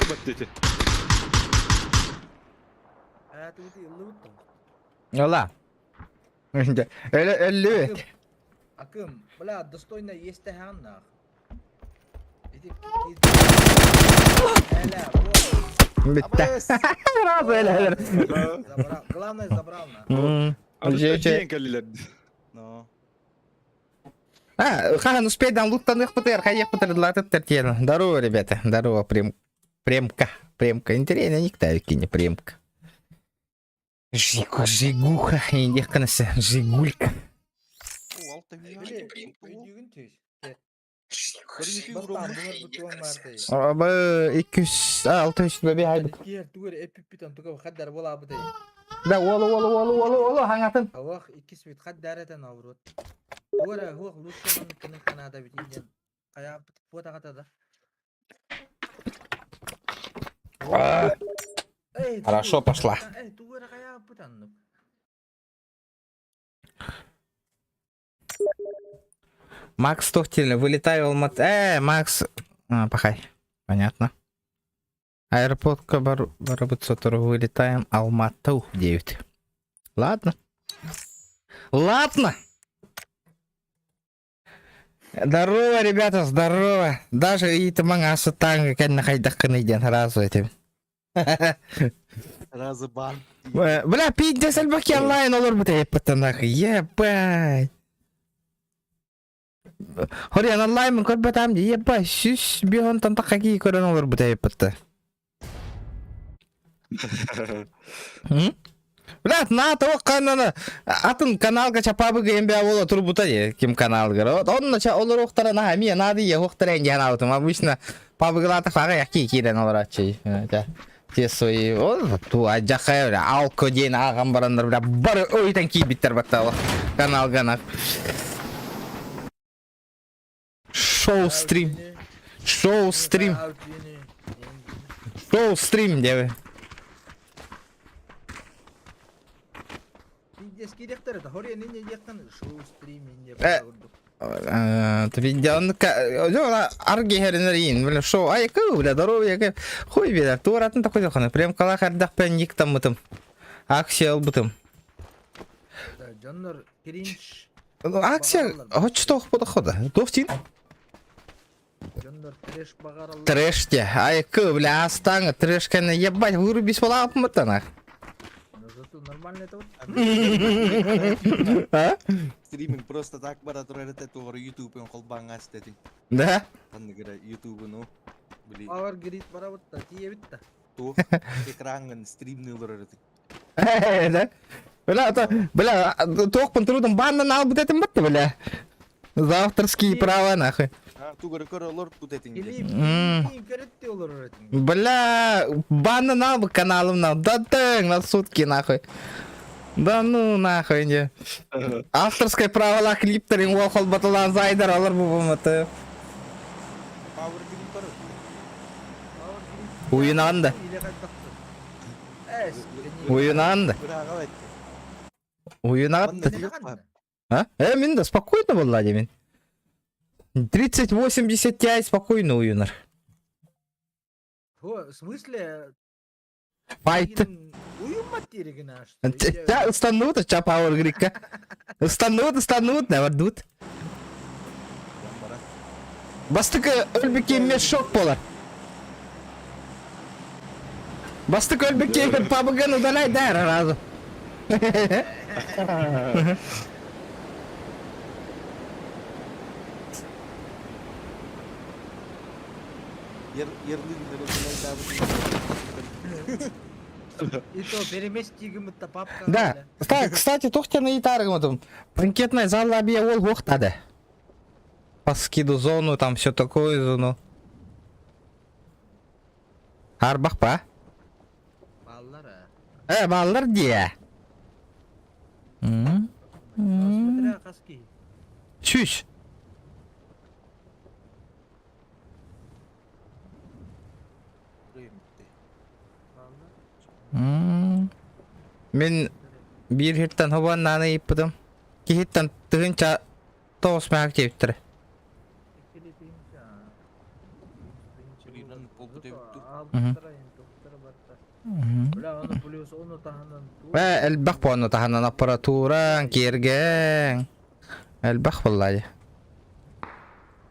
Баттети. Ола. Өллүбүт. Акым, бля, достойно есть нах. Бүттэ. Сразу эле. Главное забрал на. Диэн кэллилэр. Но. А, хаһан успейдан луттаныахпытыгар хайыахпытыр тиэн. Здорово, ребята. Здорово, прем... Премка. Премка. Интересно, никто кине премка. Жигу, жигуха. Индиэхканасы. Жигулька. Абы 200 600 бэби хайбыт. Да, уолу, уолу, уолу, уолу, уолу, хаңатын. Аллах иккис бит хаддарeten аврот. Тугара хуох лучше кыны канада бит инден. Кая фотогата да. Хорошо пошла. Эй, тугара кая путаннык. Макс Тохтель, вылетай в Алматы. Макс. А, пахай. Понятно. Аэропорт бар барыбыт вылетаем Алмату в 9. Ладно. Ладно. Здорово, ребята, здорово. Даже и тымаң асы таң кәнне хайдаққын иден сразу этим. Сразу бан. Бля, пиздец, альбаки онлайн олор бут еппеттен Ебать. Хориан онлайн мен көрбөтам ди ебать, сүс бихон тантаққа ки көрөн олор бут еппетте. Бля, на того канана атын каналга чапабы гембе бола турбута де ким каналга. Онна ча олор охтара на ми нады е охтара инде аутым. Обычно пабыглата фага яки кирен олор ачы. Те свои, о, ту аджахай, бля, алко ден агам барандар, бля, бар ойтан кийбиттер батталы каналга Шоу стрим. Шоу стрим. Шоу стрим, девы. Арги бля, шоу, ай, кы, бля, здоровье, хуй, бля, туаратын такой доханы, прям калах ардах пен ник там мытым. Акция албытым. Дьоннор кринж. Акция, хоть что подохода. Туохтин? Дьоннор трэш багараллар. Трэш те. Ай, кы, бля, астаңы, трэш кәне, ебать, вырубись бола апмытанах. Но зато нормально это вот. А? Стриминг просто так бара турар этэ тугары YouTube-ын холбаңа стетин. Да? Ханныгыра YouTube-ну. Били Power Grid бара бутта, тие битта. туох экрангын стримни олорор этин. Да? Бля, это, бля, туохпун трудом баннан албыт этим бытты, бля. За авторские права, нахуй. А, тугары көр олор бут этин. Клип, көрөттү олор этин. Бля, баннан албы каналым на. Да тың, на сутки, нахуй. Да ну нахуй не. Авторское право клиптерин уохол баталан зайдар алар бу буматы. Power Grid бар. Уйунанды. Уйунанды. Бырага этти. Уйунанды. А? Мен да спокойно была, мен. 3080 Ti спокойно уюнар. В смысле? Файт. Уюмат дерегин аш. Ча устанут, ча Power Grid-ка. Устанут, устанут, навардут. Бастык өлбеке мешок болар. Бастык өлбеке пабыгын удалай да разу. И то переместигімітті папка. Да. Кстати, тохтяны итаргым там. Банкетная зала бия ол хохтады. По скиду зону, там все такое зону. Арбах па? Баллар, Баллар де. Смотря хаски. Чүш. Мен бир хиттан хобан наны иппытым. Ки хиттан тыгынча тоос мәк жептір. Хаалбыттара, интуктара барта. Бля, ону плюс ону таһынан Э, элбэх буону таһынан аппаратураҥ, киэргэҥ. Элбэх буолла.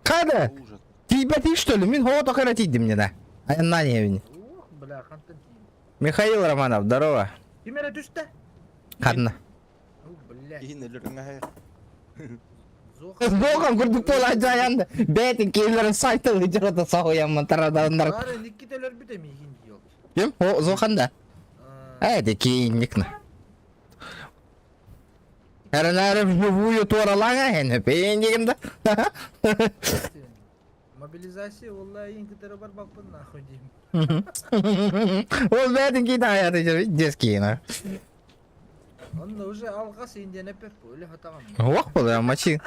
Хада! Ужас. Тиийбэтий что ли? Мин хоҕо тоқара тиийдим нена. Айаннаан иһэбин. Ух, бля, хантан тиийдим. Михаил Романов, здорово. Ким эрэ түстэ? Ханна? Ну, блядь. Киһин өлөрүҥ Богом курдук буолааччы бэйэтин киһилэрин сайта ыдьарата соһуйаммын тараданнар. Бары Никита өлөрбүт эмиигин диок. Ким? О, Зохан да. Э, это киинник на. Эрэнээрим вживую туоралаҥа эн пейин да. Мобилизация والله ең кытары барбаппын нахуй деймін. Ол бэйэтин киин аяты детский на. Онно уже алҕас индиэнэппэт өлө хатаҕым. Ох була мачи.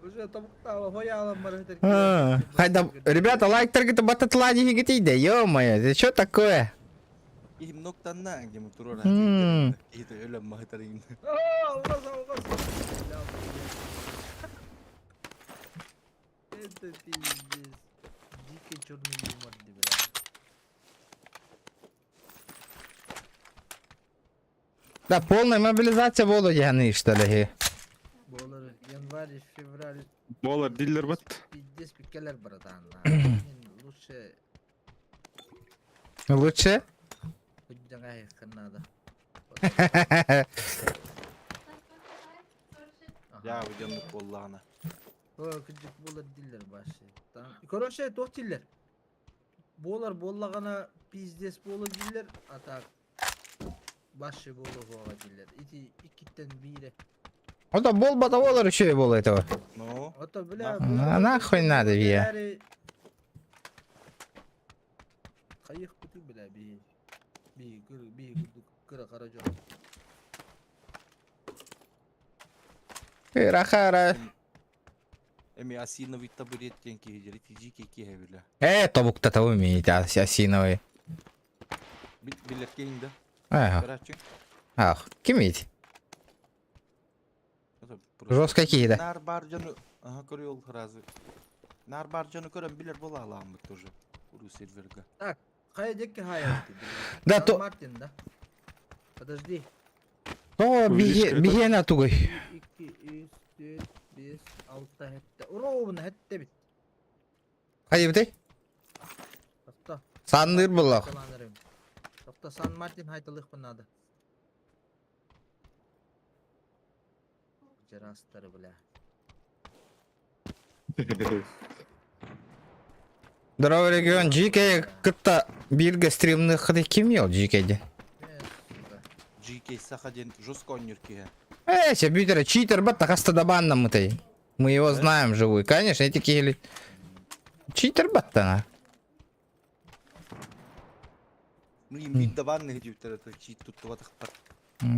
Уже тобуктаала хояалан барыһытар. Хайда, ребята, лайктаргыты бататла дихигитийде, ё-моё, это что такое? Киһим ноктанна диэн туруора киһи өлөн маһытар иҥ. Алҕас, алҕас. Это пиздец. Дикий черный юмор, бля. Да, полная мобилизация буолуо диэн что ли? Буолар январь, февраль Буолар дииллэр бат. пиздец кэлэр братан. Лучше Лучше? хоть надо. Я выденнык буоллаҕына. Кыдьык буолар дииллэр башы. Короче, туох дииллэр? Буолар буоллаҕына пиздец буолар дииллэр, а так башы буолуоҕа дииллэр. Ити иккиттэн биирэ. Это буолбата буолар үчүгэй буолуо этого. Ну, Ото бля, А нахуй надо бия. Хайыхпытый бля би би кыр би курдук кыра хара дьон. Рахара. эми осиновый табурет диэн киһи дьэри тижи киһи бile. Э, тобукта того имеете, осиновый. Билэр киһиҥ да. Эх, Короче. ах, ким ведь? Жестко киһи да. Нар бар дьону, ага, көрүөл сразу. Нар бар дьону көрөн билэр буолаалааммыт тоже. Уру серверга. Хайа диэки хайа Да, то- Мартин, да? Подожди. О, биһиэнэ тугуй. 2, 3, 4, 5, 6, 7. Ровно 7 бит. Хайыбытай? Тохто. Санныыр буллах. Тохто Сан Мартин хайталыхпын надо. Жарастары, бля. Здорово, регион. GK кытта бииргэ стримныххыты ким ел GK-де? GK Саха диэн жестко оонньуур киһи. Э, се бүтэрэ читер батта хаста да баннаммытай. Мы его знаем живую. Конечно, эти киһили. Читер баттана. Ну им биир да банны диэбиттэр это чит туттубатахтар.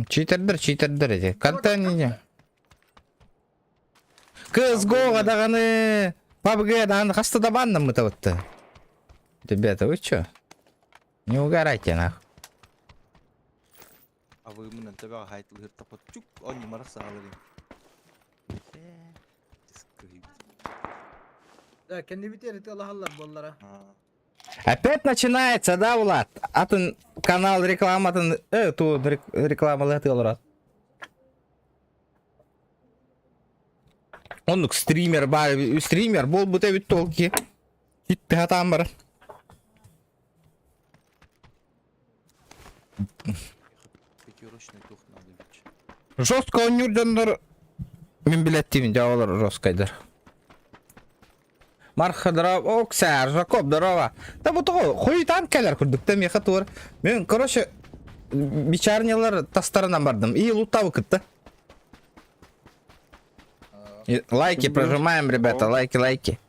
Читердер, читердер эти. Контент не. CSGO даҕаны PUBG даҕаны хаста да баннаммыта бытты. Ребята, вы чё? Не угорайте нах. А вы мынан төбөҕө хайтылыыр тапат чук оонньумарах сааларын. Да, кэннибит эрити алаһаллар буоллара. Опять начинается, да, Влад? Атын канал рекламатын, ту рекламалыы олорот. Оннук стример бар, стример буолбут эбит толки. Итти хатаан бар. Пятерочный тух надо бич. Жестко оонньуур дьоннор мин билэттиибин дьэ олор жесткайдар. Марха здорово, Окса, Жакоб, здорово. Да бу тоҕо хойутаан кэлэр курдук да миэхэ туор. Мен, короче, бичарнялар тастарынан бардым. И лутабы кытта. И лайки прожимаем, ребята, лайки, лайки.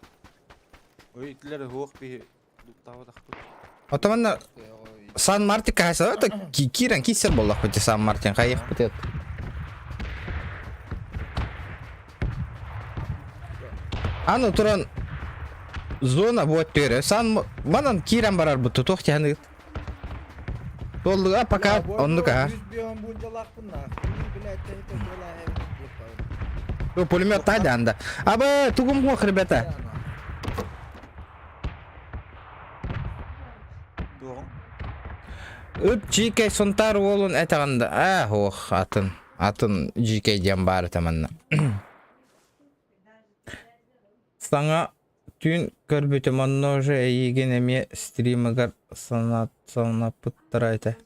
Ой, итилер хуох биһи луттаабатахпыт. Отоманна Сан Мартин кахаса, это киран кисер боллах бути Сан Мартин, хайых бутет. Аны туран зона вот төре. Сан манан киран барар буту туох тяны. Толду, а пока оннук а. Пулемет тайда анда. Аба тугум хох, ребята. Туоҕун? Ыт дьиикэй Сунтаар уолун этэҕин да ээ ох атын атын дьиикэй диэн баар этэ манна. Саҥа түүн көрбүтүм онно уже эйиигин эмиэ стримыгар санаппыттара этэ.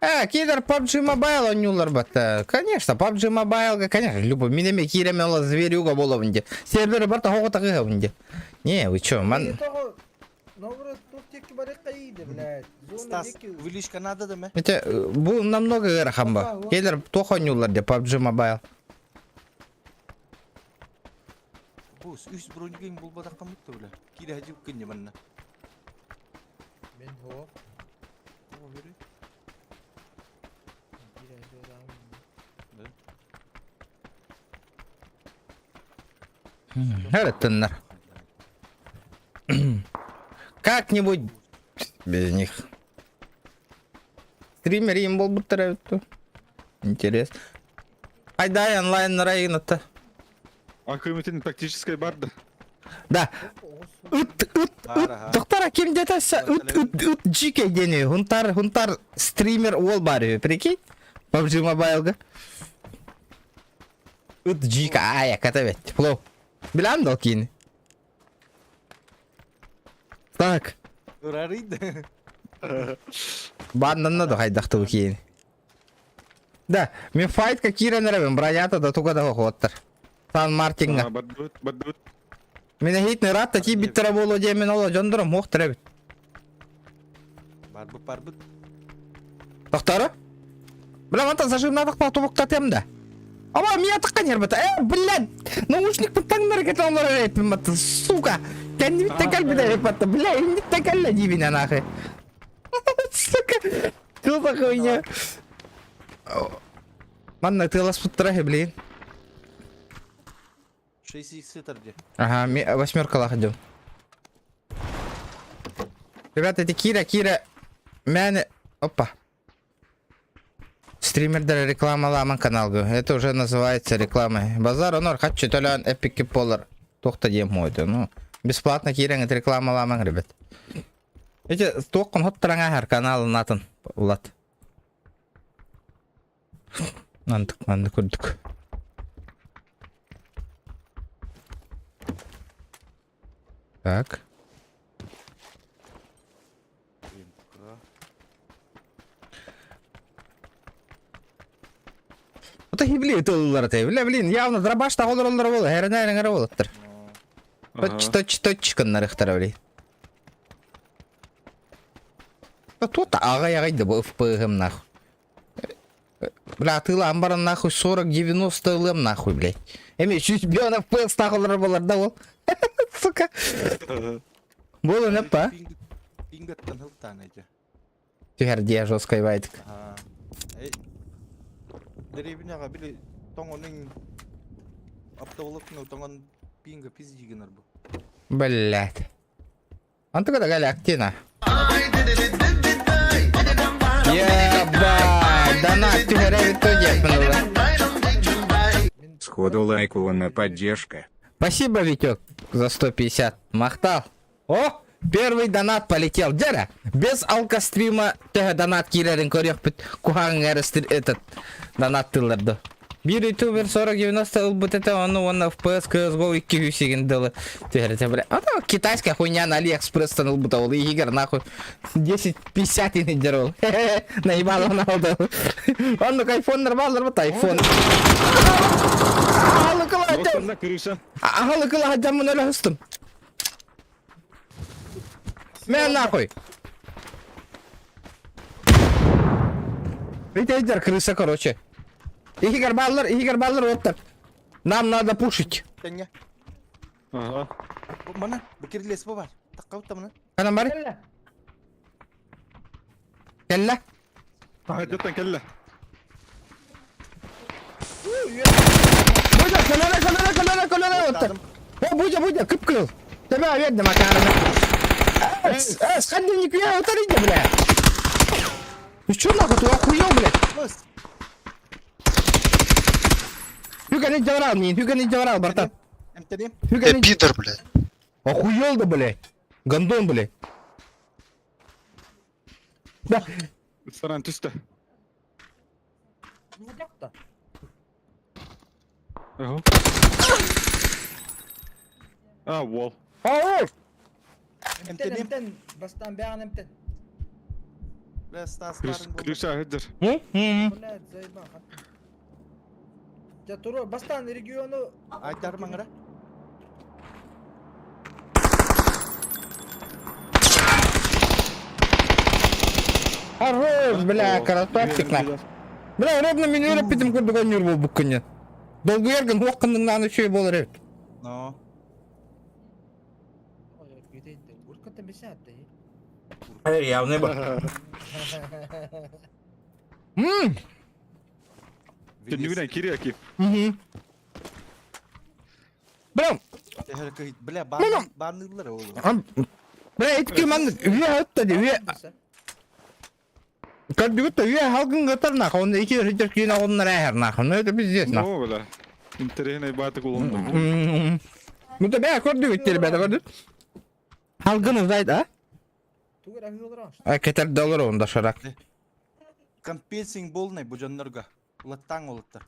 Э, киирэр PUBG Mobile оонньуулар батта. Конечно, PUBG Mobile-га, конечно, любой. Мин эмиэ киирэмэ ола зверюга буолабын дии. Сервері бар тоҕо тахыһабын дии. Не, вы чё, ман... Наоборот, туох диэки барыахха ииде, блядь. Зона Стас, диэки. увеличка надо да ме? Это бу намного ыарахан ба. Келер туох оонньуулар дии PUBG Mobile. Бу үс бронигин булбатахха мутта бля. Киирэ хадьып кынньа манна. Мен хоо. О, бери. Киирэ хадьып Да. Ырыттыннар. Как-нибудь без них. Стример им буолбуттар эбит дуу. Интерес. Айдай онлайн районатта. А көмөтүн тактическай бар да. Да. Ыт, ыт, ыт. Доктора ким где-то ыт, ыт, ыт, жике дени. Хунтар, хунтар стример уол бар үһү. Прикинь? PUBG Mobile-га. Ыт жика ая ката бет. Флоу. Билан да киин. Так. Ырарыйды. Баннанна да хайдахты киин. Да, мен файтка киирэн эрэбин, бронята да туга да хоттар. Сан Мартинга. Бардыбыт, бардыбыт. Мен эһит рад та тиийбиттэрэ буолуо диэмин оло дьондорум хуохтар эбит. Барбыт, барбыт. Тохтору? Бля, мантан зажимнадық тубуктатыам да. Ама мия тыққан ербата. Э, блядь, наушник таҥнары кетен олорор эппин батта, сука. Кэннибиттэн кэлбит эппатта, бля, инниттэн кэллэ диибин нахуй. Сука, что за хуйня? Манна тыаласпыттара блин. 6 иксы где. Ага, восьмерка лаходил. Ребята, это Кира, Кира. Мяне... Опа. Стримердер реклама ламан каналгы. Это уже называется рекламой. Базар онор хочу толян эпики полар. Тохта дем мой Ну, бесплатно кирен это реклама ламан, ребят. Эти тоқын хоттыраңа канал натын, Влад. Мандык, мандык көрдүк. Так. Это хибли тыллар те. Бля, блин, явно дробаш та олор бол. Херне эреңер болуптыр. Точ, точ, точ кыннарыхтар, блин. Тут агай агай да бу ФПГ нахуй. Бля, тыла баран нахуй 40-90 ылым нахуй, блядь. Эми чуть бьон FPS тахылар болар да ол. Сука. Болу не па? Пингаттан хылтаан эти. Түһэр жесткой байтык. Деревняга били тоңонун оптоволокно тоңон пинга пиздигенер бу. Блядь. Антыга да галя активно. Ебать, донат түһэрэ Сходу лайку на поддержка. Спасибо, Витек, за 150. Махтал. О, первый донат полетел. Дера, без алкострима төһө донат киирэрин көрүөхпүт куһаҕан этот донат тылларды. Биир ютубер 40-90 ылбыт этэ, ону уонна FPS CSGO 200 дылы түһэрэтэ бля. А то китайская хуйня на Алиэкспресстан ылбыта ол иһигэр нахуй 10-50 инидер ол. Наебал он алды. Оннук айфоннар баалар бут айфон. Мосторна крыша. Ахалыкыла хадьаммын өлө хыстым. Мэ нахуй. Видите, крыса, короче. Игорь Баллар, Игорь Баллар, вот так. Нам надо пушить. Тэҥҥэ. Ага. Мана, бу кирилес бу бар. Такка мана. Ханан бар? Кэллэ. Таһырдьаттан кэллэ. Будя, көлөрө, көлөрө, көлөрө, көлөрө, вот так. О, Будя, Будя, кып-кыл. Тебя видно, Макарова. Эс, эс, ходи, не пья, вот иди, бля. Ты чё нахуй, ты охуел, блядь? Бас. Хюга не дьаврал, не, Хюга не дьаврал, братан. Эмтэним. Хюга Э, не... пидор, блядь. Охуел да, блядь. Гондон, блядь. Да. Саран түстэ. Мудак-то. Ага. А, уол. Ау! Эмтэн, эмтэн, бастаан бэҕэн эмтэн. Бля, Стас барын булду. Крыша хыдыр. Блядь, заебал. Дьэ туруор, бастаан региону... Айдар маңыра. Хорош, бля, красавчик на. Бля, ровно мин үөрэппитим курдук оонньуур буолбуккун. Долгуйаргын хуох гынныҥнаан үчүгэй буолар эбит. Но. Явный был. Мм. Түннүгүнэн кириэ ки. Бля, Бля, банныылар ол. Бля, итки маннык үйэ хатта ди үйэ. Көрдүгүт да үйэ халгын гытар нах, онно ики өрүтэр киин оҕоннор ээһэр нах. Ну это пиздец нах. Ну, бля. Интересный баатык улунду. Ну да бля, көрдүгүт ребята, көрдүк. Халгын узнает, а? Тугу эрэ аһыы олороҥ. А кетер доллар онда шарак. Компенсинг болнай бу дьоннорго. Улаттаң олуттар.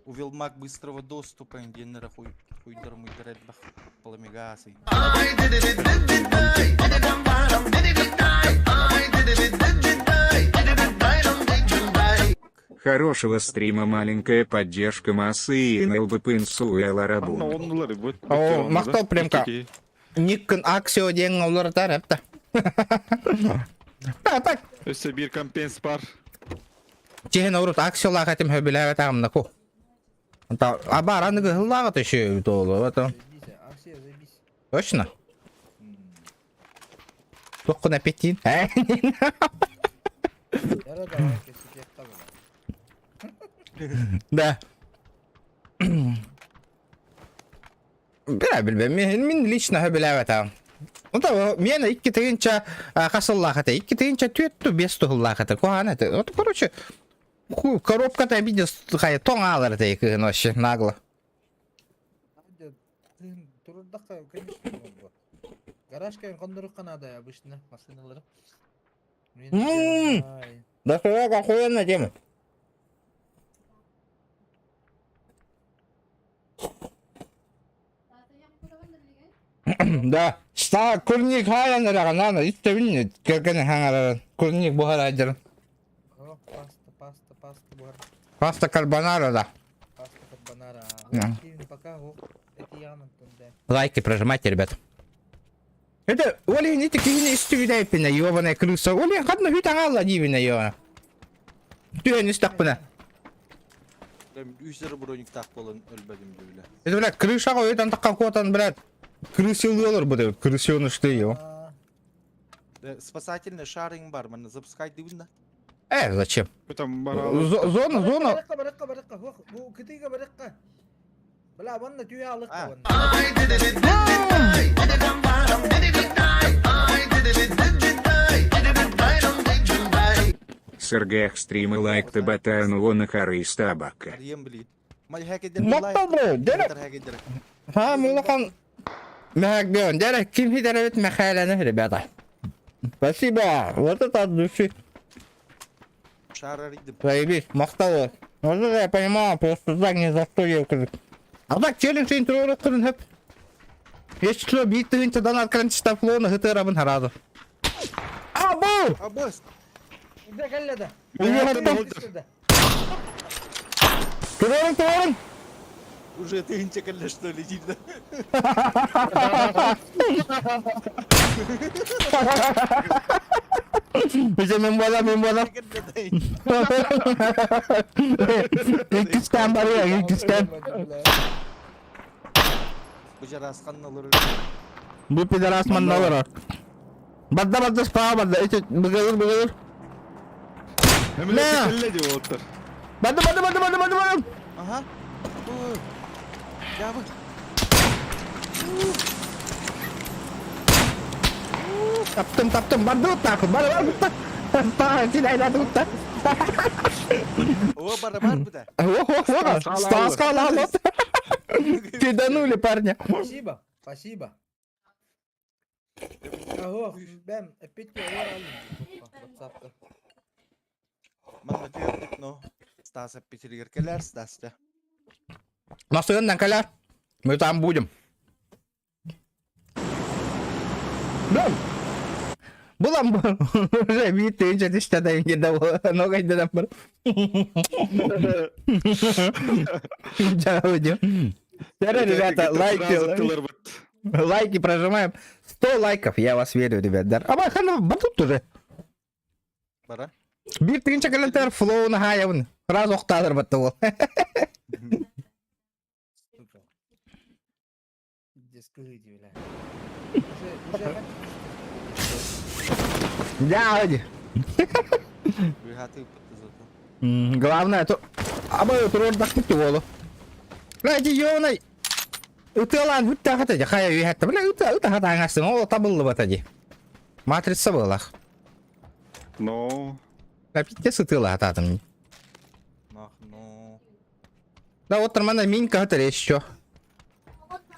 Увелмак быстрого доступа диэннere хуй хуйдар муйдар элбэх пламегасы. Хорошего стрима маленькая поддержка массы и НЛБ Пинсу Анна Ларабун. оннулар бу. О, махтал премка. Никкын аксио диэн олоротар эпта. Так, так. Өссө биир компенс бар. Чиһин урут аксиолаах этим хөбүлээбэтаҕым ку. Абаар аныгы ыллааҕа төшө тоолу это. Заебись, акция, заебись. Точно? Туоххун эппиттиин? Яра давай кэситиэххэ буолар. Да. Бля, билбэм, мин лично хөбүлээбэтаҕым. Онто миэнэ икки тыһыынча хас сыллаах этэ? Икки тыһыынча түөрт ту биэс туһуллаах этэ. Куһаҕан этэ. Вот, короче, хуй, коробката видео хайа тоҥ аалар этэ кыһын вообще нагло. Турурдахха, конечно, буолуо. Гаражка хонноруохха наада обычно массыыналары. М. Да что охуенная тема. Да, ста курник хайан эрэ истэбин кэргэн хаҥарарын курник буһарайдарын. Паста, паста, паста буһар. Паста карбонара, да. Паста карбонара. Да. Пока эти да. Лайки прожимайте, ребят. Это, Оля, не такие не истүбүтэйпинэ, ёбаная крыса. Оля, ханна хүт аҥаалла диибинэ, ёбана. Түһэн истэхпинэ. Үс эрэ брониктаах буолан өлбөтүм дьэ Это, блядь, крышаҕа өйтөн таххан куотан, блядь, крысилыылар бу крысёныш ты ё. Спасательный шаринг бар, манна запускать дыбын да. Зачем? Там баралы. Зона, зона. Барыкка, барыкка, барыкка. Хуох, бу кытыыга барыкка. Бля, ванна түйэ алыкка А. ванна. Сергех стримы лайк табатану вон хары табака. Арыйан билигин. Май хакедер Мактал, бро, дерек. хакедер. Ха, мулахан Мэхак бион. Дерек, ким хитеребит Михайланы, ребята. Спасибо. Вот это от души. Шар арыйдым. Заебись, махтал. Вот это я понимаю, просто так ни за что я А так челлендж интро кырын хөп. Если бит тыгынча донат кранчта флона хытырабын харазы. А, бу! А босс. Да, кэллэ да. Уйуһаттым. Турорун, турорун! Уже тыгынча кэллэ что ли да? Bize мен бола, мен бола. Иккистэн барыа, иккистэн. Бу жарасхан олорор. Бу пидорас манна олорор. Барда барда справа барда. Эти быгылыр быгылыр. Эмиле кэллэ дип олуттар. Барда барда барда барда барда барда. Ага. Я бы. Таптым таптым барды уттаахы. Бар бар бутта. Та син айда утта. О, бар бар бу да. О, Стас халал. Киданули парня. Спасибо, спасибо. Аһуох, бэм, эппит олор алын WhatsApp-ка. Манна түһэрдик, но Стас эппитигэр кэлэр, Стас да. Масыгыннан кэлэр. Мы там будем. Да. Булан уже биир тыынча түстэ да ингирде ногайдан бар. Ребята, лайки, лайки прожимаем. 100 лайков, я вас верю, ребят. А хана батут уже. Бара. Биир тыынча кэлэнтэр флоу наһаайабын. Раз охтаатар батта ол. Сука. Пиздец, кыһыы бля. Уже, уже Да, оди. Быһааты ыппытты зато. Главное, то... Абай турордахпыт уолу. Ради ёнай. Ытыалаан бүттээхэтэ дьэ хайа үөһэттэ. Бля, ыта ыта хатааҥастын ол табыллыбата дии. Матрица буолах. Но. Опять сытыалаатаатым. Нах, ну. Да вот нормально минька это еще.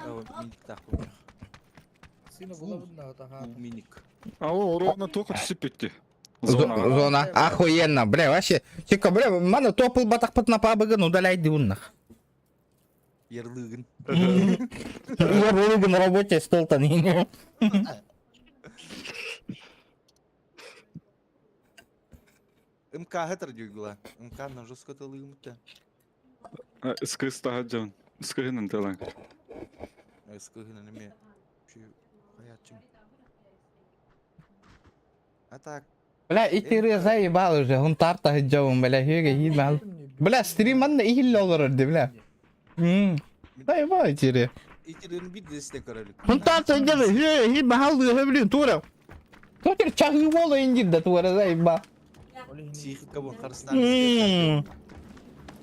Миник так Сына булабын да Миник. А о, ровно только түсіп Зона. Зона. Охуенно, бля, вообще. Тика, бля, мана топыл батақпыт на пабыгын удаляйды уннах. Ярлыгын. Ярлыгын работе столтан. МК хэтэр дүйгула. МК на жестко тылыгымыта. Скыс тахаджан. Скыһынан тылан. Скыһынан эме. Хаячым. А так. Бля, итири заебал уже, он тарта хиджавым, бля, хюге хидмал. Бля, стрим манна ихилли олорор ди, бля. Заебал итири. Итирин бит десте көрөлүк. Он тарта хиджавы, хюге хидмал, блин, тура. Тотер чахы вола индир да тура, заебал. Психика бу харстан.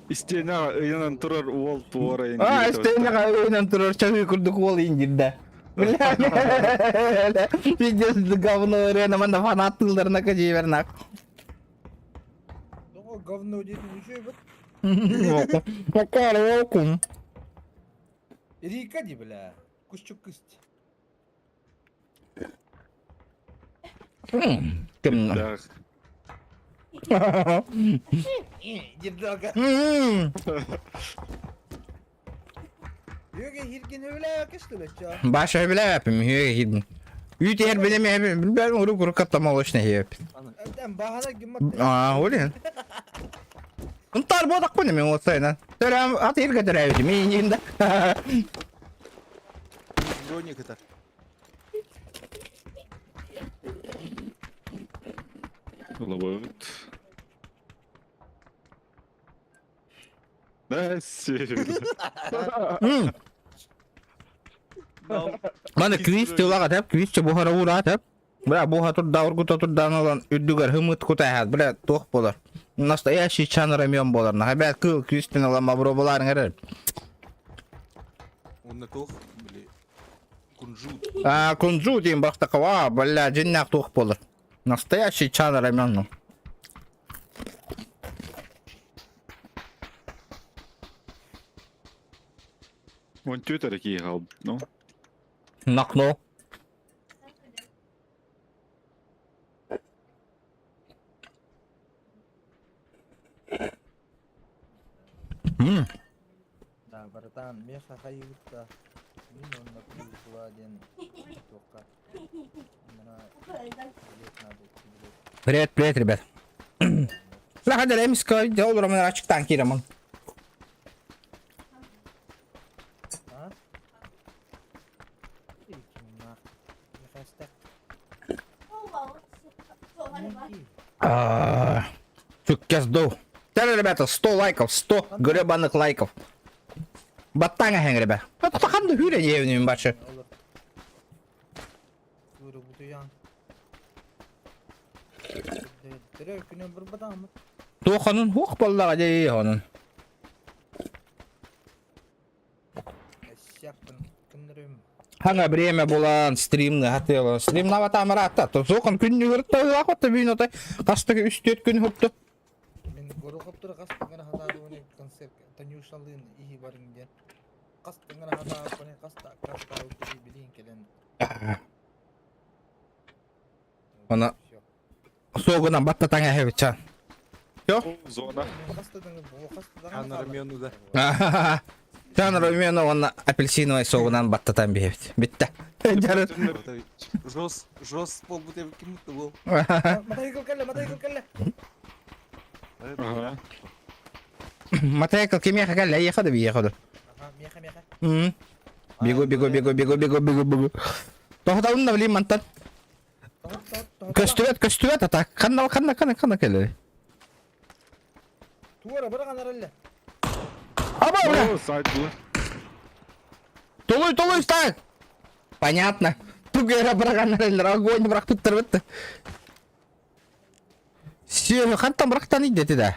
Истена ыйынан турар уол туора инди. А, истена ыйынан турар чахы курдук уол индир да. Бля, пиздец говно рена манна фанат тылдарына каживернак. Тоҕо говно диэтин үчүгэй бут. Окорокум. Рика ди бля. Кусчук кысть. Ким? Так. Дирдага. Йөге хирген өвлә кыштылыча. Баша биләпим, хүйе хидин. Үйт ер билеме, билбәм урук урук каттама олышны хеп. Ән баһана гиммат. А, олин. Унтар бодак куны мен осайна. Төрәм ат ерге төрәбит, мен инде. Броник это. Лобот. Да, север. Мана квиз тылага тәп, квиз бухара ура тәп. Бля, буха турда ургута турдан алан үрдүгөр хымыт кутайхат, бля, тух болар. Настоящий чан рамен болар. На хабят кыл квизтен алан мабро болар ңерер. Он тух, били. Кунжут. А, кунжу дейм бақтаққа, бля, жиннақ тух болар. Настоящий чан рамен. Он тетер кийгал, ну. Нақно. Да, братан, меха хайытта. Мин онна кула ден тоққа. Мына билет надо, билет. Привет, привет, ребят. Ла хадер эмиска, олар мен ачыктан киремон. А? Кимна. Мехастак. Чуккес ду. Теперь, ребята, 100 лайков, 100 гребаных лайков. Баттаңа хәң, ребят. Таханды хүре евнем бачы. Олар. Тура бутуян. Тире күнө бір бадамы. Туоханын хух боллага дей хонун. Сяппын кымнырым. Хаңа время булан стримны хатыла. Стрим навата маратта. То зохан күн нүгөртө лахотта бүйнөтө. Кастыгы 3-4 күн хөттө. Мен горохоптур кастыңгана хатаады оны концерт Танюшалын ихи барын ден. Кастыңгана хатаа оны каста каста билин келен. Оны суогунан баттатаҥ эһэбит чан. Все? Зона. Анармену да. Чан Ромео уонна апельсиновай суогунан баттатан биһэбит. Бүтте. Дьары. Жос, жос болбут эбит ким был. Мотоцикл кэллэ, мотоцикл кэллэ. Ага. Мотоцикл кимиэхэ кэллэ? Эйиэхэ да биһиэхэ да. Ага, миэхэ, миэхэ. Бегу, бегу, бегу, бегу, бегу, бегу, бегу. Тоһутабын да билим мантан. Көстүбэт, көстүбэт ата. Ханна, ханна, ханна, ханна кэлэр. Туора быраҕан эрэллэ. Аба, бля! О, сайт был. Толуй, толуй, так! Понятно. Тугу эрэ быраҕан эрэллэр, огонь бырахпыттар бытты. Все, хантан бырахтан идети да.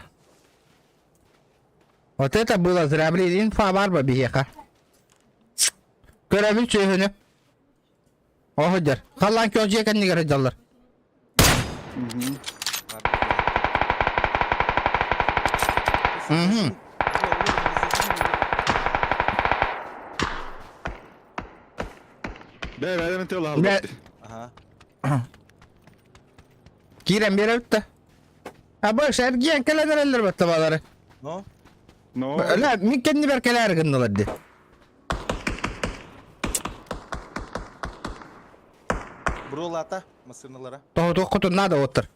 Вот это было зря, блин, инфа бар ба биһиэхэ. Көрөбүн сүөһүнү. Оһодер. Халлаан күөх дьиэ кэннигэр сылдьаллар. Мгм. Бээ, бээ, тыл Бээ. Ага. Киирэн биэрэбит да. Абы эргийэн кэлэн эрэллэр батта балары. Но? Но. Ла, мин кэннибэр кэлээр гыннылар ди. Бролата массыыналара. Тоһутуоххутун наада уоттар.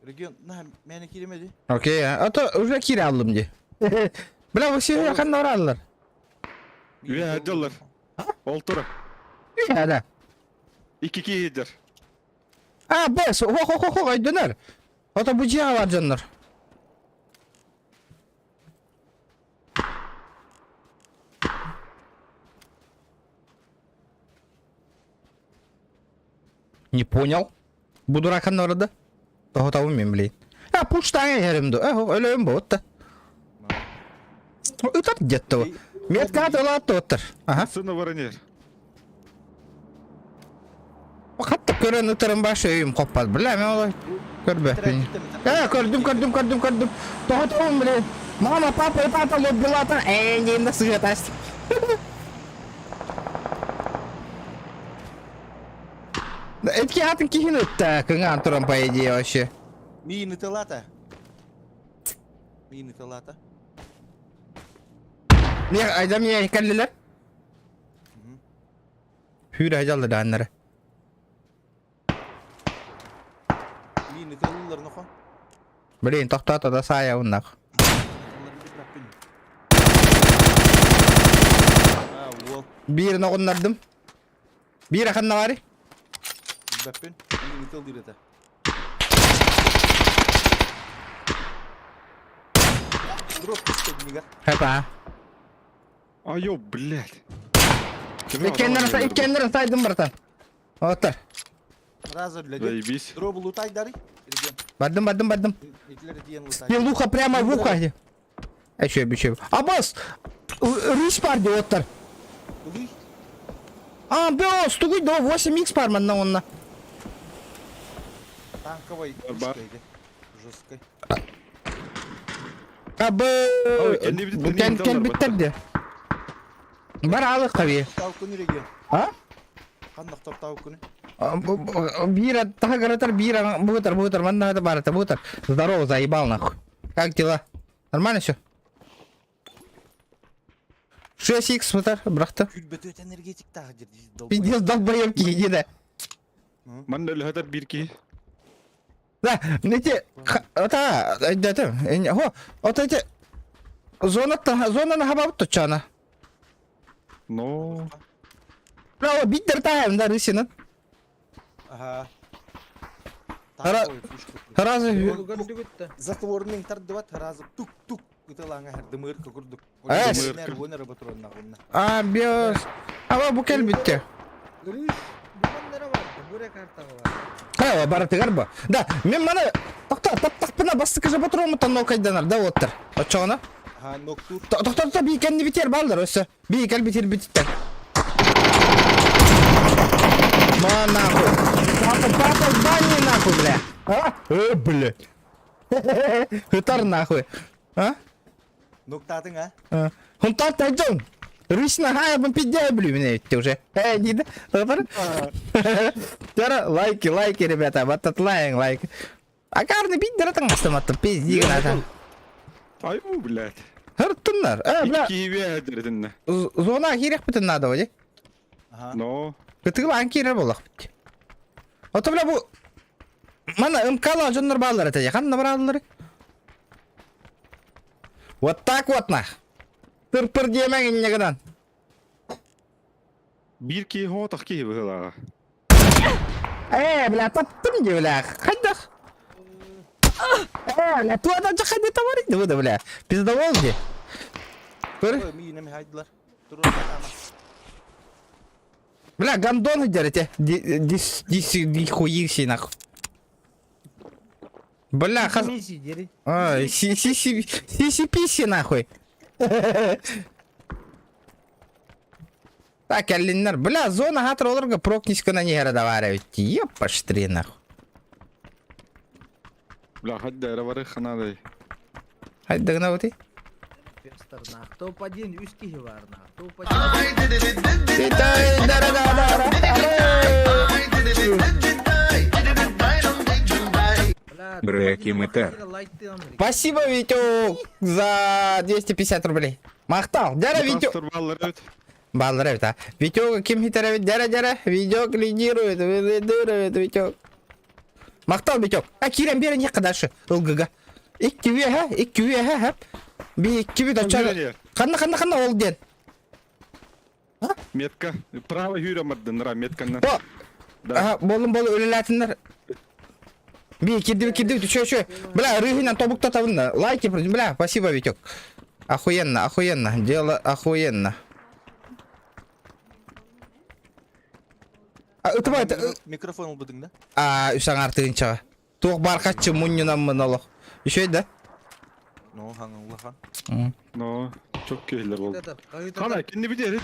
Регион, на, мээнэ кииримэди. Окей, а то уже киирэ аллым ди. Бля, вы все ханна бараллар. Үө, дьаллар. Ол тура. Да. Икки киһи А, бэс, хо-хо-хо-хо, өйдөнөр. Ото бу дьиэҕэ бар дьоннор. Не понял. Бу дуракан orada. Тоһутабын мен блин. А, пуштаҥа иһэрим ду. Э, өлөйүм буотта. Ытар где-то. Метка атылаатты оттар. Ага. Сына воронер. Хатта көрөн ытырым баш өйүм хоппат. Бля, мен олай көрбөппүн. Э, көрдүм, көрдүм, көрдүм, көрдүм. Тоһутабын, блин. Мама, папа, и папа лоббилата. Э, дейм да сыгатас. Этки атын киһин ытта, кыҥаан туран по идее вообще. Миин ытылата. Миин ытылата. Не, айда мне кэллилэр. Hүүрэ дьаллы дааннары. Миин ытылылар нохо. Блин, тохтоото да саайа уннах. Биир ноҕуннардым. Биир ханна бары? Билбэппин. Миин ытыл диир этэ. Дроп түстэ днигэр. Хапа. Айо, блядь. Иккеннерин иккеннерин сайдым братан. Оттар. Сразу для Заебись. Дробу лутай дары. Регион. Бардым, бардым, бардым. Итлер диэн лутай. Пилуха прямо в ухо. Еще, еще. Абас! Рысь бар деп оттар. Тугуй. А, бес, тугуй до 8х бар манна онна. Танковой Бар. пушкой. Жесткой. Абы... Ой, кэнни бит- Кэн кэнни кэн бит- биттер де. Бар алы қаби. Тау күнү регион. А? Ханна тау күнү. Бира, тагыратар, бира, бутер, бутер, манна это бар, это бутер. Здорово, заебал нахуй. Как дела? Нормально все? 6х бутер, брахта. Күлбөтөт энергетик тағы дер Пиздец, долбоебки, иди да. Манна өлөһөтөр биир киһи. Да, эти, это, это, хо, вот эти, зона, зона на хабаб тучана. Но. Браво, биттер таем, да, рысина. Ага. Разве... Затворның тардыбат разы тук-тук ытылаңа хердымыр курдук. Эс. А, биос. А, бу кел битте. Рысь, бу бар, буре картаға бар. Хайа, баратыгар бу. Да, мен мана тохто, таптахпына бастыкы же патронмутан нокайданар, да, оттар. Очоҕуна. Ага, ноктур. Тохто, тохто, бии кэнни битер баллар өссө. Бии кэл битер бититтер. Ма нахуй. Папа, папа, в бане нахуй, бля. А? Э, бля. Хытар нахуй. А? Ноктатын, а? Хунтар тайдың. Рысь нога, я пиздяю, блин, меня уже. Э, не да. Лайки, лайки, ребята, вот этот лайк, лайк. Акарны бит дыратың астаматты, пизди гына. Ай бу, блядь. Хырттыннар. Э, бля. Киеве дердинне. Зона кирек бүтін надо, оди. Ага. Но. Кытыгылаан киирэр буоллахпыт. Ото бля бу Мана МК-ла дьоннор бааллар этэ ханна барааллары? Вот так вот нах. Тыр-пыр диэмэҥ инньэ гынан. Биир киһи хоотох киһи быһыылааҕа. Ээ, бля, таптым дии, бля. Хайдах? Ээ, бля, туода дьахайды товарищ да, бля. Пиздовол дии. Көр. Ой, миинем хайдылар. Турун ама. Бля, гондон дерете. Дис, дис, дихуи нахуй. Бля, хас... Ай, си си си си си писи нахуй. Так, кэллиннэр. Бля, зона хатыр олорго прокнискана нehera давара ведь. Епаштри нахуй. Бля, хадда эрэ бары ханадай. Хайда гына Топ-1 үс киһи баар нах. Топ-1. Бреки Мэтэр. Спасибо, Витек, за 250 рублей. Махтал. Дяра, Витек. Баллар эбит, а. Витек, ким хитеребит, дяра, дяра. Витек лидирует, лидирует, Витек. Махтал, Витек. А, кирен берен яққа дальше. ЛГГ. Икки үе, икки үе, Би икки бит ачар. Ханна, ханна, ханна, ол ден. Метка. Право хүрэ мардынра метканнан. О, ага, болун болу өлеләтиннер. Би, кирди, кирди, чё, чё. Бля, рыгынан тобукта табынна. Лайки, бля, спасибо, Витек. Охуенно, охуенно, дело охуенно. А, ытыба, это... Микрофон ылбытыҥ да? А, үс аҥаар тыһыынчаҕа. Туох баар хаччы мунньунаммын олох. Үчүгэй да? Ну, хаҥа улахан. Но, чок киһилэр бол. Хана, кинни бити эрит.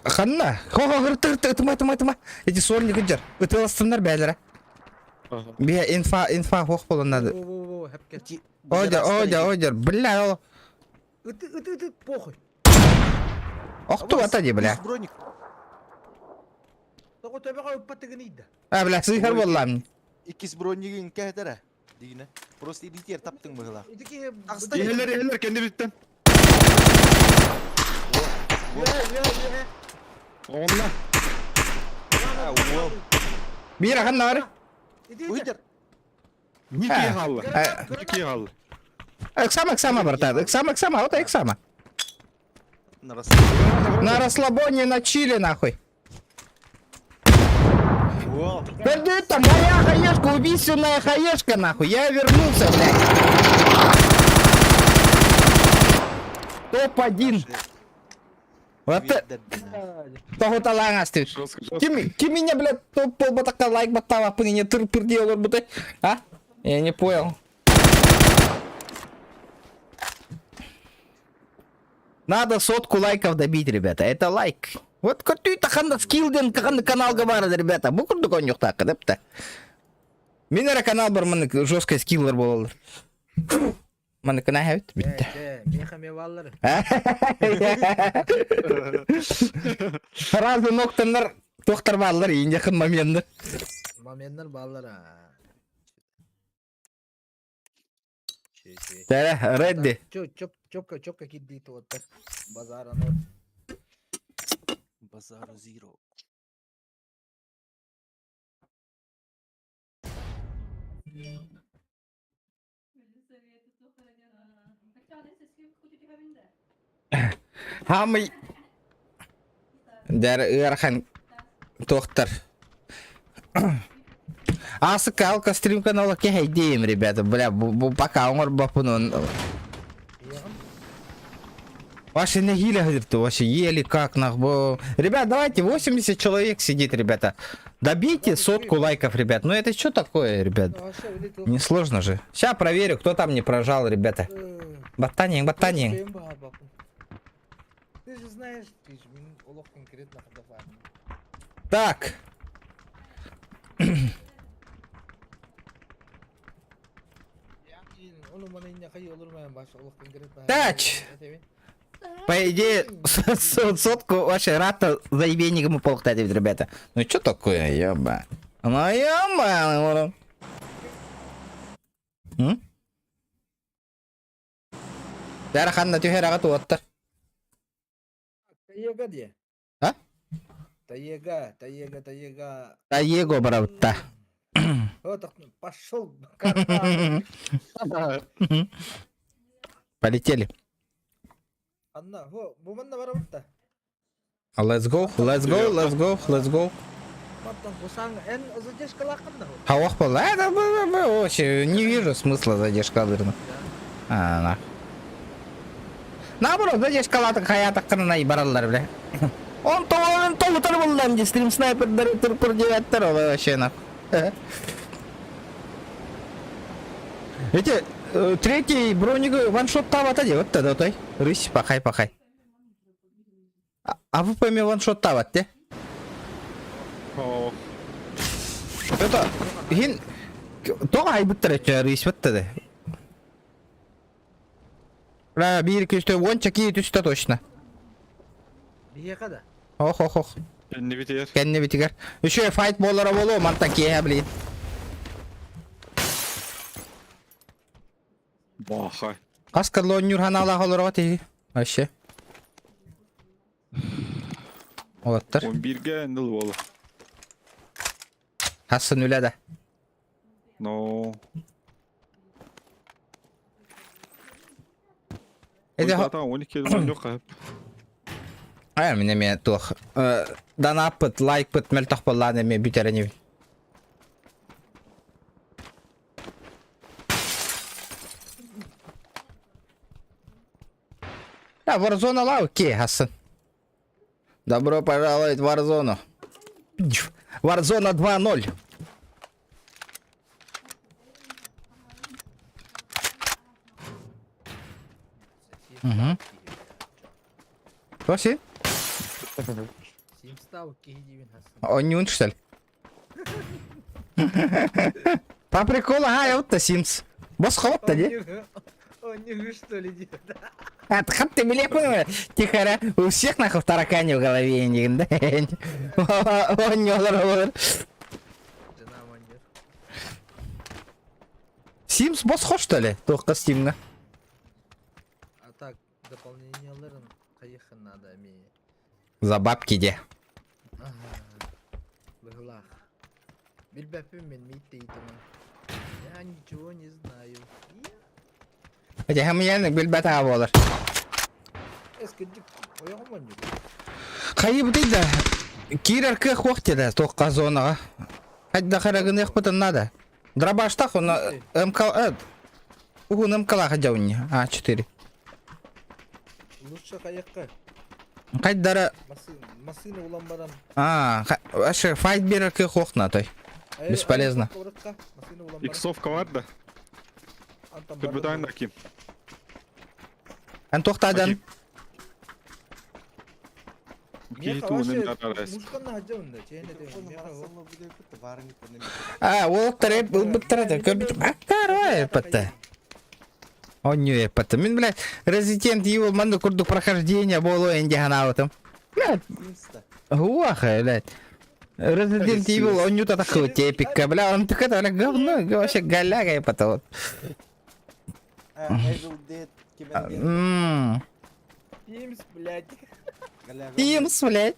Ханна? Хо-хо, ырты, ырты, ытыма, ытыма, ытыма. Эти сорник ыдьар. Ытыластыннар бээлэрэ. Бия инфа, инфа хох болон надо. Одер, одер, одер, бля, ол. Ыты, ыты, ыты, похуй. Охту ата ди, бля. Броник. Тоҕо төбөҕө ыппатыгын ыйда. А, бля, сыһар буоллам. Иккис бронигин кэһэтэрэ. Дигинэ. Просто илиитигэр таптыҥ быһыылаах. Ити киһи Иһэлэр, иһэлэр, кэнни биттен. Онна. Биир ханна бар? Уйдер. Не киһи хаалла. Не киһи хаалла. Ыксама, ыксама, братан. Ыксама, ыксама, вот ыксама. На расслабоне. На расслабоне на чиле, нахуй. Да это моя хаешка, убийственная хаешка, нахуй. Я вернулся, блядь. Топ-1. Вот это... Тоһуталаан астыр. Ким, ким меня, блядь, топ полбатакка лайк баттаабаппын не тыр пыр олорбутай? А? Я не понял. Надо сотку лайков добить, ребята. Это лайк. Вот көтүй ханна скилден ханна каналга баар, ребята. Бу курдук онньуктаакка депте. Мин эрэ канал бар маны жесткий скиллер буолалар. Маны кына хэвит бүтте. Меха меваллары. Сразу ноктаннар тохтар бааллар иин моменттар. Моменттар бааллар. Тәрэ, ready. Чё, чё, чёпка, чёпка киддит вот так. Базар оно. Базар Zero. Хамый Дәр ыарахан тохтар. Асыка алка стрим канала кэһэйдиим, ребята, бля, бу пока оҥор баппун. Ваши нагиля, говорит, вообще еле как нах. Ребят, давайте, 80 человек сидит, ребята. Добейте сотку лайков, ребят. Ну это что такое, ребят? Не сложно же. Сейчас проверю, кто там не прожал, ребята. Баттанин, баттанин. Ты же знаешь, ты же олох конкретно Так. Тач. По идее, сотку вообще рата заебенником полктать, ребята. Ну что такое, ёба? Ну ёба, М? Дара ханна түһэр аҕа туоттар. Таега диye. А? Таега, Таега, Таега. Таего барабытта. Вот пошел. Полетели. Анна, во, бу манна барабытта. Let's go, let's go, let's go, let's go. Маттан бусаң эн задержкалааххын да. Хауах был. Это вообще не вижу смысла задержкалырны. А, на. Наоборот, задержкалатык хаятаккына бараллар бля. Он то он толутар буллар ди стрим снайпердер турпур девяттер ол вообще нахуй. Эти третий броник ваншот тавата де вот тогда той. Рысь пахай пахай. А вы пойми ваншот тават те. О, Это хин тоҕо айбыттар өттө рысь баттады. Бля, биир күстө уонча кии түстэ точно. Биһиэхэ да. Ох ох ох. Кэннибитигэр. Кэннибитигэр. Еще файт буолара буолуо мантан киэһэ блин. Баха. Хас карлоннюр ханаалаах олороҕо тиһи. Вообще. Олаттар. 11-ге ныл буола. Хассын үлэ да. Но. Эти Ата 12 дон жоқ. Ай, мин эмиэ туох данааппыт, лайкпыт мөлтөх буоллаан эмиэ бүтэр инибин. Да, Warzone лау, окей, Хасан. Добро пожаловать в Warzone. Warzone 2.0. Угу. Тоси? Онньуун что ли? По приколу, ага, я вот Sims. Босс холод-то, не? Онньуун что ли диye. А, ты билеппин тихаря. У всех нахуй в таракане в голове да? Онньолор олор. Sims босхо что ли? Туохха Steam'ҥа. А так, дополнениеларын хайыхын надо эми. За бабки де. Ага. Быһылаах. Билбэппин мин мииттейтимин. Я ничего не знаю. Дьэ, хамыйан билбэт аҕа буолар. Эскедик ойоҕум онньук. Хайыбытый да киирэр кыах суох диэтэ туохха зонаҕа. Хайдах эрэ гыныахпытын наада. Дробаштах он МК уһун МКлаах дьауни А4. Лучше хайыкка. Хайдара Массыына улан баран. а вообще файт биэрэр кыах суох натой. Бесполезно. Иксовка бар да. Турбутаан да ким. Эн туохтаадан А, уолаттар ылбыттара да көрбүтүм. Аккарой эппэтэ. Онньу эппэтэ. Мин, блядь, Resident Evil манна курдук прохождение буолуо инде ханаабытым. Блядь, уаха, блядь. Resident Evil онньута такой эпикка, бля, он такой, бля, говно, вообще голяга эппэтэ вот. Evil Dead Teams, блядь. Teams, блядь.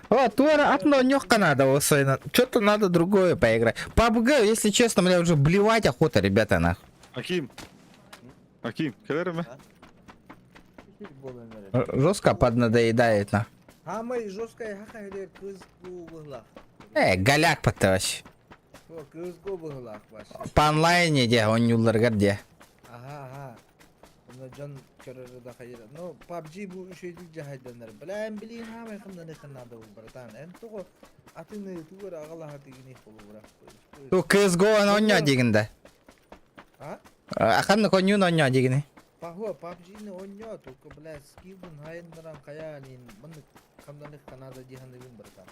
О, Туара одно нёхка надо, Что-то надо другое поиграть. PUBG, если честно, мне уже блевать охота, ребята, нахуй. Аким. Аким, кэлэр ме? Жестко поднадоедает, на. Хамай жесткая хаха кыз быһылаах. Голяк вообще. Кыз быһылаах вообще. По онлайне де, оонньуулларыгар де. Ага, ага. Онно дьон көрөрө да хайыр. Ну, PUBG бу үчүгэйдик дьаһайданар. Блин, блин, хамай ханна надо братан. Эн тоҕо атыны тугар аҕалаһа тигини холубура. Ту CSGO оонньоо дигин да. А? Ханна коньюн оонньоо дигини. Пахуа PUBG-ни оонньоо, только, блядь, скилбын хайындаран хайаанин маннык хамнаных Канада диһаныбын братан.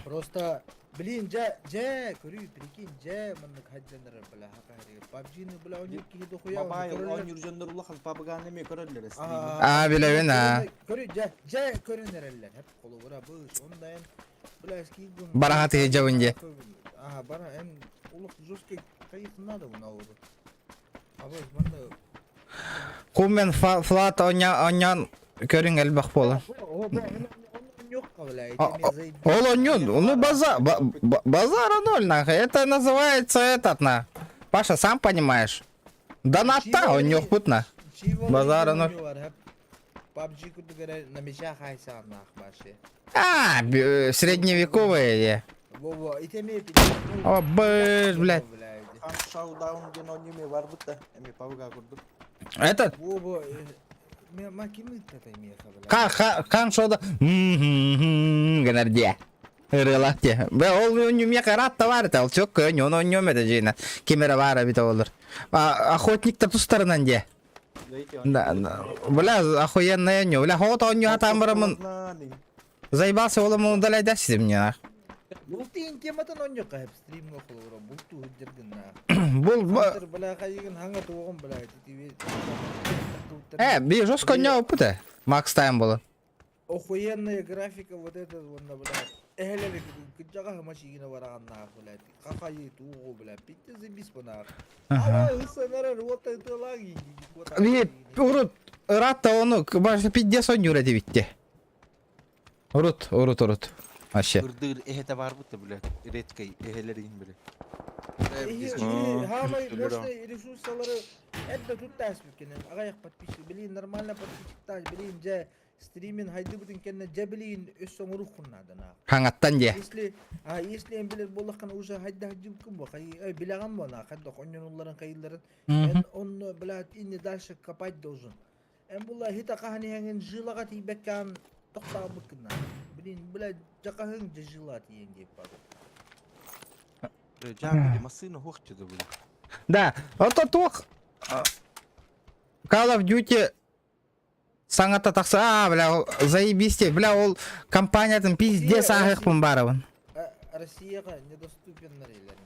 Просто Блин, дьэ, дьэ, көрүүй, прикинь, дьэ, маннык хайдьанарар, бля, хакаһырыгар. PUBG-ны, бля, оонньуур киһи дохуя Мобайл көрөллөр. оонньуур дьоннор улахан PUBG-ны эмиэ көрөллөр стримы. Аа, билэбин, аа. Көрү, дьэ, дьэ, көрөн эрэллэр. Хеп, холобура, быыс, онда эн, бля, скигун. Бараха тыһыдьабын дьэ. Ага, бара, эн, улах жесткий кайых надо мына олу. Абыз, манна... Хумен флат оонньоон көрүҥ элбэх буолан. О, бля, Ол онньун, ну база, базара ноль нахуй. Это называется этот на. Паша, сам понимаешь. Донатта онньуохпут на. Базара ноль. PUBG курдук эрэ на мечах хайсааннаах башы. А, средневековые. Во-во, итеми О, быж, блядь. Хан Showdown диэн оонньуу эмиэ барбыт да, эмиэ PUBG курдук. Этот, Во-во, ма ким ыытта миэхэ, бля? хан, хан, хан шода, гынар дии. Ырыалаах дии. Бе, ол онньуу миэхэ ыраатта баар этэ, ол чөк көөнньү, ону онньуом этэ дьиэнэ. Ким эрэ баар эбитэ боллар. А, охотниктар тустарынан дии. Да, да. Бля, охуенная онньуу. Бля, хоҕот оонньуу хатаан бараммын заебался ол удаляйда сидим мне нах. Бултуйун тематын онньука хеп стримҥа холобура бултуу сылдьаргыннаах. Бул Хантер бля хайыгын хаҥа туоҕун бля титиби би жестко онньооппут э. Макс тайм было. Охуенная графика вот этот уонна бля эһэлэри кыдьаҕаһы машина бараҕаннаах бля хахайы туугу бля питте заебись бынаах. Ага. Ава ысанарар уота ытылаах Би урут ыраатта ону баша пиздец онньуур этибитте. Урут, урут, урут. Вообще. Ырдыыр эһэтэ баарбыт да бля, редкэй эһэлэрин бile. Хаамай мощный ресурсалары эрдэ туттааспыт кэнэн аҕайах подписчик билигин нормально подписчиктаах билигин дьэ стримин хайдыбытын кэннэ дьэ билигин өссө оҥоруоххун наада наа. Хаҥаттан дьэ. Если а если эн билэр буоллаххына уже хайда хадьыбыккын бу хай билэҕин бу наа хайдах онньонулларын хайылларын эн онно блядь инни дальше копать должен. Эн була хита хаһан иһэҥин жилаҕа тиийбэккээн тохтообуккун наа. Блин, блядь, дьакаһыҥ дьэ жила тиийэн диэп бары. Дьаабы массыына хуохча да били. Да, ото туох Call of Duty саҥата тахса аа бля заебись бля ол компаниятын пиздец ааһыахпын баарабын. Россияҕа недоступен илэрин.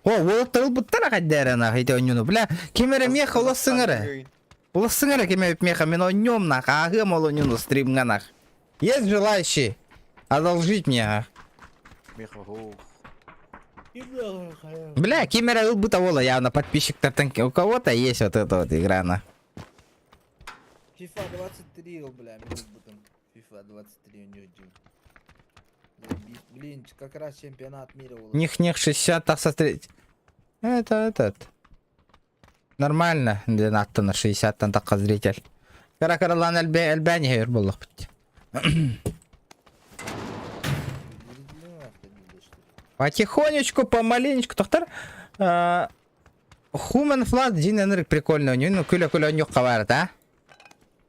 О, уолаттар ылбыттара хайдара нах ити онньуну. Бля, ким эрэ миэхэ улассыҥ эрэ. Улассыҥ эрэ ким эбит миэхэ мин онньуом нах, ааһыам ол онньуну стримҥа нах. Есть желающие одолжить мне, а? Миэхэ ох. Бля, ким эрэ ылбыта буола явно подписчиктартан у кого-то есть вот эта вот игра на. FIFA 23 ол, бля, мин ылбытым. FIFA 23 у него дьиҥ. Заебись. Блин, как раз чемпионат мира ол. Них-них 60 тахса треть. Это этот. Нормально, диэн аттына 60-тан тахха зритель. Кара каралаан элбэ элбээн иһэр буоллахпыт. Потихонечку, помаленечку. Тохтар Human Flat дьин энерг прикольный у ну күлэ-күлэ онньук хабарыт, а?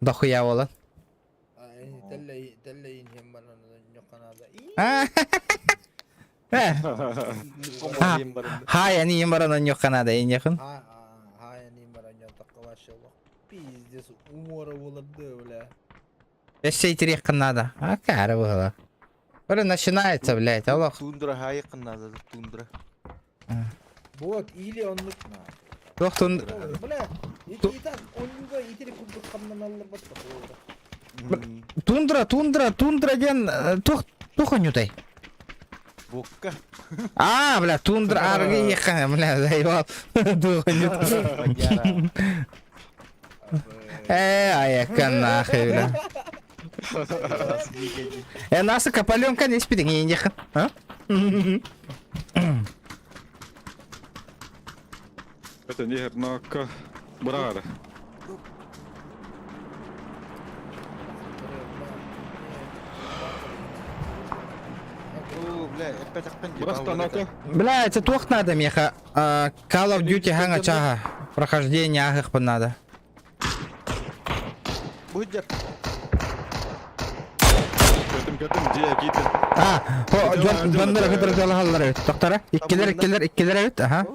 Дохуя буолан. Хай, они им баран онньук надо, иньяхын. Пиздец, умора буоларды, бля. Өссө итириэххин надо. А каара быһыла. Бары начинается, блядь, олох. Тундра хайыкын надо, тундра. Вот, или оннук на. Туох тун... Бля, и так, оннуга итири курдук хамнаналлар баттах Тундра, тундра, тундра диэн туох туох онньутай? Бокка. А, бля, тундра аргы ехха, бля, заебал. Туох онньут. Э, аякка нахуй, бля. Э, насы капаленка не спит, не ехха. А? Это не hernaakka. Браара. Оо, бля, эппэтэхпин Брастанака. Бля, это туох надо меха. Call of Duty ханга чаха. Прохождение ахых надо. Будер. Көтүм көтүм дьиэ киитин. А, о, дьоннор кытары жалахаллар эбит. Токтора. Иккилер, иккилер, иккилер эбит. Аха.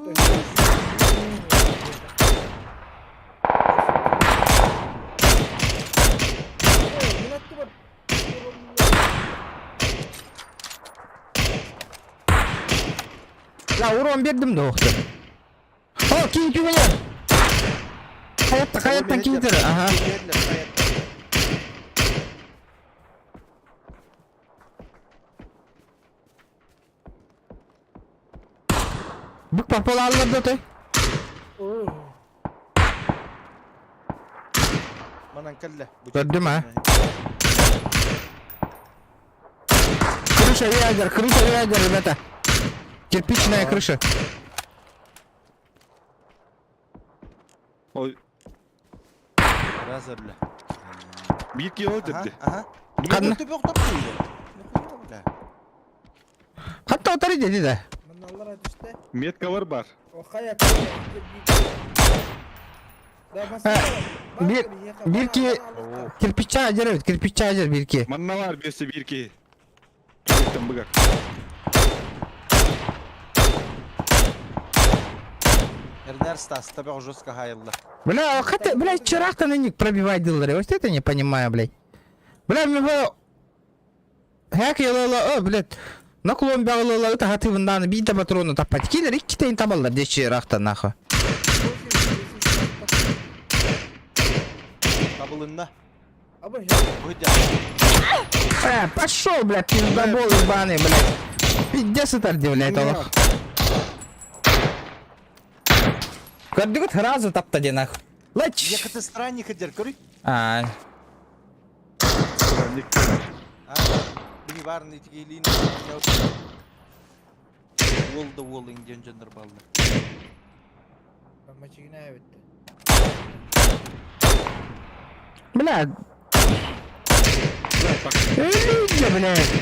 Я урон бердим да охту. О, ким кимелер? Hayatta, hayattan kimdir? Aha. Бык папалалар да той. Манан кэллэ. Көрдүм, а? Крыша ядер, крыша ядер, ребята. Кирпичная крыша. Ой, Раза, бля. биир киһи Ага, дерди. ага. Ханна? Ты бөх топтуйду. Бля. Хатта отары деди да. Мыналар атышты. Меткалар бар. О хайа. Да, Э, Bir, bir ki кирпича acar evet кирпича acar bir ki. Манна бар берсе биир киһи. Киһиттэн быгар. Эрнер Стас, тебя жестко хаялла. Бля, а хотя, бля, вчера-то на них пробивать дилеры. Вот это не понимаю, блядь. Бля, мне было... Хәк ялала, о, блядь. На клон бягылала, это хатывындан бита патрону таппать. Киллер икки тейн табаллар, дечи рахта нахуй. Табылынна. Абы Выйдя. Пошел, блядь, пиздобол ебаный, блядь. Пиздец это, блядь, олох. Көрдүгүт сразу тапта де нахуй. Лач. Ехать странник идер, көрүй. А, Странник. А, бini барын итигейлин. Уол да уол индиан жандар балды. Мачигина битти. бля. Люди, блядь.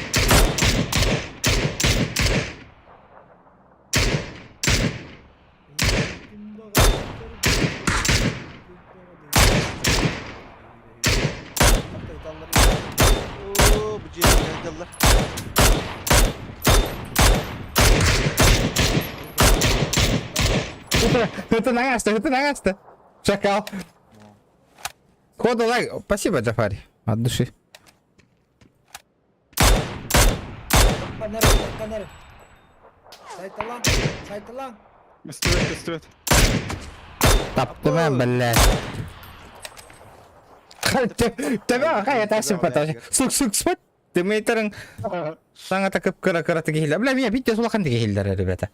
Оо, бу жерге айдаллар. Это нагаста, это нагаста. Шакал. Хода лайк. Спасибо, Джафари. От души. Канар, канар. Сайталан, сайталан. Үстүбэт, үстүбэт. Таптым, блядь. Тебя хай это потом. Сук, сук, спать. Ты мейтерин саңа такып кыра кыра тиги хилдер. Бля, меня битте сулахан тиги хилдер, ребята.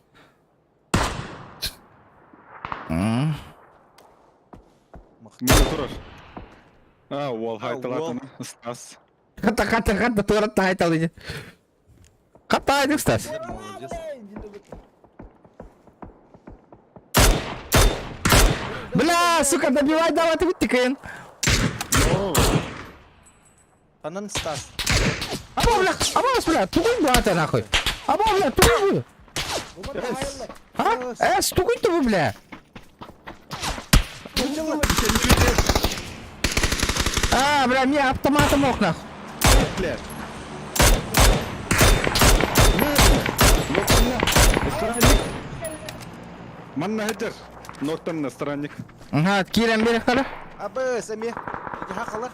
М. Мына турар. А, уол А, хайталатын. Стас. Хата, хата, хата, тура тайтал иди. Хата, иди, Стас. Молодец. Бля, сука, добивай, давай, ты вытекаем. Анан Стас. Аба, бля, аба, бля, тугуй, брата, нахуй. Аба, бля, тугуй. А? Стукай ты, бля. А, бля, мне автоматом мог, нахуй. Бля. Странник. Манна хедер. Ноктан странник. Ага, кирен бери қара. Абы, сәме. Иди хақалар.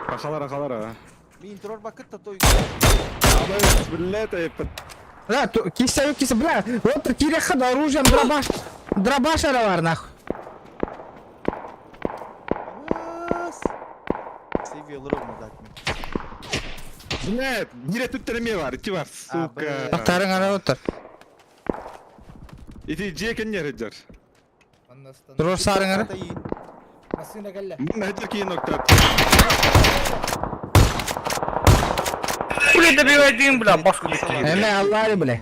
Ахалар, ахалар. а. Мин турар бакыт та той. Абы, блядь, ай, Бля, кисе, кисе, бля, вот киреха да оружием дробаш. Дробаш бар, нахуй. Абыс. Севиялар olmadı akme. Блядь, бире түттереме бар, ити бар, сука. Тақтарың ара отыр. Ити жекен не хедер. Тұрор сарың ара. Масына кэллэ. Манна хедер кийин нокта. Хули добивай дым, бля, башку летит. Эме, Аллари, бля.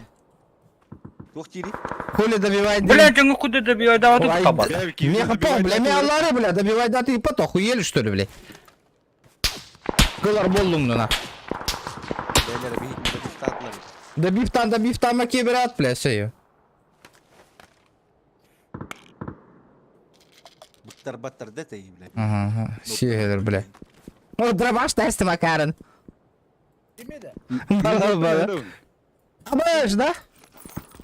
Туох тири. Хули добивай дым. Блядь, ну куда добивай, давай тут табак. Меха пол, бля, ме Аллари, бля, добивай да ты потом охуели, что ли, бля? Кылар болдуң, нахуй. Бәйләре бихит мында бифтатлар. Добив там, добив там, аки брат, бля, все. Буттар баттар дете бля. Ага, сүйелер, бля. О, дробаш тесті макарон. Кимеде? Бала, бала. Абыш, да?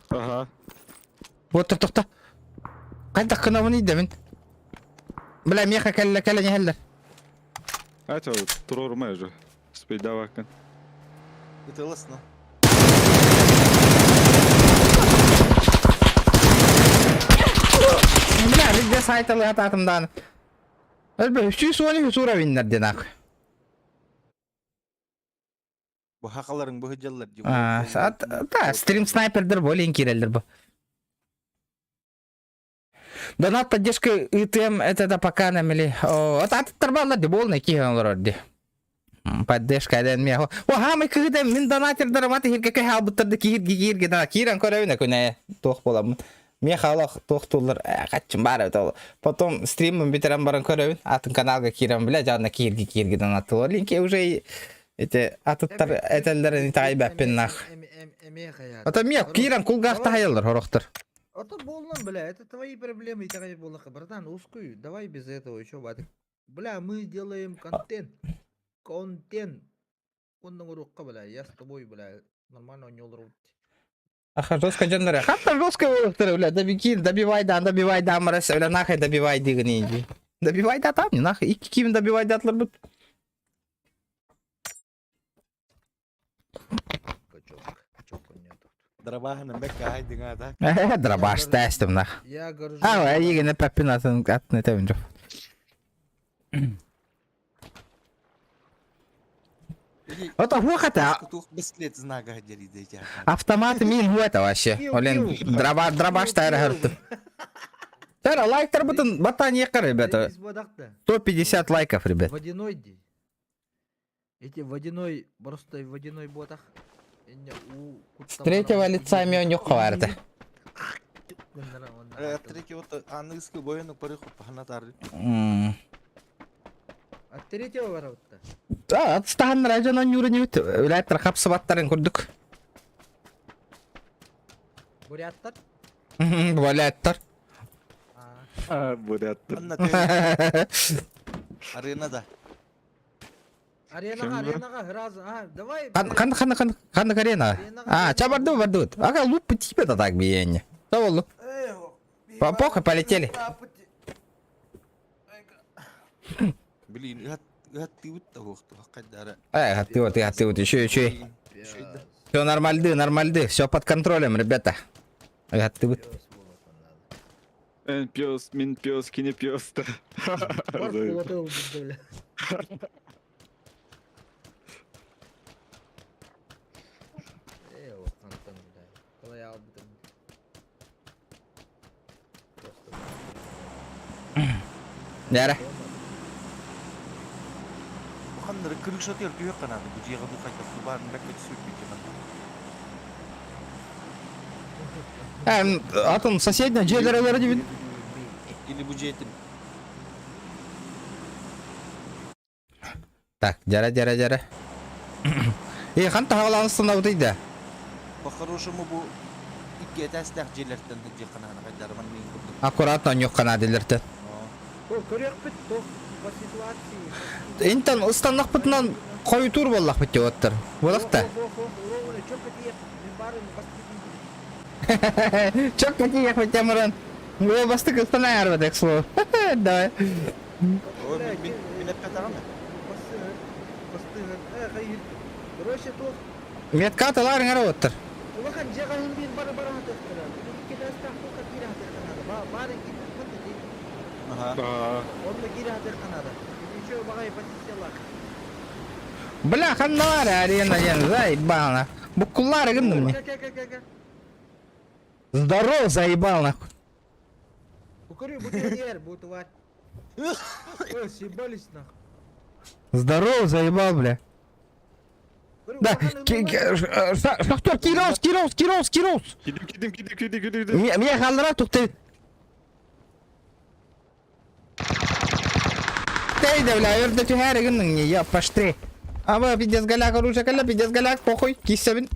Ага. Вот тоқта. Қайда қынауын иді мен. Бля, меха кәлі кәлі не хәллер. Айта, турор ма уже. Спейдавакын. Ытылысна. Бля, везде сайталы атаатым даҕаны. Өлбө, 113 уровеннар диэн ах. Бу хахаларың бу сылдьаллар дии. А, да, стрим снайпердер более киирэллэр бу. Донат поддержка ИТМ это да пока намели. О, аттар баллар ди болный киһи олорор ди. Поддержка дэн мия. О, хамай кыһыда мин донатердар маты хирге кэ халбыттар да киһирги киирге да киирэн көрөбүнэ күнэ туох боламмын. Мия халах туох туллар каччым бар это ол. Потом стримын бүтэрэн баран көрөбүн. Атын каналга киирэн бля жана киирги киирги донаттылар. Линки уже эти атыттар этэллэрин итэҕэйбэппин нах. Ата мия киирэн кулгаахта хайаллар хорохтор. А то болнан, бля, это твои проблемы, итэҕэй буоллахха, братан, ускуй, давай без этого еще, Вадик. Бля, мы делаем контент. Контент. Оннуҥ урукка, бля, я с тобой, бля, нормально оонньуулар Аха, жестко дьоннор. Хатта жестко буолуохтара, бля, добики, добивай да, добивай да, мрась, бля, нахай добивай дигини иди. Добивай да там, не нахай, икки ким добивай да атлар бут. Качок, качок нету. Дробаһынан бэккэ аһайдыҥ аата. Дробаш тестим нах. Я горжусь. А, эйигин эппэппин атын атын этэбин жоқ. Ото хуохата Тух бесклет знага дери автомат мин хуэта вообще. Олен дроба дробаш тайра хырты. Тара лайктар бутын батан екар, ребята. 150 лайков, ребят. Водяной день. Эти водяной, просто водяной ботах. С третьего лица мен юққа Третьего аныгыскы боюну парыху паханатары. От третьего ворота. Да, отстан района нюрнют. Үләттер хапсыбаттарын көрдік. Буряттар? Буряттар. А, буряттар. Арена да. Аренаға, аренаға, раз, а, давай. Қан, қан, қан, қан, арена. А, ча барды, барды. Ага, луп тебе то так биение. Того Похуй, полетели. Блин, ты вот Эй, ты вот, ты вот, еще, еще. Все нормальды, нормальды, все под контролем, ребята. Ты вот. Эн пес, мин пес, кини пес. Яра. Ханнары крышатыр күйе канады, бу жега ду хайта субарын бәкке түсүп Эм, атын соседний дьиэлэр дибин. Или бу жейтин. Так, дьара, дьара, дьара. Э, ханта хаалааныстан да. По-хорошему бу икки этээстээх дьиэлэртэн дьиэ канаана хайдарман мин курдук. Аккуратно ньуккана дилерте. Көрөкпүт тох по ситуации. Интан ыстаннахпытынан хойутуур буоллахпыт диэбэттэр. Буолахта. Чок какие хотя муран. Го бастык ыстана арбат слово. Давай. Ой, мин мин эппетаҕым. Короче, тох Метка талар ңара оттар. Улахан дьиэҕэ биир бары бара хатыахтара. Икки этээстээх туохха киирэ хатыахха наада. Баары киирбит дии. Ага. Онно киирэ хатыахха наада. Еще баҕайы позициялаах. Бля, ханналар арена диэн заебал нах. Буккуллары гынным не. Кэ кэ кэ кэ. Здорово, заебал нахуй. Бу көрү бу диэр бу тварь. Ой, съебались нахуй. Здорово, заебал, бля. Да, шахтер, Кирос, Кирос, Кирос, Кирос. Кидим, кидим, кидим, кидим, кидим. Мне халдыра тухты. Тейде, бля, өрдө түһәрі гынның не, я паштри. Аба, пиздец голяк, оружие калля, пиздец голяк, похуй, киссебин.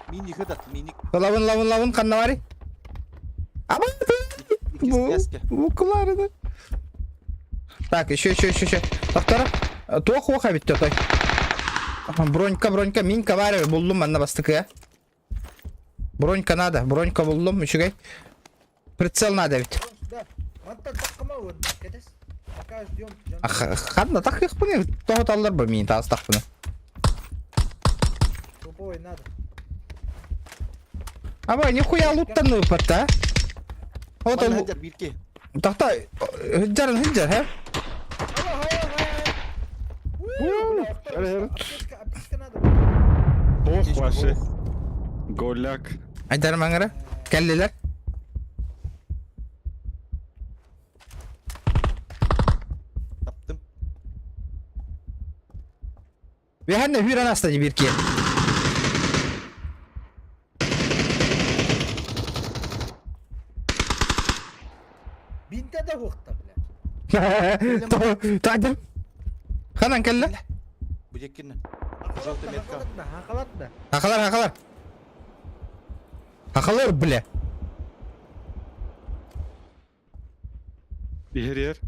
Мини хытат, мини Лавын, лавын, лавын, ханнавари. Аба, икки Буквалары, да. Так, еще, еще, еще, еще. Повтора. Туох уоха бит той. Бронька, бронька, минка бар, буллум манна бастыкы. Бронька надо, бронька буллум, үчүгэй. Прицел надо ведь. Да. Мантан таккама вот, кэтес. Пока ждем. Ханна так их пыны, того таллар ба мин таас тахпыны. Тупой надо. Аба, нихуя луттан ыппатта. Вот Манна ол сылдьар биирки. тахта хыджарын хыджар, хэ? Аптечка, аптечка надо. Ох, вообще. Голяк. Айдар маңара. Кэллилэр. Таптым. Веханна хүрэн аста биир киһи. Бинте да хуохта, бля. Таадым. Ханан кэллэ? Бу дьэккиннэн. Желтый метка. Хахалатна, хахалатна. Хахалар, хахалар. Хахалар, бля. Иһэр иһэр.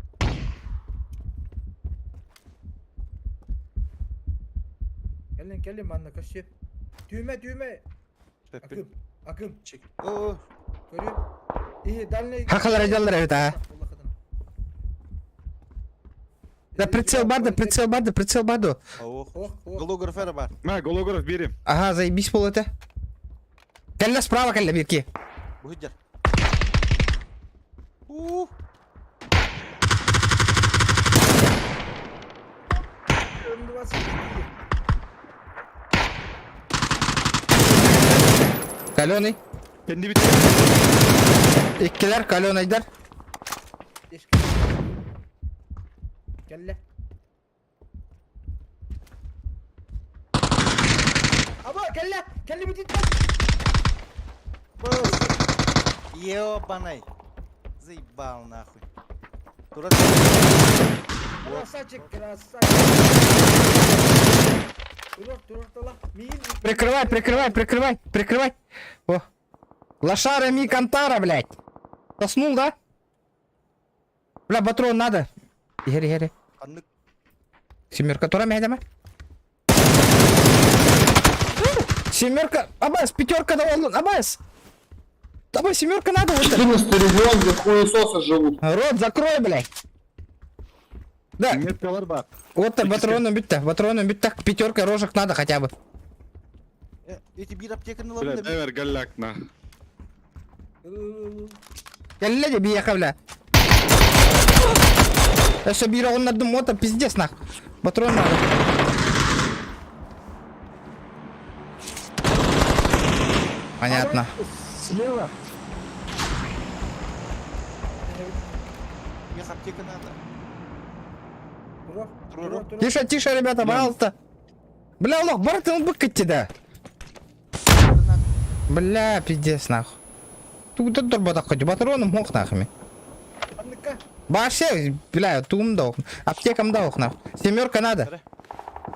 Кэлин, кэлин, манна көссү. Түүмэ, түүмэ. Пеппин. Акым, акым. Чек. О, Көрүм. И, дальний... Хахалар айдаллар эбит, а. Да прицел бар, да прицел бар, да прицел бар ду. ох. Ох, ох. Голограф эрэ бар. Мэ, голограф биэрим. Ага, заебись пол это. Кэллэ справа кэллэ биир киһи. Бу сылдьар. Ух. М24. Каленый. Kendi bit. Иккилэр каленайдар. Кэллэ. Аба, кэллэ! Кэллэ бүтүттэн! Ебаный. Заебал нахуй. Турар. Красавчик, красавчик. Турар, турар, тала. Миин. Прикрывай, прикрывай, прикрывай, прикрывай. О. Лошара ми кантара, блядь. Соснул, да? Бля, патрон надо. Иһэр, иһэр. Ханнык. Семерка тура мэдэме. Семерка, Абас, пятерка давал, Абас. Давай, семерка надо вот. 14 регион, где хуесосы живут. Рот закрой, блядь. Да, Меткалар бар. вот так патроном битте, патроном битте, пятерка рожек надо хотя бы. Э, Эти биир аптеканы Бля, ылабын да. эвер голяк на. Кэллэ де биэхэ, бля. Өссө биир оҕуннардым, вот пиздец нах. Патрон надо. Понятно. Слева. Мех аптека надо. Турар, Турар. турар, турар. Тише, тише, ребята, пожалуйста. Бля, лох, бар ты быкать да. Бля, пиздец, нахуй. Тут тут хоть патроном мог нахуй. Ханныкка. Вообще, бля, тум да Аптекам да нахуй. Семерка надо.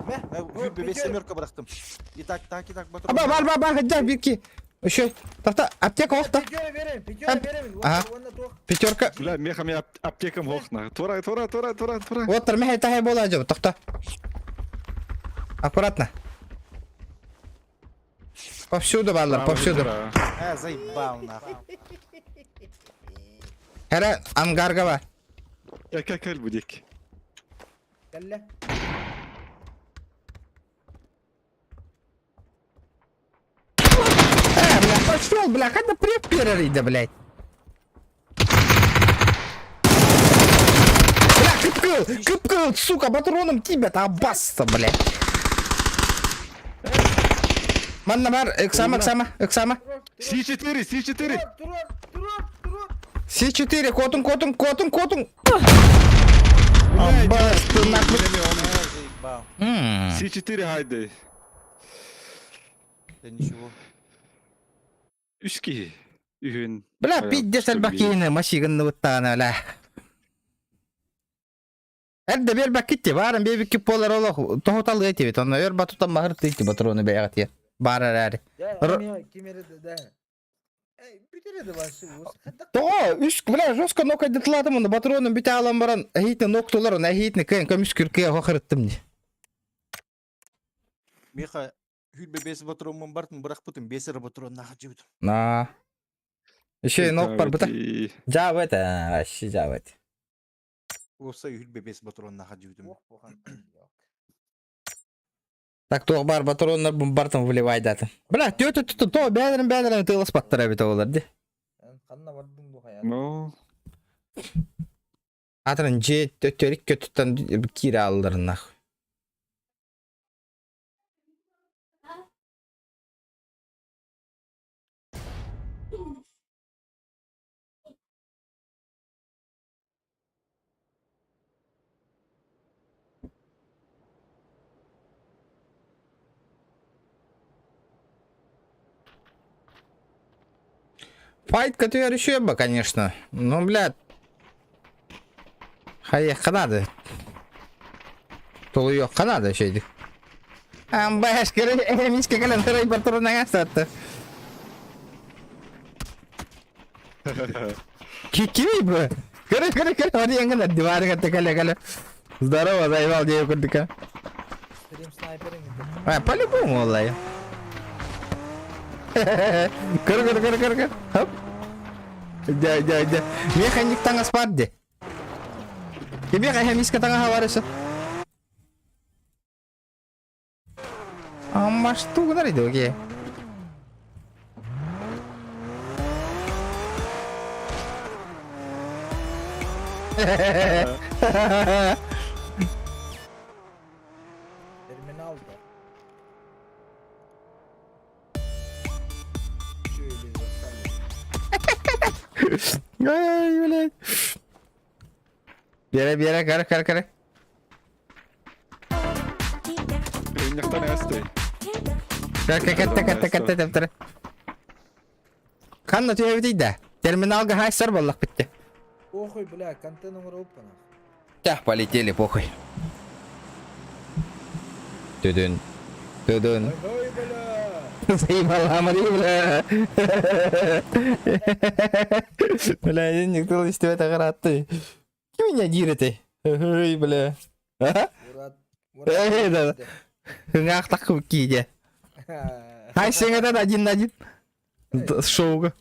Мэ. Мэ, бес семерка бырахтым. И так, так, и так, патрон. Аба, бар, бар, бар, хотя бирки. Еще, та аптека охта. Пятерка берем, пятерка берем. Ага. Уонна туох. Пятерка. Бля, меха ми аптекам хох на. Тура, тура, тура, тура, тура. Вот тормехай тахай бола жоб, тохта. Аккуратно. Повсюду, баллар, повсюду. Э, заебал нахуй. Хара, ангарга бар. Кел, кел, кел будик. Кэллэ. Э, бля, пошел, бля, когда преп перерыда, блядь. Бля, кыпкыл, кыпкыл, сука, патроном тебя-то аббасса, блядь. Манна бар, эксама, эксама, эксама. С4, С4. Турар, турар, турар, турар. С4, котун, котун, котун, котун. Аббас, ты нахуй. Э, заебал. М. С4 haydi. Да ничего. Үс киһи. Үһүн. Бля, Ая, пиздец, альбакины, машигынны буттаана, бля. Эрдэ биэрбэккит бааран биэбикки буолар олох тоһуталыа этибит, онно өр батутан баһыр тыйти патроны бэйэҕит баар эрээри. Да, Р- ким эрэ да. Эй, бүтэр эдэ башы. Тоҕо үс бля жестко нокайдытылаатым онно патронун бүтэ аалан баран эһиитин ноктулар онно эһиитин кыайан көмүс күркыйа хохырыттым дии. Меха, хүлбе бес патронмун бартын, бырахпытым, бес эрэ патрон нахуй жибитим. На. Еще и нок барбыта. Жаабыт, вообще жаабыт. Уопсай хүлбе бес патрон нахуй жибитим. Ох, бухан. Так туох баар батроннар бумбартан выливайдатын. Бля, тө тө тө то бээлэрин бээлэрин тыыласпаттар эбит олар ди. Эн ханна бардың бу хайа? Ну, Атын дьиэ төттөрүк көтүттэн киирэ алларынах. Файт көтүөр үчүгэй бы, конечно. Ну, блядь. Хайыахха надо. Толуйуохха надо үчүгэйдик. Амбаш, кэлэн, эмискэ кэлэн сарайбар туран аҥаастаатта. Кими бу? Көрө, көрө, көрө, барыйаҥҥын диварыгар кэлэ кэлэ. Здорово, заебал диэбит курдука. Стрим снайпериң А, по-любому олай. Көрө, көрө, көрө, көрө, көрө. Хоп. Дя, дя, дя. Механик таҥас бар ди. Кимиэхэ эмискэ таҥаһа бар өссө. Амма что гынар иди окей. Терминалда. Şöyle Ай, блядь. Биэрэ, биэрэ, кара, кара, кара. Ынньахтан ээстэй. Кэтте, кэтте, кэтте, тэптэрэ. Ханна түһэбитий да? Терминалга хайсар буоллах бүттэ. Похуй, бля, контент оҥоробуппун. Тях, полетели, похуй. Түдүн. Түдүн. Ой, бля! Заебала, Мария, бля. Бля, никто истибэт аҕараатты. Ким меня диир этэй? Ой, бля. А? Мурат. Эй, да. Ыҥаах таххыбыт киидэ. Хай сиҥэтэн один на один. Шоуга.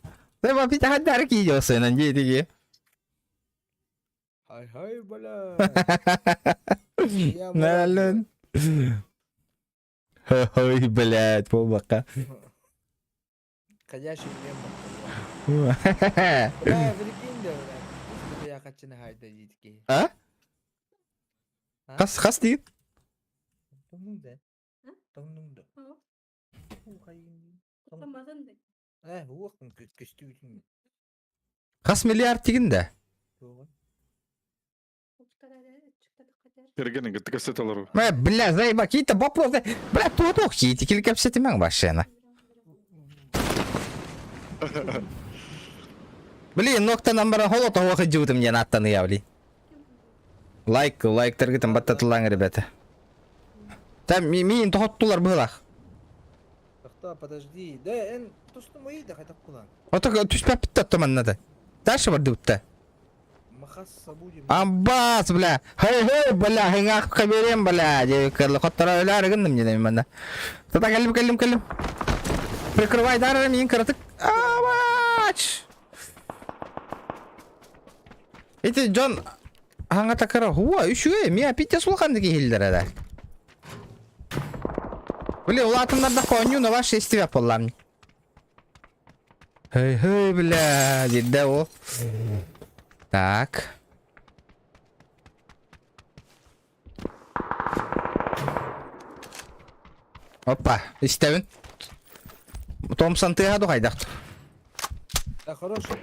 Да, папит, хаддар киидэ осынан диэтиги. Хай хай, бля. Нэлен. Ой, блядь, буолбакка. Ходящий мем. Бля, прикинь, да, бля. Я хочу на хайда дитки. А? Хас, хас диир? Тоҥнуҥ да. Тоҥнуҥ да. Э, уох көстүүтүн. Хас миллиард тигин да? Кэргэнин кытта кэпсэтэ олорор. Э, бля, заеба, какие-то вопросы. Бля, туох киити кил кэпсэтимэҥ машина. Блин, ноктанан баран холото сылдьыбытым диэн ааттаныйа, блин. Лайк, лайктаргытын баттатылаҥ, ребята. Там миин тоһоттулар быһылах. Тохтоо, подожди. Да, эн тустум да хотя кулан. Ото түспэппит оттоманнада. Дальше бардыбытта. Махасса будем. Амбас, бля. Хей, хей, бля, хыңах каберем, бля. Диэбиккэ хотторо өлөөр гынным диэн манна. Тата кэллим, кэллим, кэллим. Прикрывай дарара миин кыратык. Амач! Ити дьон хаҥата кыра хуа үчүгэй миа пиздец улаханнык иһиллэр эрэ. Бля, улаатыннардахха оонньуу на ваше истибэт буоллаам. Хей, хей, бля, диирдэ ол. Так. Опа, истэбин. Томпсон тыаһа духайдах. Да, хороший.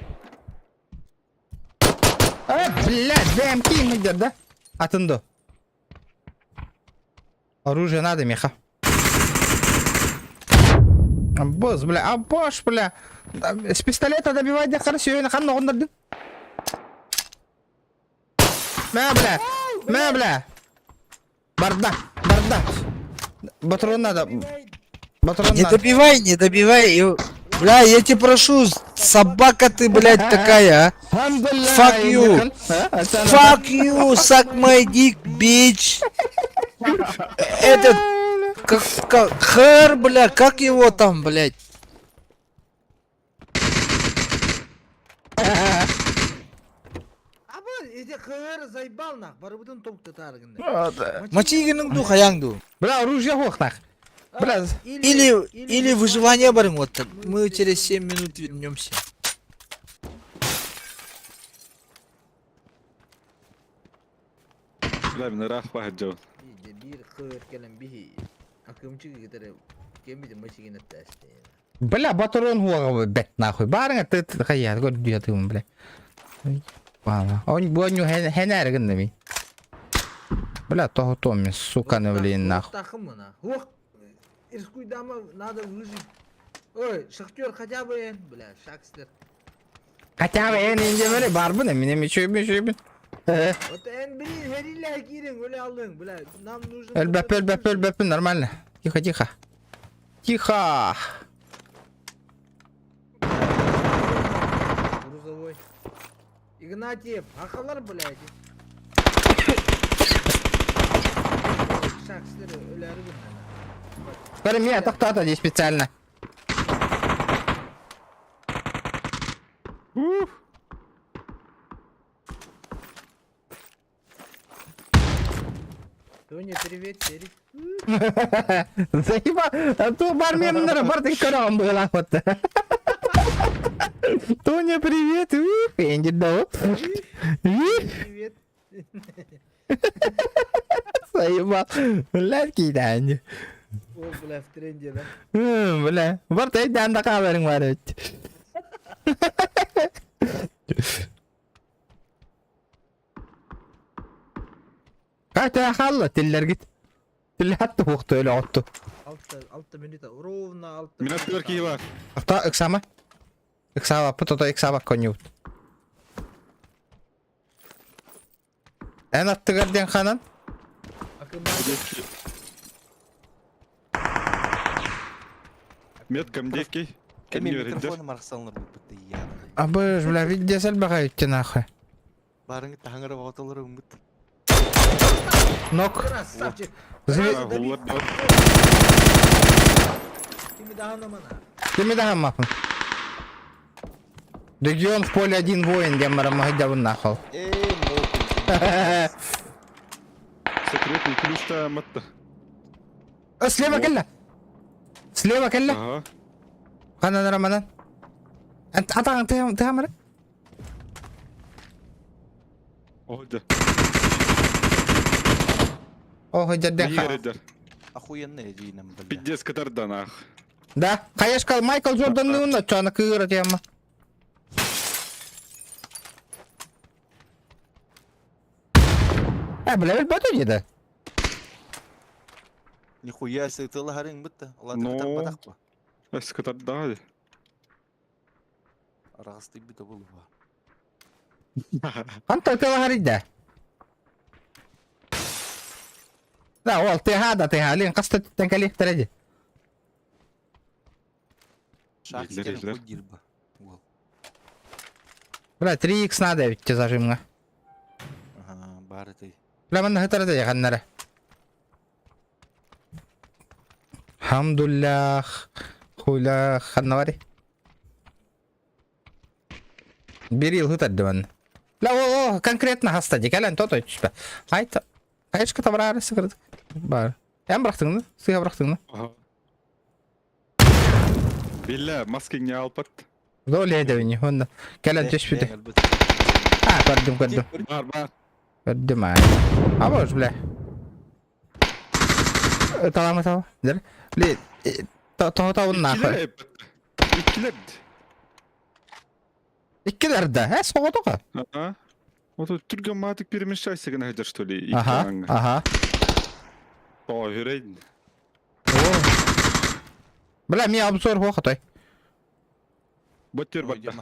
А, блядь, БМК идет, да? Атын до. Оружие надо, меха. Босс, бля, а бош, бля. С пистолета добивать да хорошо, я хан оҕоннордун. Мэ, бля, мэ, бля. Барда, барда. Патрон надо. Патрон Не надо. добивай, не добивай. Бля, я тебя прошу, собака ты, блядь, такая, а. Fuck you. Fuck you, suck my dick, bitch. Этот, как, как, хэр, бля, как его там, блядь? Аба, иди хэр заебал нах, барыбытын топ татаргын. Мачигінің ду хаяң ду. Бля, оружие хуохнах. Бля, Или, или выживание барың вот так. Мы через 7 минут вернемся. Бля, мин ыраах баһыдьабын. Биир кыр кэлэн биһи акымчык кытары кембите машина тесте. Бля, батарон хуаҕа бэт нахуй. Баарыҥа ты хайа көрдүө тыым бля. Баала. Он буонню хэнээр гынна ми. Бля, того Томми, сука, ну блин, нахуй. Тахымына. Ох, Ирскуйдама надо выжить. Ой, шахтер хотя бы, эн, бля, шакстер. Хотя бы эн индемери барбын, мине мечөйбүн шөйбүн. Вот эн, блин, херилля кирин, өле алдың, бля, нам нужен... Өлбәп, өлбәп, өлбәп, нормально. Тихо, тихо. Тихо. Грузовой. Игнатьев, ахалар, блядь. Шакстер өләрі Бары меня тоқтата здесь специально. Ух! Тоня, привет, Серик. Заеба, а то бар мемнері бар тек көрем была вот. Тоня, привет. Ух, Энди, да. Ух, Привет. Заебал. Блядь, кидан. О, бля, в тренде, да? Бля, бар тайдан да кабарың бар өт. Ката халла tiller git. Tiller hatta huqtu öyle ottu. Алты, алты минута, ровно алты Минут минута. киһи бар. Та ыксама. Ыксаба пут ыксаба конют. Эн аттыгар ден ханан. Акымбаев. Меткам декей. Эми Кемни бердер. микрофоным арахсалыныр бу я. Абыж, бля, видесел бага үтте нахуй. Барыңы таңырып отолор үмүт. Нок. Красавчик. Зви... Сразу добить. Кими даһанамана. Кими да мапын. Легион в поле один воин, дем марамахидабын нахуй. Эй, нокум. Секретный ключ-та матта. Слева кэллэ. Слева кэллэ. Ага. Ханан раманан. Атаң тыамары. Oldu. Ох, дядя. Бердер. Охуенная идея бля. Пиздец катарда нах. Да, конечно, Майкл Джордан не чана кыыра тема. Э, бля, өлбөтө деді. Нихуя себе ты лагарың бітті. Ладно, Ну. так батақ па. Эс катарда. Арағысты біті бұл ба. Анта тела харидда. Да, ол теха да теха, лин қаста түттен кәлек тәреді. Шақ Елдер, стерін елдер. қой ба. Ол. Бля, 3х надо ведь зажимға. Ага, бары ты. Бля, мында хытарады яғаннары. Хамдуллах, хуйлах, ханнавари. Бир ел хытарды ман. Бля, о, о, конкретно хаста декален тото түспе. Айт, кайышка табарары сықырдық. Бар. Ән бұрақтың да? Сыға бұрақтың да? Ага. Билля, маскаңны алпат. Доля эдебини, онда. Кэлэн түспүтэ. А, көрдүм, көрдүм. Бар, бар. Көрдүм ай. Абыш, бля. Талама тала. Дер. Бля, тоһотабын нахуй. Иккилер Иккилер. Иккилер да, э, соҕотоҕо. Ага. Вот түргөн маатык перемещайся гына хадер что ли. Аха, аха. О, хүрейн. Бля, ми обзор хуохотой. Боттер батта.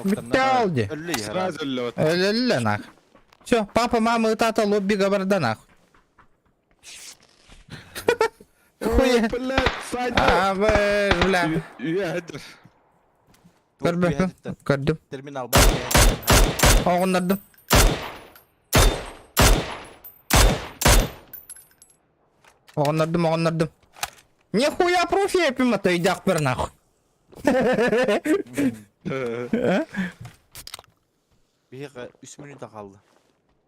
Бүттэ алди. Сразу эле вот. Өлөллө нах. Все, папа, мама и тата лобби габарда нах. Хуя. Блядь, Саня. А, бля. Үйе хадер. Көрбөппүн. Көрдүм. Терминал бар. Оҕуннардым. Оҕуннардым, оҕуннардым. Нихуя профи эпим ата үйдәк бір нахуй. Биһиэхэ үс минута қалды.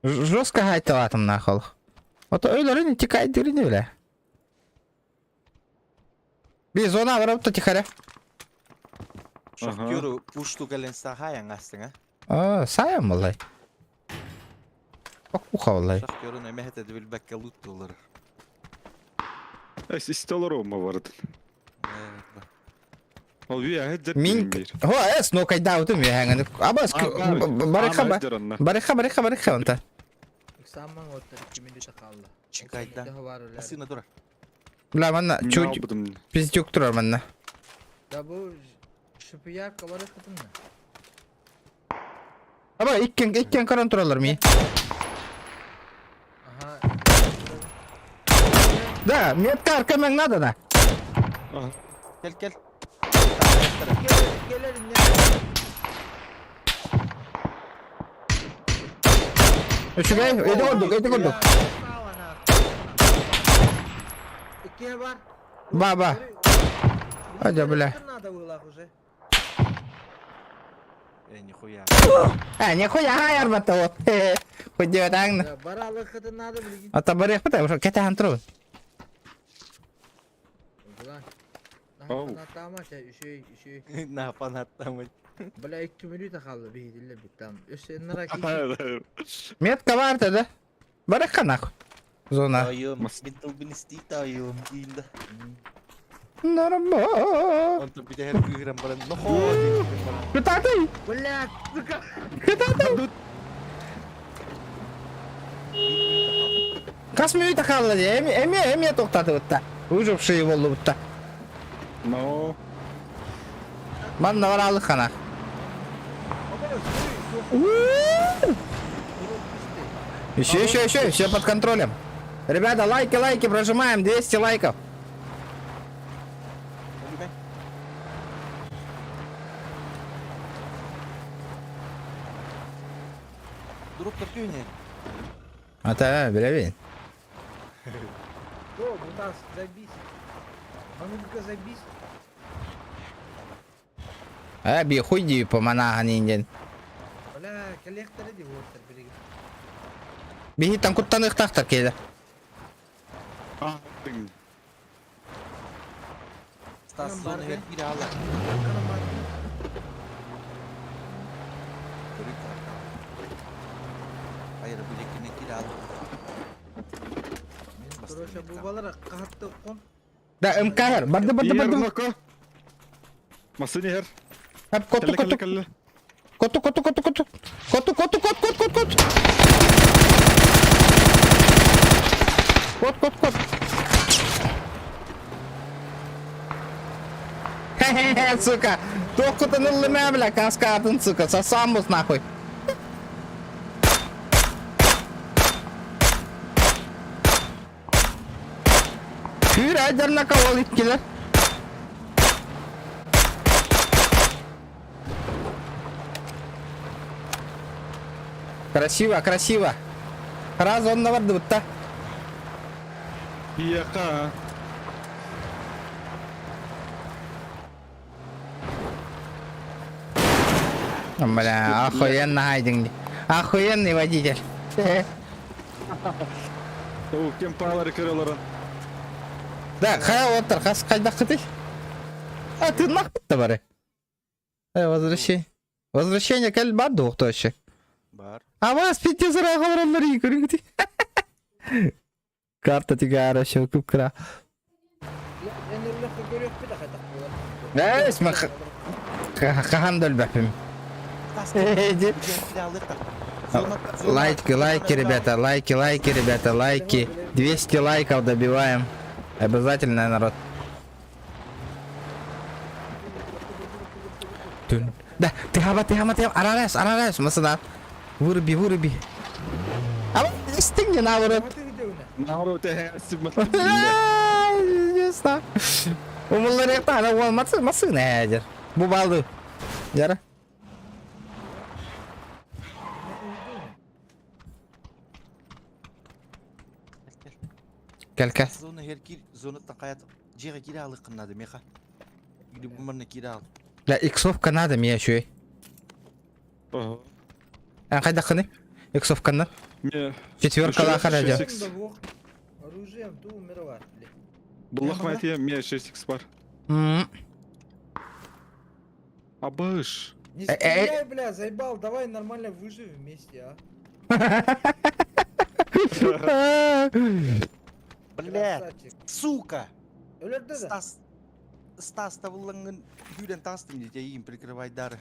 Жестко хайталатым нахуй. Ото өлөрүн тикайдырын бля. Би зона барып тихаря. Шахтеру пушту кэлэн сахайан астың а. А, сайым балай. Покуха балай. Шахтерун эмэһэтэ билбэккэ луттулар. Эс истолор ома бардын. Ол ви ахет Мин Хо эс но кайда утум яңаны. Абас барыха барыха барыха барыха онта. Самман оттар 2 минута қалды. Чекайда. Асына тура. Бля манна чуть пиздюк турар манна. Да бу шипиярка бар кытымна. Аба иккен иккен каран туралар ми. Ага. Да, метка аркамен надо да. Кел кел. Келер не? Үчүгэй, эти көрдүк, эти көрдүк. Икке бар. Ба, ба. Адя, бля. Надо было уже. Э, нихуя. А, нихуя аярбата вот. Хоть делать аңна. Баралы хытын надо билген. Ата барых бата, ошо кете хантыры. Булан. Ау. Натама үшей, үшей. На фанаттамын. Бля, 2 минута қалды бейділер биттам. Өсе нара Метка бар да? Барых нахуй. Зона. Тайым, мен тылбын истей тайым дейін Нормально. Онтон бүтэһэр кыыһыран баран нохоо диэн баран. Кытаатый! Бля, сука. Кытаатый! Хас минута хаалла дии, эми эми эми тоқтатыбытта. Выжившие боллубутта. Но. Манна бараалык хана. Еще, еще, еще, все под контролем. Ребята, лайки, лайки, прожимаем, 200 лайков. Друг төртүүнэ. Ата, билебин. О, Бутас, забись. А ну-ка забись. Э, би хуй дии по манахан инден. Бля, коллекторы ди вот билеген. Биһи там куттаныхтахтар келе. А, дың. Стас зона кире ала. Хайыр бүлеккине кире ала. Короче, бу балар катты ком. Да, МКР, барды барды барды. Ноко. Масыны хер. Хап, коту Кэллэ кэллэ коту. кэллэ. Коту коту коту коту. Коту коту кот кот кот кот. Кот кот кот. Хе-хе-хе, сука. Тохкутан ыллымя, бля, каскатын, сука. Сосамбус нахуй. Хүр айдарна кавал иккилер. Красиво, красиво. Раз он на барды бутта. Ияка. Бля, охуенно хайдинг. Охуенный водитель. О, кем палары көрөлөрөн. Да, хая оттар, хас кайда кыты? А ты нахуй бары. Э, возвращение. Возвращение кел бар дуохтоще. Бар. А вас пяти зыра говораллар көрүңү Карта тигара шо күп Энерлек көрөк бит кайтак болар. Э, сме хахан дөлбәпим. Стас кире алыкта. Лайки, лайки, ребята, лайки, лайки, ребята, лайки. 200 лайков добиваем. Обязательно, народ. Түн. Да, ты хаба, ты хаба, ты хаба. Арарас, арарас, масана. Выруби, выруби. А вот стыгни наоборот. Наоборот, Честно. Умуллар яктана ол масы масы нәдер. Бу балды. Яра. Кел кел. Зона хер кир, зона такаят. Жеге кире алыккыннады меха. Или бумарны кире ал. Бля, иксовка надо мне еще. А кайда кыны? Иксовканы. Не. Четверка лахар Шесть әдер. икс. Оружием ту умерла, бля. Буллах майтия, мне 6х бар. М. Абыш. Не Э, э, стреляй, бля, заебал, давай нормально выживем вместе, а. Бля, Красавчик. сука! Өлөрдө да. Стас... Стас табыллаңын хүрен тастым дейді, им прикрывай дары.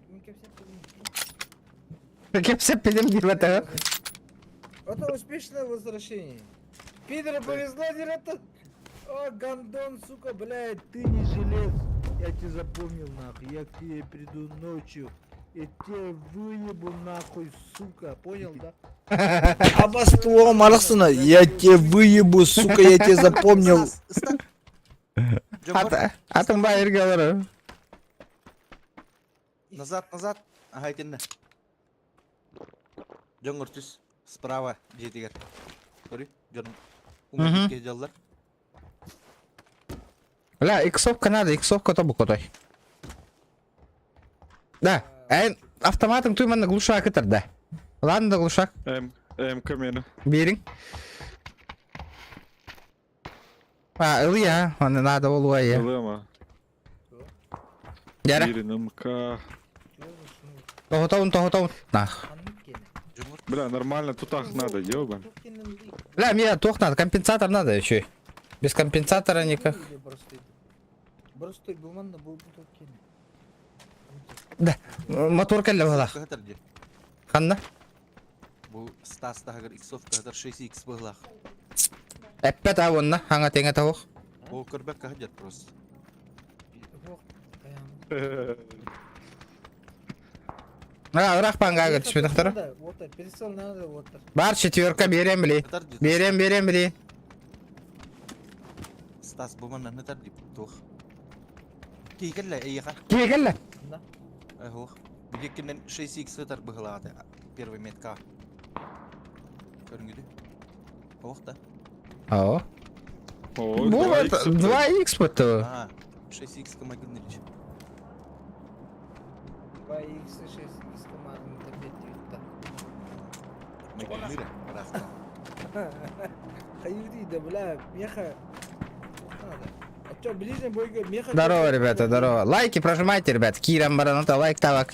Мен кепсеп кылдым. Кепсеп пидем дип атыгы. Это успешное возвращение. Пидору повезло, директор. О, гондон, сука, блядь, ты не жилец. Я тебя запомнил, нахуй. Я к тебе приду ночью. Я тебя выебу, нахуй, сука. Понял, да? Абастуа Марсона, я тебя выебу, сука, я тебя запомнил. Стас, Стас. Жомар, Ат, атым ба эрге олар. Назад, назад. Ага, итинне. Жоңгор түс. Справа жетигер. Көрүй, жон. Мгм. Уңа жаллар. Бля, иксовка надо, иксовка тобу котой. Да, эн автоматом туйманна глушак ытар, да. Ладно, да глушак. М, МК мені. Берин. А, ылья, он надо олуа я. Ылыма. Яра. Бирин МК. Тохотоун, тохотоун. Нах. Жоңгор. Бля, нормально, тут ах надо, ёбан. Бля, мне тох надо, компенсатор надо еще. Без компенсатора никак. Простой буманна был бы Да, мотор кэллэ была. Кахатар же. Ханна. Бу Стас тахагар иксов кахатар 6x быглах. Эппет авонна, хаңа теңе тох. Бу көрбәк кахатар просто. А, ырах панга түспедик тара. Вот, пересел надо, вот. Бар четверка берем били. Кахатар же. Берем, берем били. Стас буманна нытар дип тух. Кейкелле эйха. Киге Да. Ох. Бигеккенен 6x кахатар быглады. Первый метка. Көрүнгүдү. Ох да. О. О, Бу 2х. 2х бутты. А, 6x комагынлич. 2х 6х командный опять Мегмира, рахта. Хаюри, да бля, меха. Надо. А чё, ближний бой, меха. Здорово, ребята, здорово. Лайки прожимайте, ребят. Кирам баранота лайк тавак.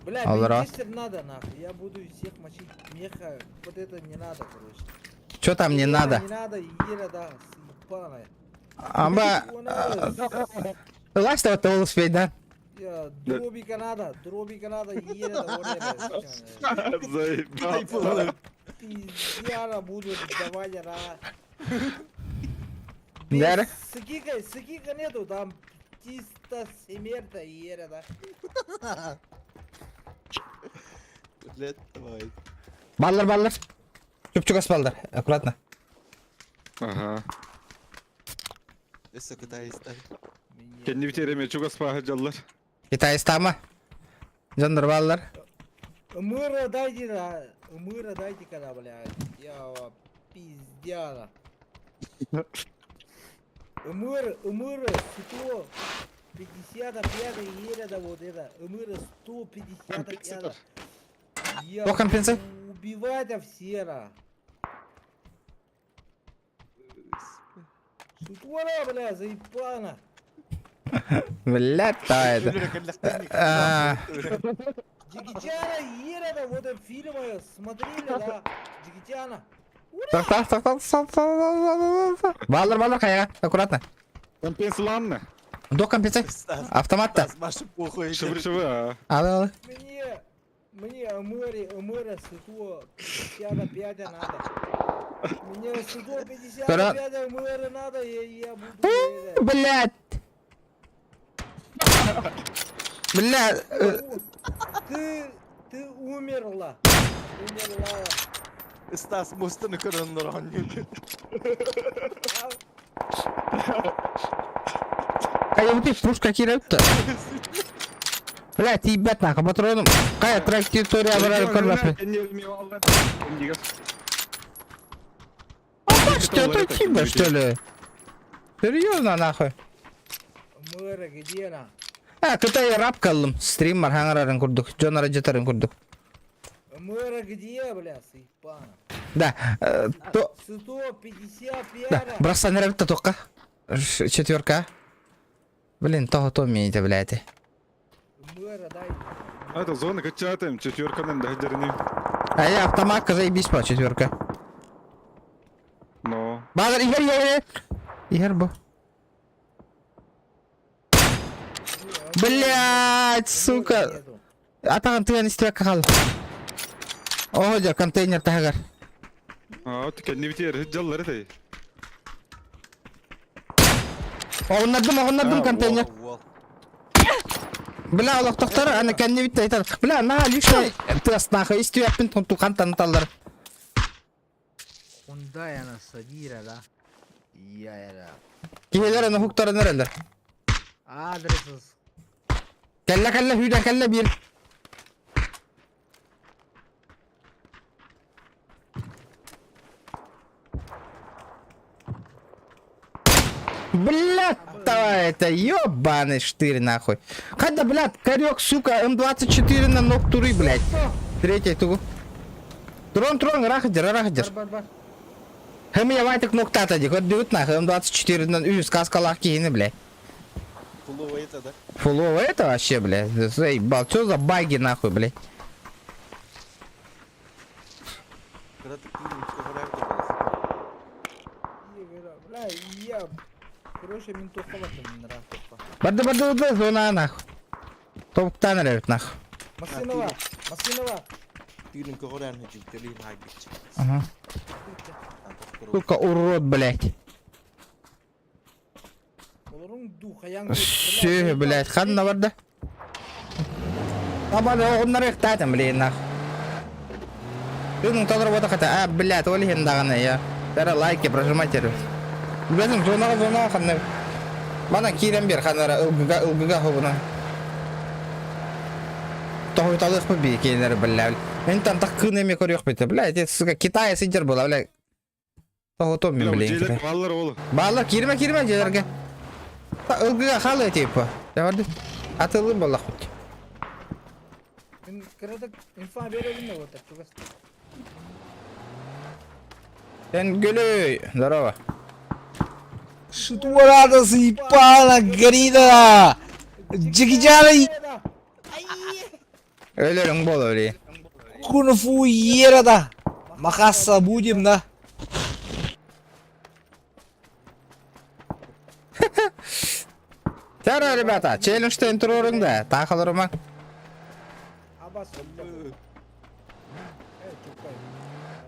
Бля, Алра. винчестер надо, нахуй. Я буду всех мочить. Меха, вот это не надо, короче. Чё там не Ера надо? Не надо, Ера, да, съебаная. Амба. Его надо, Лач вот успеть, да? Я, дробика надо, дробика надо, Ера, да, вот это. Заебал. Пиздяра буду давать, ра. Да? Скика, скика нету, там чисто смерта Ера, да. Блядь, давай. Баллар, баллар. Чүпчүк баллар. Аккуратно. Ага. Эссе кытайстар. Kendi bitereme çok az pahalılar. Китайстама. Жандар баллар. Мыра дайте, да. Мыра дайте, когда, блядь. Я пиздяра. Мыр, мыр, 155 ере, да вот это. Мыр 155. Компенсатор. Я Кто компенсатор? Убивать всера. Сутура, бля, заебана. Блядь, да это. А, Джигитяна, Ера, да, вот это фильм смотрели, да. Джигитяна. Так, так, так, так, так, так, так. Баллар, баллар, каяга. Аккуратно. Компенсаланны. До компенсация. Стас, Автомат-то. Стас, Маша похуй. Шыбы шыбы а. Алы, алы. Мне, мне Амэри, Амэра 155 надо. Мне 155 Амэра надо, я, я буду... это. Блядь. Блядь. Ты, ты умерла. Умерла. Стас мостыны көрөндөр анню. Кая вот пушка кирепті. Блядь, ебать нахуй, патроном. Кая траектория брали көрмәппін. Что это типа, что ли? Серьезно, нахуй? Амэра, где она? А, Кытай рап каллым. Стрим бар хаңарарын курдук, жонара жетарын курдук. Амэра, где, бля, съебана? Да, то... 150 Да, бросай нравится только. Четверка. Блин, того то умеете, блядь. Это зона качатым, четверканан да дерни. А я автоматка заебись по четверка. Но. Базар, Игорь, Игорь, Игорь, бу. Блять, сука. Атаҕын тыан истибэккэ хаал. Оо дьэ, контейнер таһыгар. А, вот кэннибитигэр дьаллар этэй. Оҕуннардым, оҕуннардым контейнер. Уол. Бля, олохтохтор аны кэннибит айтар. Бля, наһаа лишний тыастаахы истибэппин тунтухан таныталлар. Хундаяна садира да. Я Киһилэр аны хуктаран эрэллэр. Адресыз. Кэллэ кэллэ сүүрэн кэллэ биир. Блядь, давай это ёбаный штырь нахуй. Хотя, блядь, корек, сука, М24 на ног туры, блядь. Третий тугу. Трон, трон, рахадер, рахадер. Бар бар бар. Хэм я вайтик ноктата ди, хоть бьют нахуй, М24 на үс каскалах киһини, блядь. Фулова это, да? Фулово это вообще, блядь, заебал. Что за баги нахуй, блядь? Когда ты кинешь, говорят, Бля, я... Короче, мин тохталатым мин рахтоппа. Барды барды барды зона нахуй. Топтан эрэ нахуй. Массыына бар. Массыына бар. Тыынын көҕүрээн дьиҥтэлиин хаайбычча. Ага. Сука, урод, блядь. Олоруҥ дуу, хайаҥ Все, блядь, ханна барда. Абады оҕуннары ыктаатым, блин, нахуй. Тыынын толору бота хата. А, блядь, ол иһин даҕаны я. Тара лайки прожимайте. Билбэтим, зонаҕа зонаҕа ханна. Мана киирэн биэр ханара ылгыга ылгыга хобуна. Тоһуйталыахпыт бии кинилэр, бля. Мен там так кыын эми көрүөхпүт. Бля, эти, сука, Китая сидер была, бля. Тоһутуом мин, блин. Дьиэлэр бааллар ол. Бааллар, киирмэ, киирмэ дьиэлэргэ. Ылгыга хаалыа типа. Дьэ, Атылы буоллахпыт. Мин кыратык инфа биэрэбин да вот чугас. Сен гөлөй, здорово. Что надо заебала, гнида! Джигиджана Өлөрүҥ буолуо били. кунг-фу ера Махаться будем, да? Тара, ребята, челленджтен туруоруҥ да, таахаларыма. Абас Э, чукай.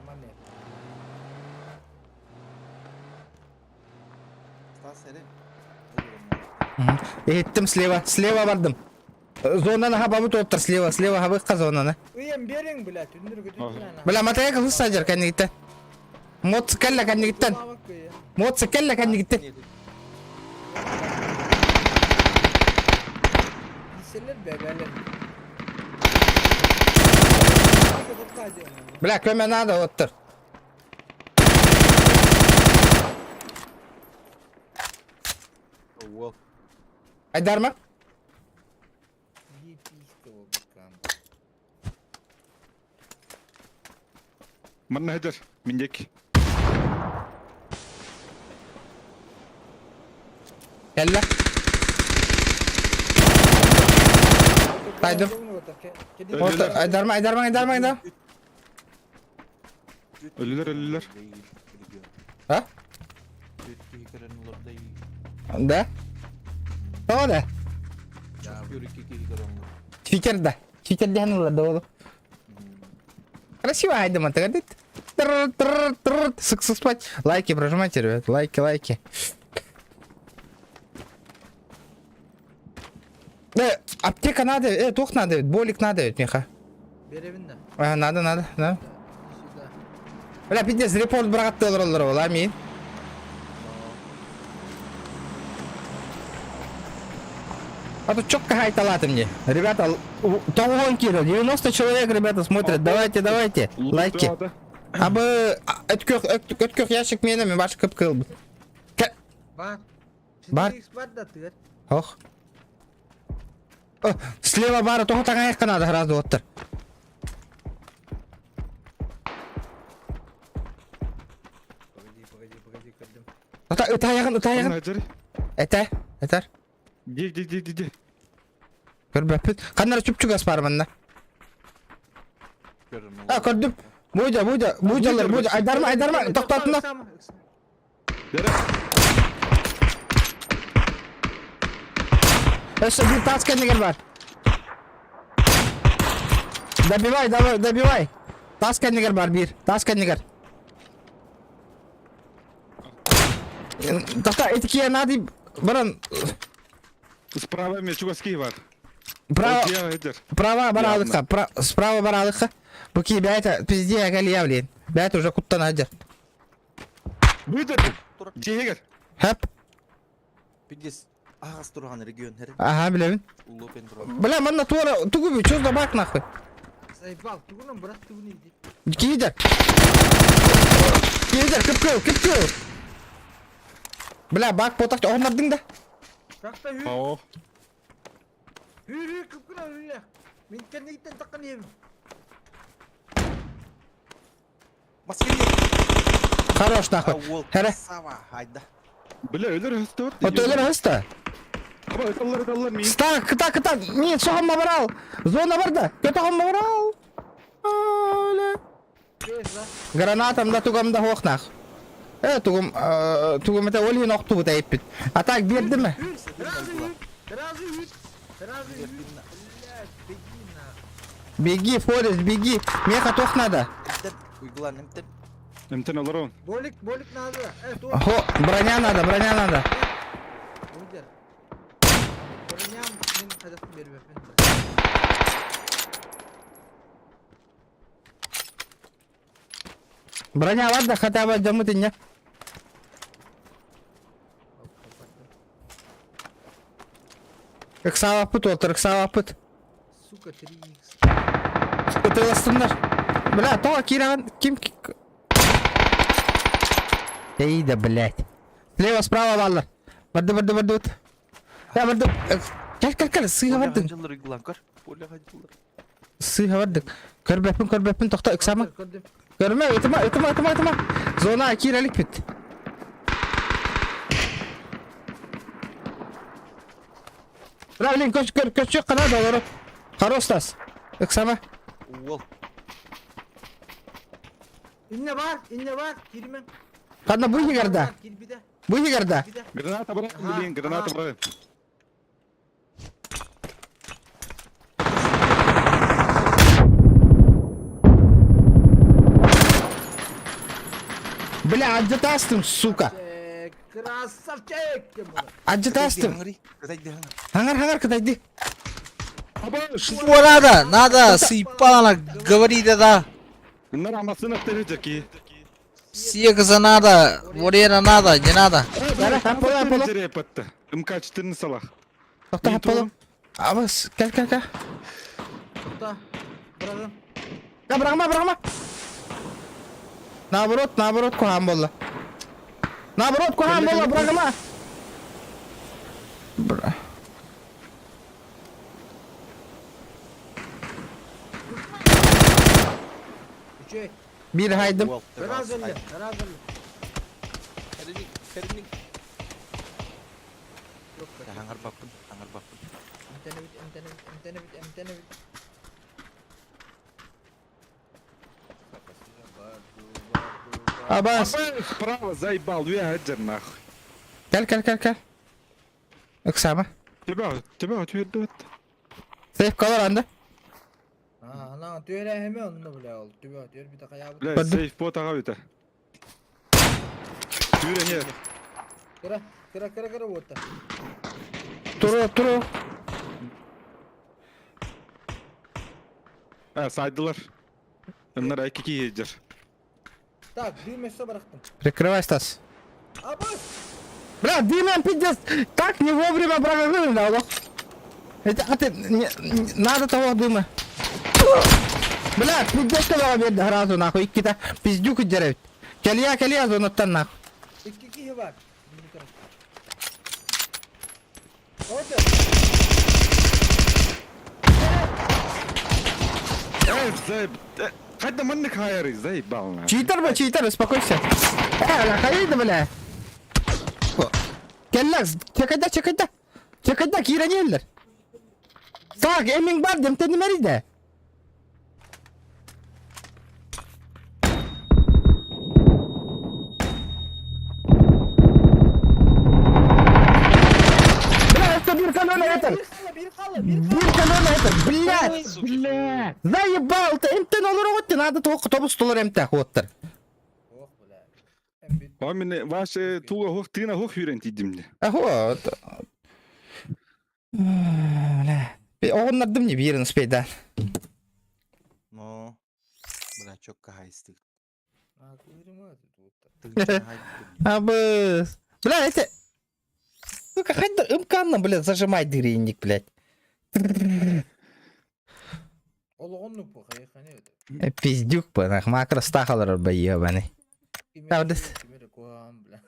Нормально. Стас эрэ. Иһиттим слева, слева бардым. Зонаны хабабы туоптар слева, слева хабыкка зонаны. Ыйан берең, блядь, түндүр көтүт. Бля, матайга хыс садьар кэннигиттэн. Моц кэллэ кэннигиттэн. Моц кэллэ кэннигиттэн. Билселер бэбэлэр. Бля, көмө надо оттор. Уол. Айдарма? Манна хедер, миндек. Кэллэ. Тайдым. Оттор, айдарма, айдарма, айдарма, айдарма. Өлүлэр, өлүлэр. А? Да? Тоҕо да? Читер да. Читер диэн ылла да ол. Красиво айдым атыгадыт. Сык спать. Лайки прожимайте, ребят. Лайки, лайки. Аптека надо, туох надо, болик надо, Миха. Беребин да. А, надо, надо, да. Сюда. Бля, пиздец, репорт быраҕатты олороллор ол, аминь. А тут четко хайталаты мне. Ребята, тоҕуон киирэ, 90 человек, ребята, смотрят. Давайте, давайте, лайки. Абы, өткөх ящик мене, баш кып кыл. Бар. Бар. 4x бар да тыгар. Ох. Слева бара, тоҕо таҥайыққа надо, сразу оттыр. Ата ытайаҕын ытайаҕын. Этэ, этэр. Ди ди ди ди ди. Көрбөппүт. Ханна эрэ чуп-чугас баар манна. А, көрдүм. Буйда, буйда, буйдалар, буйда. Айдарма, айдарма, тоқтатына. Өссө bir тас кэннигэр бар. Добивай, давай, добивай. Тас кэннигэр бар биир. Тас кэннигэр. Тоқта, итикие надо баран. Справа мен чугаский бар. Право, право баралыкка, справа баралыкка. Бу ки бәйт пизде галия блин. Бәйт уже куттан адер. Выйдер. Дьиэгэр. Хэп. Пиздец. Ағас тұрған регион хер. Ага, билебин. Улопен тұрған. Бля, манна туара тугу чё за бак нахуй? Заебал, тугунан брат тугуну иди. Киидер. Киидер, кып-кыл, кып-кыл. Бля, бак потак оҕоннордуҥ да. Ракта үр. О. Үр үр кып-кына үллэ. Мин кэннигиттэн таххан иһэбин. Хорош нахуй. Хәрә. Хайда. Бля, өлөр өстө бар. Вот өлөр өстө. Аба, ыталлар, ыталлар, мин. Ста, кыта, кыта. Нет, соҕамма барал. Зона бар да. Көтөҕөммө барал. Гранатам да тугам да хуох нах. Э, тугум, тугум это ол иһин охтубут эйппит. А так биэрдим. Беги, Форест, беги. Меха тох надо. Уйгулан эмтен. Эмтен олорон. Болик, болик надо. Хо, броня надо, броня надо. Броня ладно, хотя бы дьоммут инньэ. Ыксаабаппыт уолтар, ыксаабаппыт. Сука, 3х. Ытыаластыннар. Бля, тоҕо киирэҕин ким... Эй да, блядь. Слева, справа бааллар. Барды, барды, барды, барды. Я барды. Кэл, кэл, кэл, сыыһа бардыҥ. Сыыһа бардык. Көрбөппүн, көрбөппүн, тохто, ыксаама. Көрмө, ытыма, ытыма, ытыма, ытыма. Зона киирэ иликпит. Бля, блин, көч, көр, көчүк кана долору. Хорош тас. Ыксама. Уол. Инне бар, инне бар, кирмен. Ханна бу иһигэрдэ. Кирбиде. Бу иһигэрдэ. Граната брат, блин, граната брат. Бля, аддьатаастым, сука. Красавчик! Аддьатаастым. Хаҥар, хаҥар, кытайды. Что надо? Надо, съебала, говори да. Bunlar amasını atlayacak ki. Съехаться надо, Ворена надо, не надо. МК-14 салах. Тоқта, Аполло. Абас, кел, кел, кел. Тоқта, бырағым. Я бырағыма, бырағыма. Наоборот, наоборот, куһаҕан буолла. Наоборот, куһаҕан буолла, бырағыма. Бра. Биир хайдым. Хаҥарбаппын, хаҥарбаппын. Эмтэнэбит, эмтэнэбит, эмтэнэбит, эмтэнэбит. Абас. Справа заебал, я один нахуй. Кэл, кэл, кэл, кэл. Ыксаама. Тебя, тебя түөрдүбүт. Сейф колор анда. Ана түөрэ онно бля ол түбэ түөр бүтэ хайаабыт. Бля, сейф бот аға бүті. Түөрэ не? Кыра, кыра, кыра, кыра уотта. Туру, туру. А, сайдылар. Bunlar iki киһи Так, дым өссө барахтым. Прикрывай, Стас. Абас! Бля, дымом пиздец! Так не вовремя проговорили, да, алло. Это, а ты, не, не, надо того дыма. Бля, пиздец того берді сразу нахуй, иккита пиздюк деревит. Кэлиэ, кэлиэ зонаттан нахуй. Икки киһи бар. Ота. Эй, заеб... Хайда маннык хайары, заебал нахуй. Читер, бля, читер, успокойся. Э, бля, хайда, бля. Кэллэ, чекайда, чекайда. Чекайда, киирэн иһэллэр. Так, эмиҥ бар, демтеним эрийдэ. Бля, это бир колено это! Бир колено это, блядь! Блядь! Заебал ты, эмтен олор оҕотти, надо тоқ тобус толор эмтэх уоттар. Ох, бля. О, мен ваше туга хох тына хох хүрен тидимде. Ахо. Бля. Оҕоннордум не биирин успейда. Но, бля, чокка хайстык. А, куйрыма тут. Абы. Бля, это... Сука, хоть ымканна, бля, зажимай дыренник, блядь. Олоҕоннук бу хайыханы это. Пиздюк, бля, нах, макро стахалар ба ебаный. Правда? Кимере куам, бля.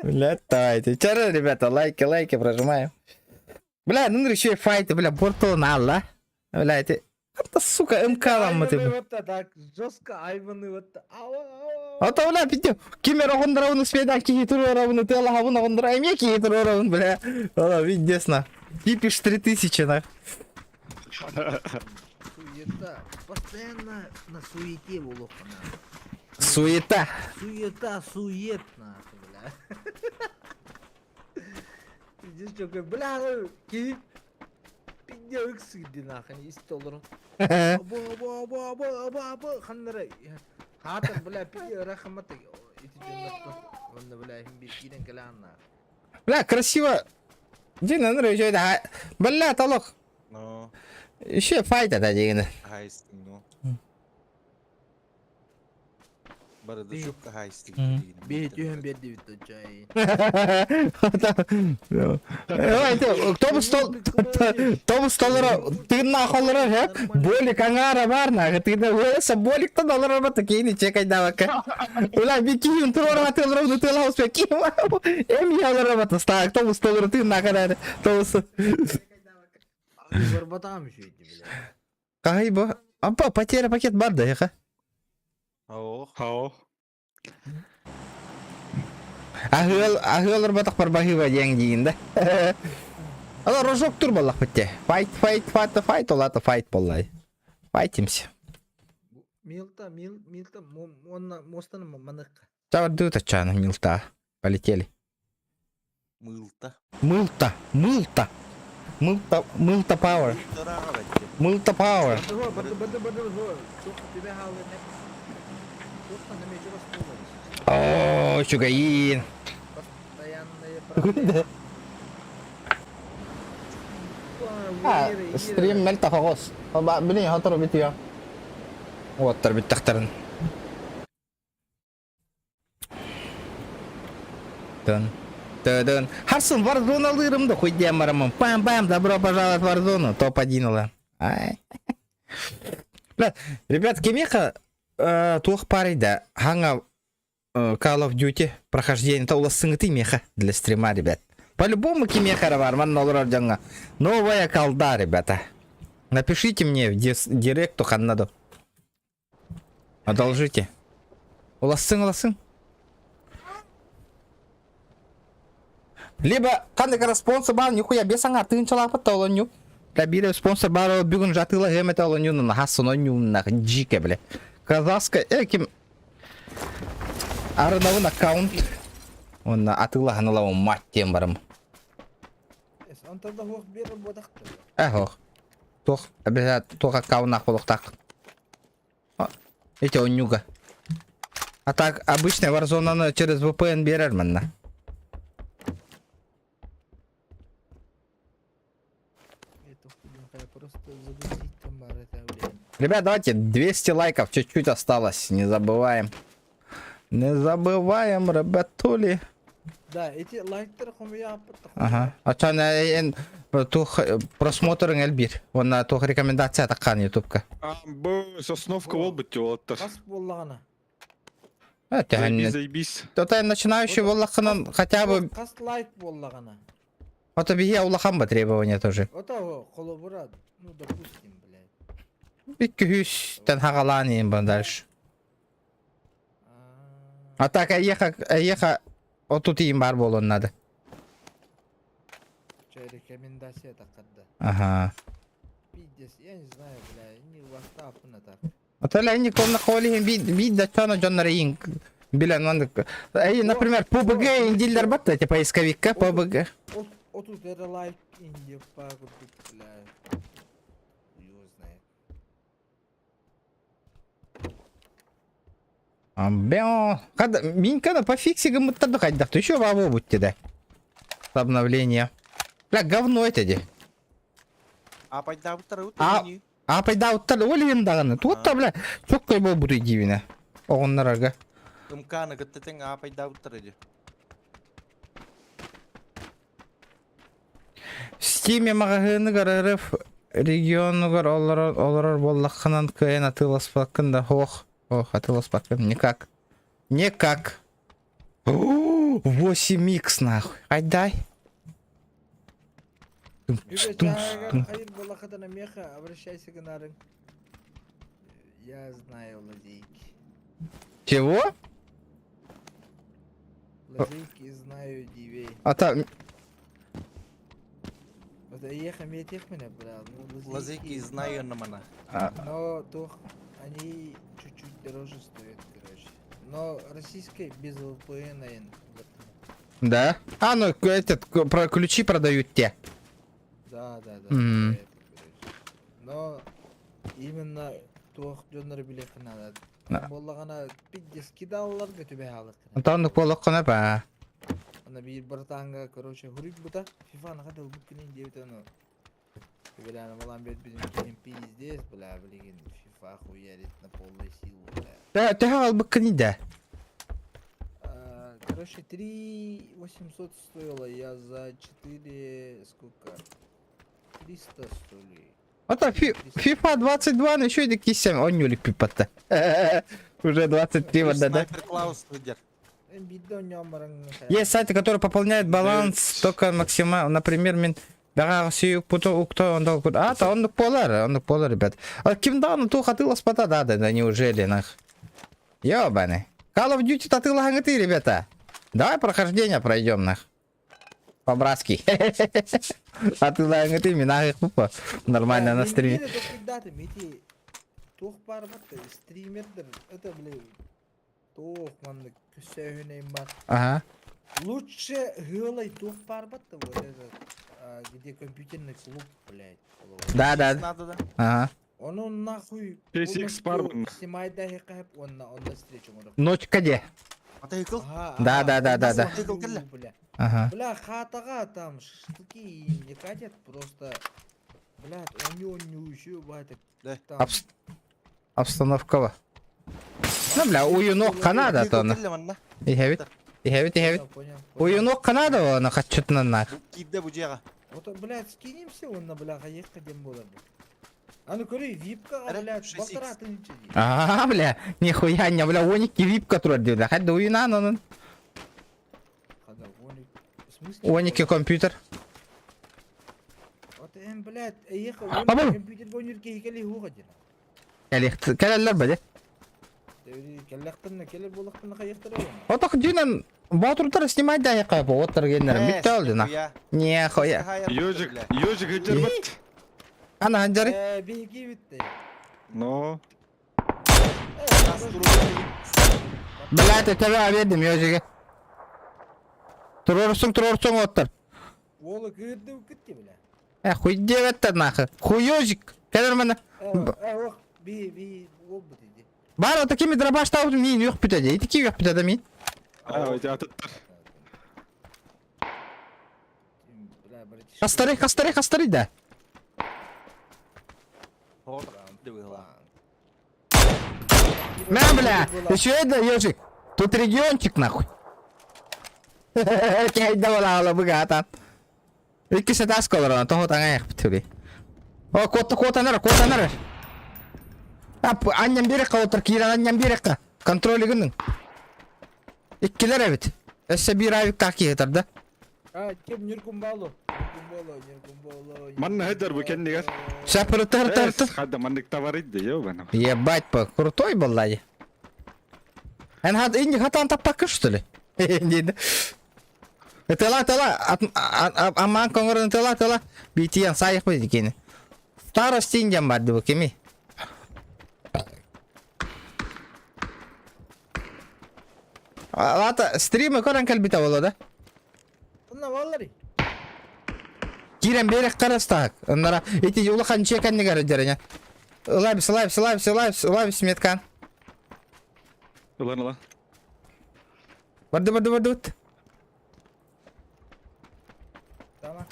Бля, давайте. Чара, ребята, лайки, лайки прожимаем. Бля, ну еще и файты, бля, портал на Алла. Бля, это... Это, сука, МК вам это. Вот так жестко айваны вот. Ау, ау, А то, бля, пиздец. Кимер оғындыра оны спедан кихи турура оны тела хабын оғындыра эме кихи турура оны, бля. Ала, видесно. Кипиш 3000, нах. Суета. Постоянно на суете волоха, нахуй. Суета. Суета, сует, нахуй, бля. Пиздец, что, бля, киһи пиздец ыксыды нахуй, исти олорон. Абы, абы, абы, абы, абы, абы, ханнары. Хаатар, бля, пиздец, рахмат, ити дьоннортон. Онно, бля, хим бир киирэн кэлээн, нахуй. Бля, красиво. Дин, ну, еще это... Бля, толок. Но, Еще файт это дигин. хайстык, ну. Барыда чокка хайстык. Бии түһэн биэрдибит чай. Тобус тобус толора тыынна холлора хэ болик аңара бар на тыына уэса боликтан олорор бата кейни чекай давака ула би киин турора тылора ну тыла успе киин эм я олорор бата ста тобус толора тыынна карар тобус Барбатам еще эти, бля. кай бу апа потеря пакет бар да яха Ох, Хао. Ахыал ахыалар батак бар бахыба диэн диин да. Ала рожок тур баллах битте. Файт файт файт файт олата файт боллай. Файтимся. Милта, мил, милта, онна мостан манык. Чаварды тачана милта. Полетели. мылта. Мылта, мылта. Мылта, мылта пауэр. Мылта пауэр. Бады, бады, бады, бады, Тух тебе халы не. Тух на мечу О, чугаин. Постоянные проблемы. А, стрим мелта хогос. Блин, хотор бития. Оттар биттахтарын. Тын. Тын. Харсын Warzone алырым да хуй демарым. Пам-пам, добро пожаловать в Warzone. Топ-1 ола. Ай. Бля, ребят, кемеха туох парыйда хаңа Call of Duty прохождение та улассыңыты меха для стрима, ребят. По-любому кимеха бар, ман олорор дьоҥҥо. Новая колда, ребята. Напишите мне в директу ханнаду. Одолжите. Улассың, улассың. Либо қандай спонсор бар, нихуя бес аңар тыынчалапыт олоню. Бля, бире спонсор бар, бүгін жатыла хемет олоню, на хасын оню, на джике, бля. Казахская, ким... Арынауын аккаунт. Онна атыла ханалау мать тем барым. Антарда хух бер бодакты. Эх, Тох, обязательно, тох аккаунт нахуй Эти онюга. А так, обычная Warzone, она через VPN берер манна. Просто загрузить там бар это, блин. Ребят, давайте 200 лайков, чуть-чуть осталось, не забываем. Не забываем, ребятули. Да, эти лайктар хомия Ага. А чё, на тух просмотр элбир. Вон на тух рекомендация такан ютубка. А, бу сосновка бол бит олаттар. Кас боллагана. Это Заебись, заебись. То-то начинающий воллаханан хотя бы Кас лайк боллагана. Вот бие улахан ба требования тоже. Ото холобура, ну допустим, блядь. Икки хүс тен хагалан им дальше. А. А так эйиэхэ, эйиэхэ отут иин баар буолуон надо. Че, рекомендация такарда. Ага. Пиздец, я не знаю, бля, не вастапына так. Отель никонна холиһин биир да чоно дьоннор иин билэн маннык. Эй, например, PUBG индиллер батта, типа поисковикка PUBG. Отут эрэ лайк инди па курдук, бля. Его знает. Бео. Когда Минькана пофикси гыммыттар хайдах еще бабу будьте да. Обновление. Бля, говно это де. А пайдаабыттар А- А пайдаабыттар ол иһин даҕаны. Туотта бля, чоккой буолбут дивина. Оҕоннорорго. МК-ны кытта тэҥ а пайдаабыттар иди. Steam маҕаһыыныгар РФ регионугар олорор олорор буоллаххынан кыайан атыыласпаккын да ох ох атыыласпаккын никак никак 8x нахуй айдай Хайыр буолахатана меха обращайся гынарыҥ. Я знаю лазейки. Чего? Лазейки знаю дивей. А там Вот ехам етехміне, бля. Ну, Лазейки знаю на мана. Но тох, они чуть-чуть дороже стоят, короче. Но российская без VPN. Да? А, ну этот, про ключи продают те. Да, да, да. Мгм. Это, короче. Но именно туох дьоннор билиэххэ надо. Да. Буоллаҕына пиздец кидалларга түбэһэ Онтон буоллаххына ба. Ана биир братанга, короче, хуруйбута. Фифа наха ылбыт күнүн диэбит ону. Бля, балан биэрбитин киһим пиздец, бля, билигин фифа хуярит на полную силу, бля. Да, төһө албыккын да. А, Короче, 3 800 стоило, я за 4, сколько? 300 что ли? Ото FIFA 22 ну еще и 7, он нюлик пипатта. Уже 23 вот да. Снайпер Клаус лидер. Есть сайты, которые пополняют баланс только максимально, например, мин бага сүйүк путу укто он дал А, то он полар, он полар, ребят. А ким да, ну ту хатыла спата, да, да, да, неужели, нах. Ёбаный. Call of Duty татыла ты, ребята. Давай прохождение пройдем, нах. По-братски. Атыла ты, мина пупа. Нормально на стриме. Туох баар батта стримердер это бля туох маннык көссөһүнэйм бар. Ага. Лучше гылай туох баар батта вот этот а, где компьютерный клуб, блядь. Да, да. Надо да. Ага. Ону нахуй PSX бар bunun. снимай да хекап онна онда встречу оҥоро. Ночка де. Мотоцикл. Ага, Да, ага, да, да, да, да. Мотоцикл кэллэ. Бля. Ага. Бля, хатага там шашлыки не катят, просто, блядь, он не еще, бля, Да. там. Обстановкава. Ну, бля, уюнок Канада то Мотоцикл кэллэ манна. Иһэбит. Иһэбит, иһэбит. Понял, понял, понял. Уюнок Канада оны хаччытынан нах. Бу киирдэ бу дьиэҕэ. Вот, блядь, скинемся он на бля, хаехка дем было бы. А ну көрүй, випка, Эрэ, блядь, 6X. полтора тысячи. А, бля, нихуя не, бля, оники випка турар бля. Хадда уюнан onun. Хада, оник. В смысле? Оники компьютер. Вот, эм, блядь, ехал, А, бұл. компьютер бонюрке хекели хуға дена. Кэлэх кэлэллэр бade. Келләқтірні, келер болақтырны қаяқтыр оны. Отох дюнан Батуртар снимать да яка по оттар геннер битте олды на. Нихуя. Ежик, ежик хыджар бат. Ана ханжары. Э, беги битті. Но. Блядь, это бердим ежиге. Турорсуң, турорсуң оттар. Олы кірді үкітті, бля. Э, хуй деветтер нахуй. Хуёжик. Кэлэр мана. Э, э, ох, би, би, ол бітеді. Бар ота кими дробаш табып мин юк бүтәде. Ити ки юк бүтәде мин. А, эти атыттар. Бля, братишка. Хастары, хастары, хастары да. Мә, бля, еще это, ежик. Тут региончик нахуй. Кәйдә була ала бугата. Икки сетас колорона, того таңа бүтүри. О, кота кота нара, кота нара. Ап, анням бирек отыр, киран анням бирек. Контроль гының. Иккилер бит. Эссе бир авик таки да. А, кем Ниркумбало? Ниркумбало, Ниркумбало. Манна хыджар бу кеннигер. Шапыры тыр тыр тыр. Хадда маннык товар идди, ёбана. Ебать, по крутой был лади. Эн хат инник хатан таппакка что ли? Диэн. Тыла тыла амаан коҥорон тыла тыла битиэн саайых бит кини. Старость диэн барды бу кими? Лата стримы көрөн кэлбитэ боло да? Онно баллари. Киирэн биэрэх карастаак. Оннара ити улахан дьиэ кэннигэр дьэрэне. Ылайбыс, ылайбыс, ылайбыс, ылайбыс, ылайбыс меткан. Ылан ыла. Барды, барды, барды. Tamam.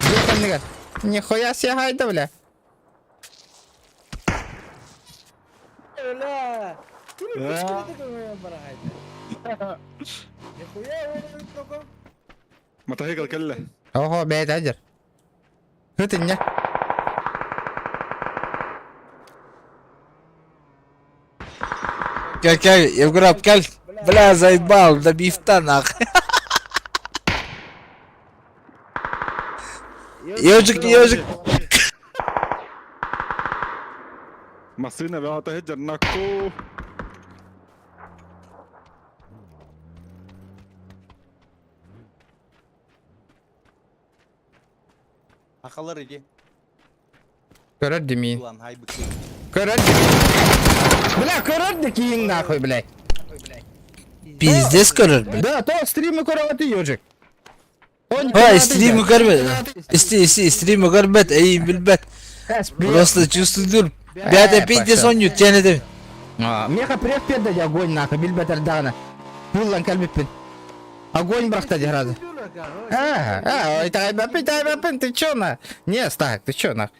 Дьиэ кэннигэр. Нихуя себе хайда, бля. Бля. Кими пичкилети көмөйөн барахайда. Нихуя öyle токо. Мотоцикл кэллэ. Ого, бэйт адер. Хытыння. Кел, кел, Евграф, кел. Бля, заебал, до бифта нах. Ежик, ежик. Массыына бөҕөтө сылдьар накку. Ахалар иди. Көрөр димин. Улан хайбыкы. Көрөр димин. Бля, көрөр да киин нахуй, блядь. Пиздец көрөр, бля. Да, то стримы көрөҕөтү ежик. Ой, стримы көрбөт. Исти, исти, стримы көрбөт, эй, билбэт. Просто чувствую. Бята пиздец он тянет. Меха прев пердэ огонь нахуй, билбэтэр даҕаны. Буллан кэлбиппин. Огонь брахта дьаразы. А, а, итэҕэйбэппин, итэҕэйбэппин, ты чё на? Не, Стак, ты чё нах?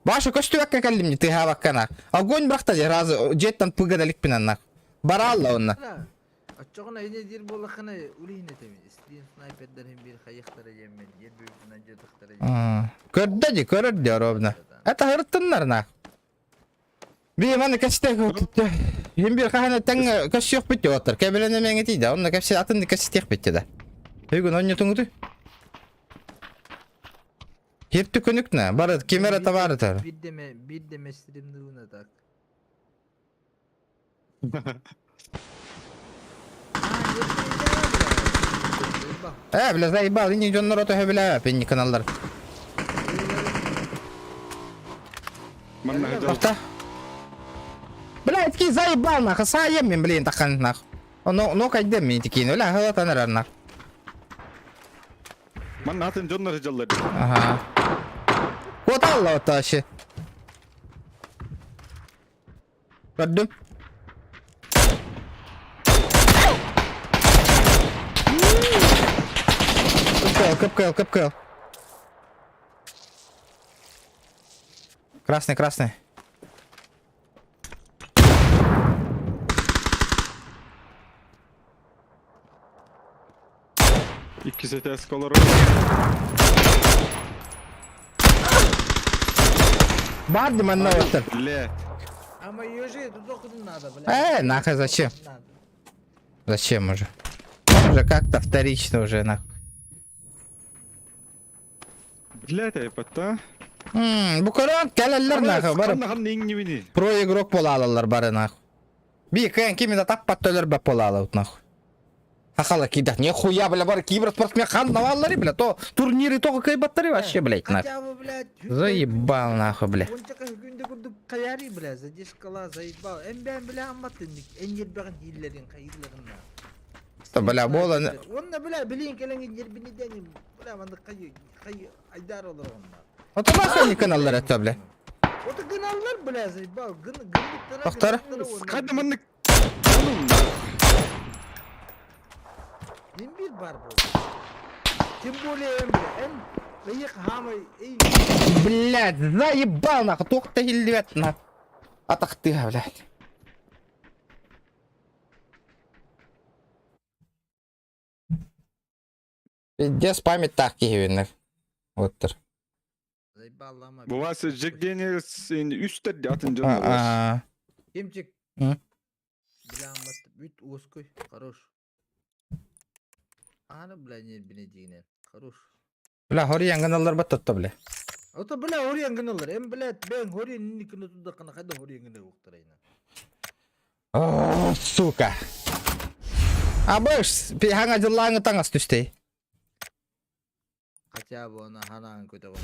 Баша көстүбэккэ кэллим ты хабакка нах. Огонь брахта дьаразы, дьиэттэн пыгадаликпин нах. Баралла онна. Оччоҕуна ини диир буоллаххына улиһин этэбин. Стрим снайпердэрин биир хайыхтара диэммин, диир бүгүнэн дьытыхтара диэн. Көрдө ди, көрөр ди ровно. Это хырыттыннар нах. Би маны кэсте Хим бир хахана тэҥ көссүөх бит оттар. Кэбилен эмэҥи тиийдэ. Онно кэпсе атын кэситиэх битти да. Бүгүн онньутуҥуту. Хип түкүнүк на. Бары кимера товары тар. Bir deme, bir deme стримдыгына так. Э, бля, заебал, ини дьоннор отоһо билэ, пенни каналлар. Манна сылдьар. Тоқта. Бля, итки заебал нахуй, саем мен, блин, тахан нах. Но, но кайдем мен тикин, бля, хылатан эрэр нах. Манна атын дьоннор сылдьаллар. Ага. Вот алла отташы. Көрдүм. Кыпкыл, кыпкыл, кыпкыл. Красный, красный. Иккис этээс олорор. Барды манна оттар. Блядь. Ama ежи тут окудун надо, бля. Э, нахуй зачем? Надо. Зачем уже? Уже как-то вторично уже нахуй. Блядь, айпатта. Бу көрөн кэлэллэр нахуй бары Ханна ханна иҥнибини. про игрок буолалалар бары нахуй. Би кэн кими да таппат төлөр буолалабыт нахуй. Хахала кидах нихуя бля бары киберспортсмен ханнаваллары бля то турниры только кайбаттары вообще блядь нахуй. Хотя бы, блядь, Заебал нахуй бля. Ончака күндө курдук каяри, бля, задержкала, заебал. Эн бээн бля амматтын, эн ербэҕин хииллэрин, хайыыларын на. Та, бля, буолан Онна, бля, билин кэлэҥин ербиниден, бля, маннык хай, хай, айдар олор онна. Ото нахуй не каналлар это бля. Ото гыналлар, бля, заебал, гын, гынныктара, Тохтор. Хайда маннык. Мин бир бар бу. Тем более эн, бля, эн, ыйык хаамай, эй, Блядь, заебал нахуй, туох хиллибэт нахуй. Атахтыга, блядь. Пиздец память так киһибиннер. Оттор. заебал лама. Бу вас Jack Daniels үстер атын дьоннор бар. А, Кемчик. М? Бля, аммат, бүт уоской, хорош. Аны, бля, не бинедигинен, хорош. Бля, хори яңгыналар бат тотто, бля. Ото бля хоруйан гыналар. Эн блядь бэйэҥ хоруйан инник гына турдаххына хайда хоруйан гына уктарайна. О, сука. Абыш, хаҥа дьыллааҥы таҥас түстей. Хотя бы она ханаан көтөҕөн.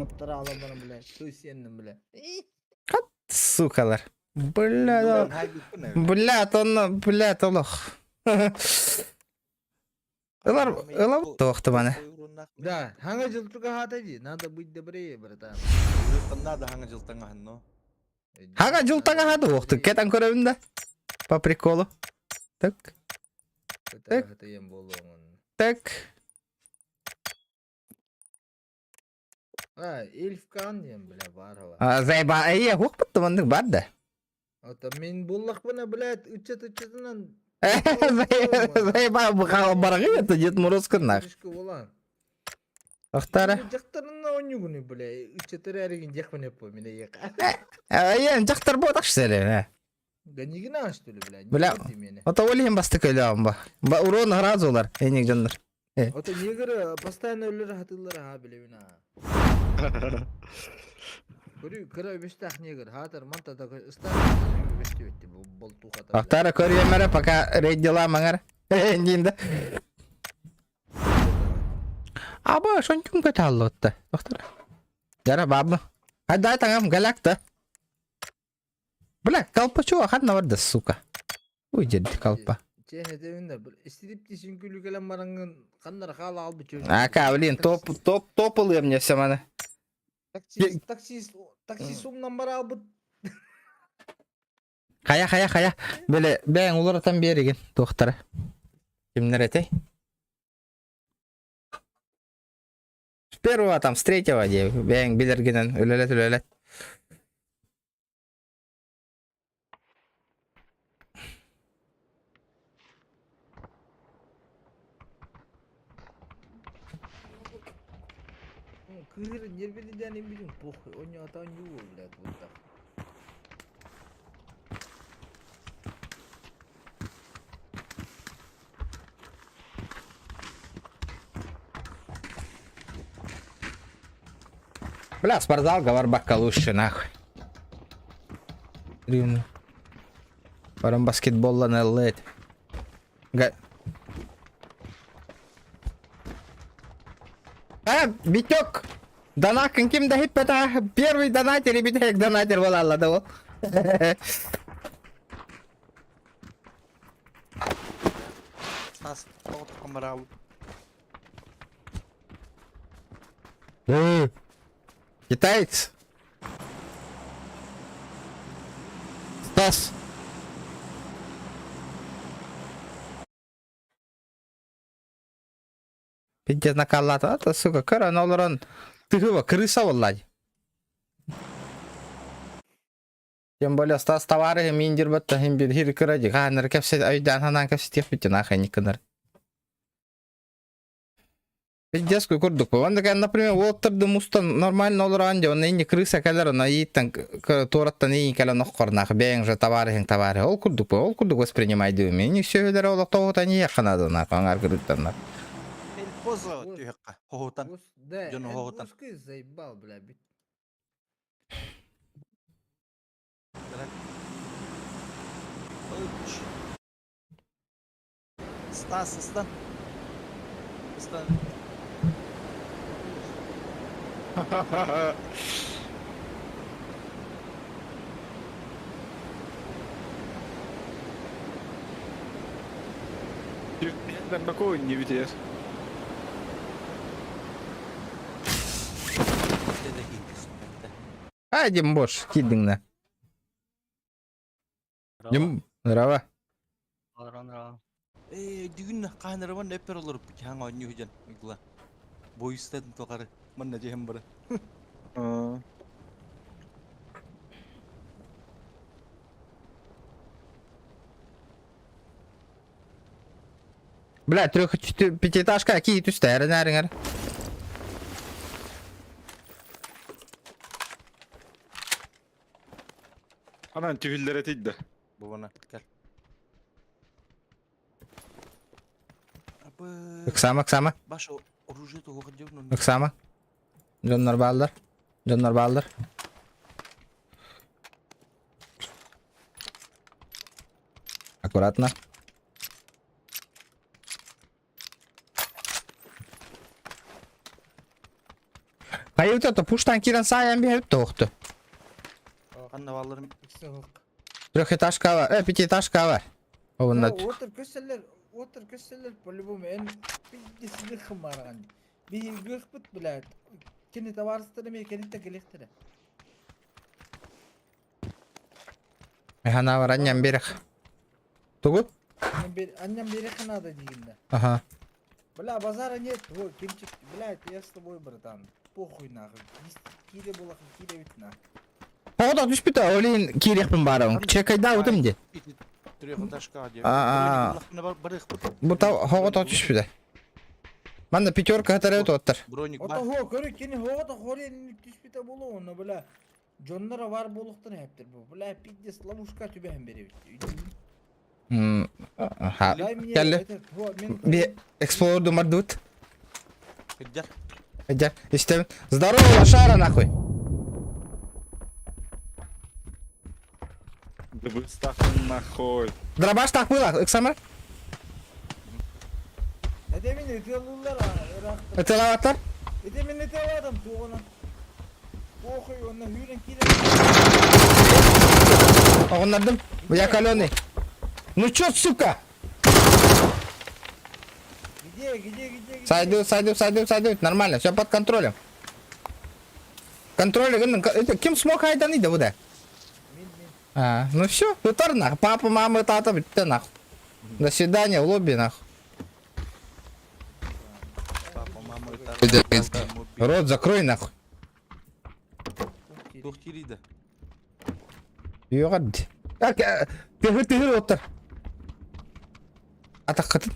Оттара алан баран бля, туй сиэнним бля. Сукалар. Бля, бля, онно, бля, олох. Ылар, ылабыт туохтубаны. Да, хаҥа жыл туга дии, надо быть добрее, братан. Надо хаҥа жыл таҥаһын, но. Хаҥа жыл таҥаһа туохту, кетан көрөбүн да. По приколу. Так. Так. Так. А, Эльфкан диэн, бля, баар А, Зайба, эйе, хук маннык бар да. Ото мин буллахпына, блядь, ыччат ыччатынан Зайба, барагы это Дед Мороз кыннах. Ахтара. Дьахтарына онньугуну, бля, ыччатыр эригин дьахмын эппо, мине ека. Эйе, дьахтар буотах шеле. Да не гына, что ли, бля, Бля, ото ол иһин бастык өлөөн ба. Ба урон сразу олар, эник дьоннор. Ото негр постоянно өлөр хатыллар аха билебин аа. Көрүү кыра үбүстээх негр хаатар манта да ыстаах үбүстүбүттү бу болтухата. Ахтара көрүөмэрэ пока рейдила маңар. Диин да. Аба шончун көталлотта. Ахтара. Жара бабы. Дай таңам галакта. Бля, колпа чего, ханна барда, сука. Уй, дед, колпа. Чэһэтебин да истирип тисин күлү кэлэн бараҥҥын ханнара хаала албыт Ака, блин, топ, топ, топ ылыам мне все маны. Таксист, таксист, таксист умнан бара албыт. Хайа, хайа, хайа. Бele, бэйэҥ уларытан биэригин, туохтара. Кимнэр этэй? С первого там, с третьего дии, бэйэҥ билэргинэн үлэлэт, үлэлэт. Кыыр нервилиден билин похуй, онньоотоон юул, блядь, вот так. Бля, спортзал барбакка лучше, нахуй. Рим. Баран баскетболлан ыллыт. Га... А, Витек! Донакын ким да хиппета? Первый донатер и битек донатер буолалла да ол. Стас, тоҕо камерау. Китаец. Стас. Пиздец накаллата, ата, сука, көрөн олорон тыһыба, крыса буолла. Тем более Стас товарищ миндер батта хим бир хир кыра хаанар кэпсет өйдөөн ханаан кэпсэтиэх бүтүн ахайник кынар. Пиздец курдук. Он такая, например, уолтарды мустан нормально олорон дьэ, онно инни крыса кэлэр, онно ииттэн туораттан иин кэлэн оххорнаах, бэйэҥ же товарищың товарищ. Ол курдук, ол курдук воспринимай дүүм. Инни сүөһүлэр олохтоохута нийэххэ наадана, аңар кырыттаннар. Эл поза түһэккэ. Хоһутан. Да, Дьону хоһутан. узкий заебал, бля, бит. Уч. Стас, ыстан. Ыстан. Ben бако не видишь. Дede кийбис. А, Дим Бош, кидиңна. Дим, здорово. Э, дүгүн хаанарабан эппер олоруп хаң оонньуу дьэн игла. Бойустан тоқары. Манна жэһэн бара. Бля, трех пятиэтажка, какие түстэ, әрін Анан түһүллэр этийдэ. Бу бана кел. Абы. Ыксама, ыксама. Баш. Оружие туһуга дьон. Ыксама. Дьоннор бааллар. Дьоннор бааллар. Аккуратно. Хайыта то пуштан кирен саайан биһэбит тоохту. Ханна баалларым? Трехэтажка бар, э, пятиэтажка бар. Онна Отыр көсөлөр, отыр көсөлөр по-любому эн пиздесini хымарган. Биһи гыхпыт блядь. Кини товарыстары ме кенитте келехтере. Хана бар анням берех. Тугу? Анням берех надо дигинде. Ага. Бля, базара нет, вот, Кимчик, блядь, я с тобой, братан. Похуй нахуй. Кире булах, кире бит нахуй. Оҕото түспүтэ, ол иһин киириэхпин баарабын. Чекайда утум ди. Трехэтажка диye. А-а. Бу та оҕото түспүтэ. Манна пятерка хатары туоттар. Броник Ото бар. хо, көрү кини хоҕото хори түспүтэ болу онно, бля. Дьонноро бар буолуохтарын эптер бу. Бля, пиздец, ловушка түбэһэн беребит. Ха. Дай мне Кэллэ. этот, во, мен... Би эксплорер думардут. Кырдьар. Дьэ, истэбин. Здорово, лошара нахуй. Да вы стахнул нахуй. Дробаш так было, Александр? Это мен ытыалыылар, ыраахтар. Ытылаабаттар? Это мен ытыаладым, туоҕунан. Похуй, онно хүүрэн киирэн. Оҕуннардым. Я каленый. Ну чё, сука? Где, где, где, где? Сойдут, сойдут, сойдут, сойдут. Нормально, все под контролем. Контроль, это ким смог айданы да буда? Мин, мин. А, ну все, ытар нах. Папа, мама, тата, ты нах. До свидания, в лобби нах. Папа, мама, Кыдыр, Рот закрой нахуй. Тух кириде. Югад. Так, тыгыр тыгыр оттар. Атаққытын.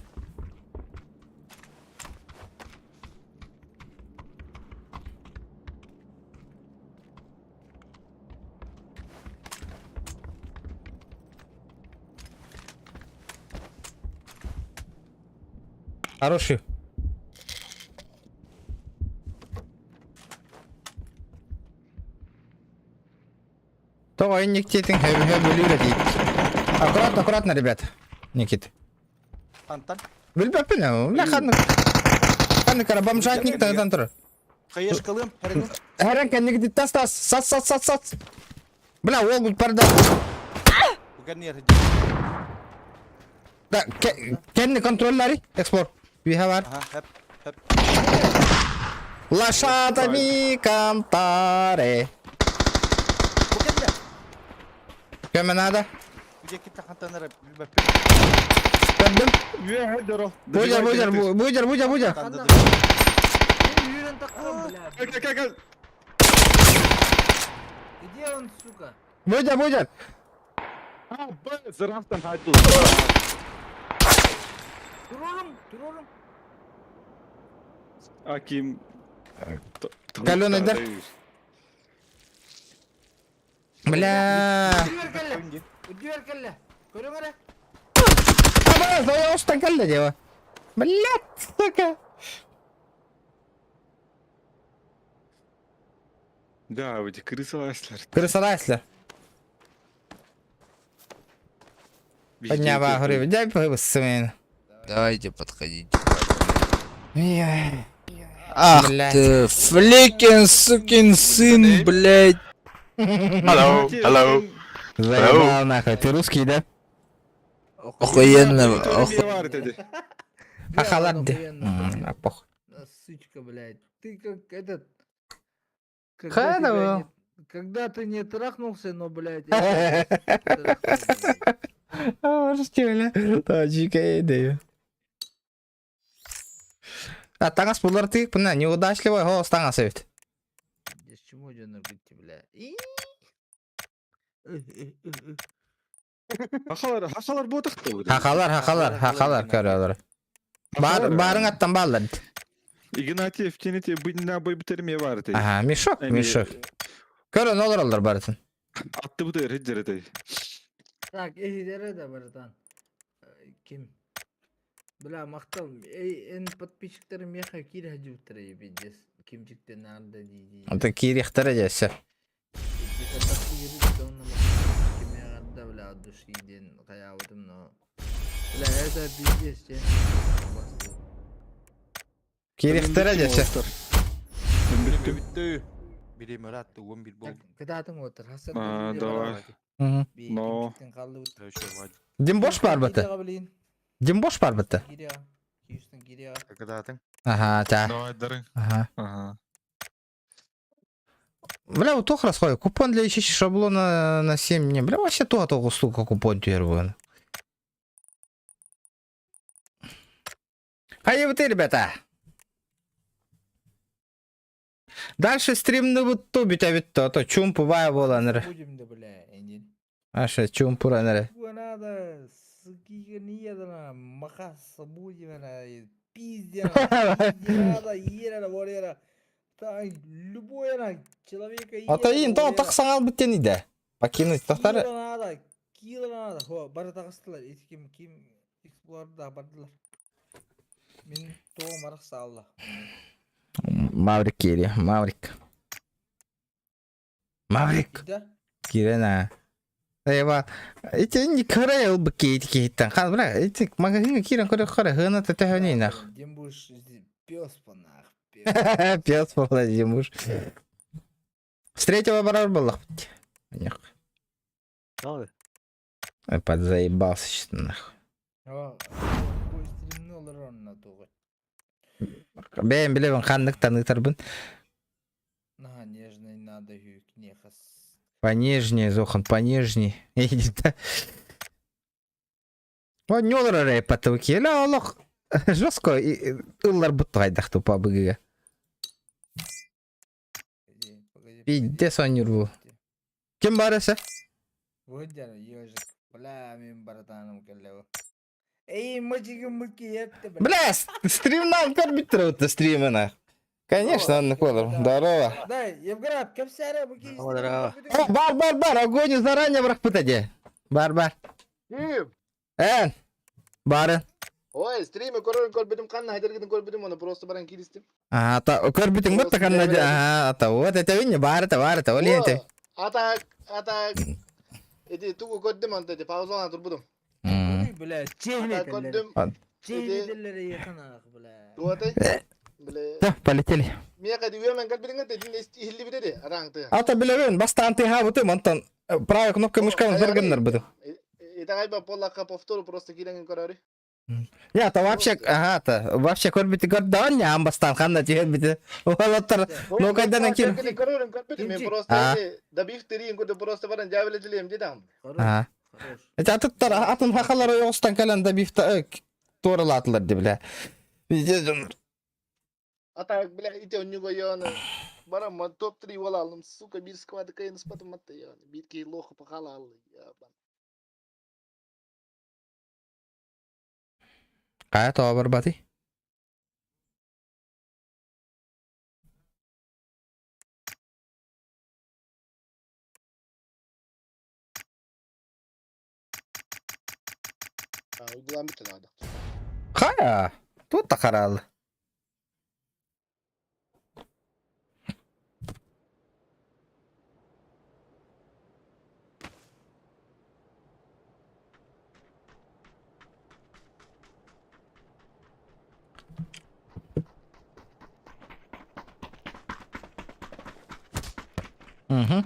Хороший. Тоҕо инниктиэтиҥ хөбүһэ бөлүүрэ диит. Аккуратно, аккуратно, ребят. Никит. Антан. Билбэппин, бля, ханнык. Ханнык кара бомжатник тагытан турар. Хаешкалым, хэрэгин. Хэрэн кэннигит тас тас, сас сас сас сас. Бля, ол бут парда. Буганер. Да, кэнни контроллари, эксплор. We have our Ага, хэп, хэп. лошадами кантаре. Буганер. Көмө надо. Где кита хантанара билбэппин. Көрдүм. Үө, здорово. Будер, будер, будер, будер, будер. Ханда Мен хүүрэн тахтарым, бля. Кел, кел, кел. Где он, сука? Будер, будер. А, б, зырафтан хайдыл. Турорум, турорум. Аким. Каленый дар. Бля. Үдүөр кэллэ. Үдүөр кэллэ. Көрүҥ эрэ. Абас, ой, устан кэллэ дева. Блядь, сука. Да, эти крысаласлар. Крысаласлар. Поднява, говорю, дай пойду Давайте подходите. Ой. Ах Блядь. ты, фликин, сукин сын, блядь. Hello, hello. Заебал нахуй. Ты русский, да? Охуенно, оху... Бар dedi. Бля, Ахалар он де. охуенно. А похуй. А, Сучка, блядь. Ты как этот... Когда, Ха, тебя да. не- когда ты не трахнулся, но, блядь, я тебя трахнул, блядь. Можете, бля. Тачка идею. А таңас булар тык, мына неудачливый голос таңас эбит. С чему дьоннор кытты, бля. И- Хахалар, хахалар ботахты. Хахалар, хахалар, хахалар көрөлөр. Бар, барың аттан баллар. Игнатьев кенете быйна бой битерме бар dedi. Ага, мешок, Эми, мешок. Көрөн олор олор барытын. Атты бу дер хиджер dedi. Так, эһидere да, братан. Э, Ким? Бля, махтал. Эй, эн подписчиктары меха киирэ сылдьыбыттара пиздец. Кимчиктен наарда дии-дии. Онтон киириэхтэрэ дьэ өссө. Кимиэҕэрдэ бля от души диэн хайаабытым но бля это пиздец диэн Киириэхтэрэ дьэ өссө. Бүттүм. Бүттү. Бириэмэ ыраатта, 11 болду. Кытаатыҥ уоттар хассан А, давай. Мгм. Но. Кимчиктен Короче, Вадик. Димбош бар быты. Димбош бар быты. Киирсэн киириэҕэ. Кытаатыҥ. Ага, та. Давай, дары. Ага. Ага. Бля, вот туох расходит. Купон для ищущих шаблона на 7 не. Бля, вообще туга тоҕус сука купон түһэр Хайыбыты, ребята. Дальше стримныбыт ту бүтэбит то, то чумпу баа буолан Будем да бля, энин. Аша чумпуран эрэ. Надо, скигниедана, махаса будем пиздена, надо, ерера, ворера. Та любой она человека Ата ин то тахсан албыт тени да. Покинуть тохтар. Кило надо, кило надо. Хо, бары тахыстылар. Эти ким ким эксплорда бардылар. Мин то марах саалла. Маврик кири, Маврик. Маврик. Да? Кирена. Эва, эти не кара ылбыт кейт кейттен. Хан, бля, эти магазин кирен көрө көрө хына тэтэ нах. Дем будешь пес по нах. Пес по Димуш. С третьего барар был. Подзаебался что нахуй. Бэйм билебин ханнык таныытарбын. На нежный надо нехас. Понежнее, Зохан, понежнее. Ньолор эрэ патылки. Ля олох жестко ыллар буттайдах тупа быгыга. Пиздец онньур Ким барысы? Выдер, ежик. Бля, мен братаным келлеу. Эй, мальчики, мыки, это, бля. Бля, стримнан көрбүттэр вот стримына. Конечно, он колор. Здорово. Да, Евграф, кепсәрі, бұки. Здорово. О, бар, бар, бар, огонь заранее бырахпыта Бар, бар. Ким? Эн. Бары. Ой, стримы көрөрүн көрбүтүм, канна хайдергидин көрбүтүм, оны просто баран киристим. А, та көрбүтүң бут таканна. А, та вот это винни бар, это бар, это ол это. Атак, атак. Эти тугу көрдүм онта, эти паузалана турбудум. Бля, чехне Атак көрдүм. Чехне якын ах, бля. Туатай. Бля. Да, полетели. Мияка дүйөмен калбириңе дедин ихилли битеди, араңты. Ата билебин, бастаан тыха бутым, онтон правой кнопкой мышканы бергеннер бутым. Итагайба поллакка повтору просто киреңин көрөрү. Я, то вообще, ага, то вообще көрбүтү көрдөн, я амбастан ханна тиһер бити. Олоттор, ну кайдан кир. Көрөрүн көрбүтүм, мен просто добив терин көрдү просто баран жабылы дилем дедам. Ага. Это атыттар, атын хахалар оғыстан кэлэн добивта туоралаатылар ди бля. Везде Ата, бля, ите оннюго ёны. Барам топ-3 алым, сука, бир сквады кайын спатым атта ёны. Битки лоха пахала алды. Ябан. Кая тоға бар бати? Уйдулан битти да. Кая? Тут та карал. Угу.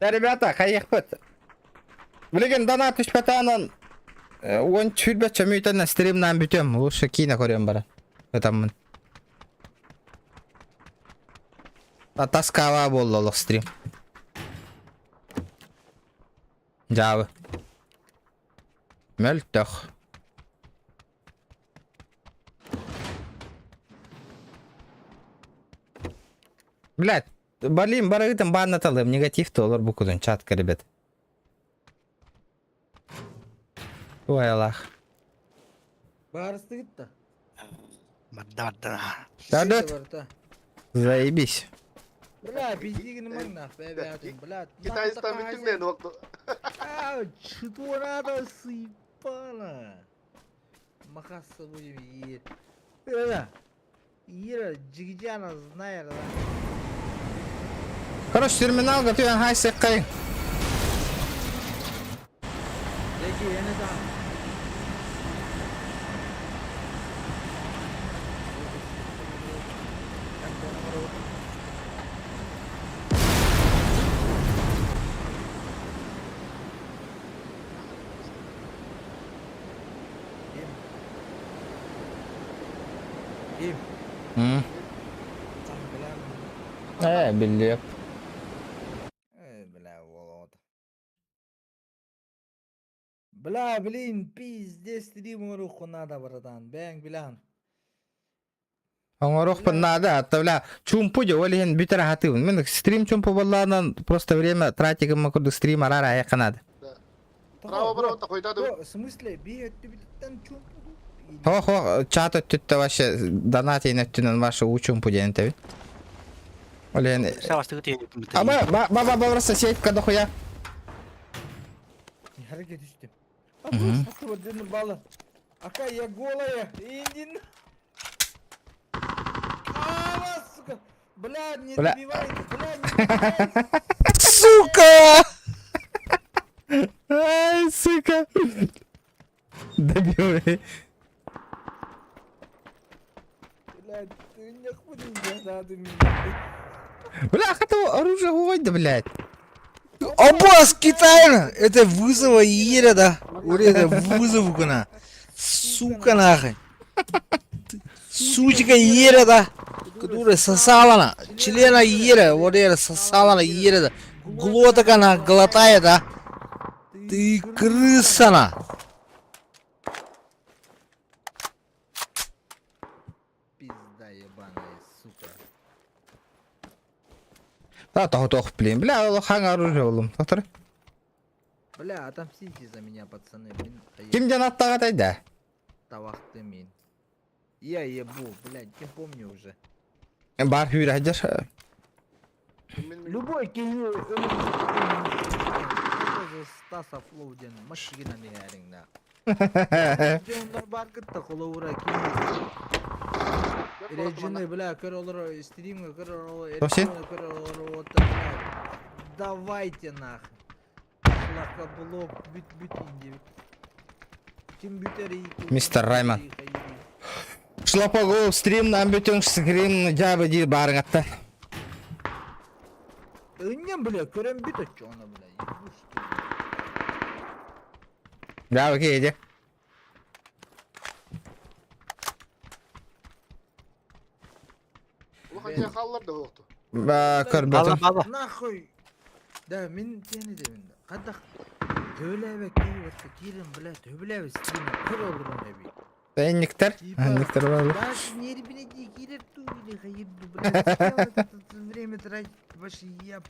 Да, ребята, хайыхпыт. Билигин донат түспэтэнэн он чүрбэт чөмүйтэн стримнан бүтөм. Лучше кино көрөм бара. Этаммын. А тоскава болла стрим. Жабы. Мөлтөх. Блядь, блин, барыгытым баннаталым, негатив то олар букудун чатка, ребят. Ой, Аллах. Барысты гитті. Барда, барда. Да, да. Заебись. Бля, пиздигин маңнах, бэбээтин, бля. Китайстан бүтүн мен уокту. А, что надо, сыпана. Махаться будем е. Э, Ира, Джигджана знает, да. Короче, терминал готовен хай секкай. Деки, я не дам. Ким? М. Э, биллиэп. Э, бля, вот. Бля, блин, пиздец, стрим руку надо, братан. Бэнг, блян. Оҥоруохпун наада, атта бля, чуумпу дьэ, ол иһин бүтэр аһатыыбын. Мин стрим чуумпу буоллаҕынан просто время тратить гыммын курдук стрим араар айахха наада. Право право такой да. В смысле, би өттүбүттэн чуумпу Хо хо чат өттүттэ вообще донат иһин өттүнэн ваша уу чуумпу диэн этэбин. Ол иһин А ба ба ба ба просто сетка дохуя. Hareket түстүм. А бала. Ака, я голая. Индин. А, сука. Бля, не Бля. добивай, бля, не добивай. Сука! Ай, сука. Добивай. Бля, ты не хуй надо меня. Бля, это оружие да, блядь. Обоз Китайна! Это вызова Ира, да? Это вызов гына. Сука нахуй. Сучка Ира, да? Которая сосала на. Члена Ира, вот это сосала на Ира, да. Глоток она глотает, да? Ты крыса на. Пизда ебаная, сука. Да, того тох, блин. Бля, хаң оружие буллум. Доктор. Бля, отомстите за меня, пацаны. Блин, а я Ким ден аттаға тайда? тавахты мин. Я ебу, блядь, не помню уже. Бар хүрі хадер. Любой киһи Стаса Флоу диэн машина миһээриҥ на. Дьоннор бар кытта холобура кини Реджины, бля, көр олоро стримга көр олоро Тоси? көр олоро вот бля. Давайте нахуй. Шлакоблок бүт бүт инди. Ким бүтэр Мистер Райман. Шлапогол стрим нам бүтүн скрин жабы дир барың атта. Ынням, бля, көрөн бүт оччоно, бля. Ебу, что ли. Бля, окей, иди. Улахан хааллар да уокту. Ба, көрбөтүм. Бала. Нахуй. Да, мин тени дебин. Кадах төбөлөбө кийип атты кирин, бля, төбөлөбө стрим көр олорон эби. Энниктер. Типа, Энниктер бар. Даже нервine дии кирер ту или хайырду, бля. Зачем это время тратить? Вообще я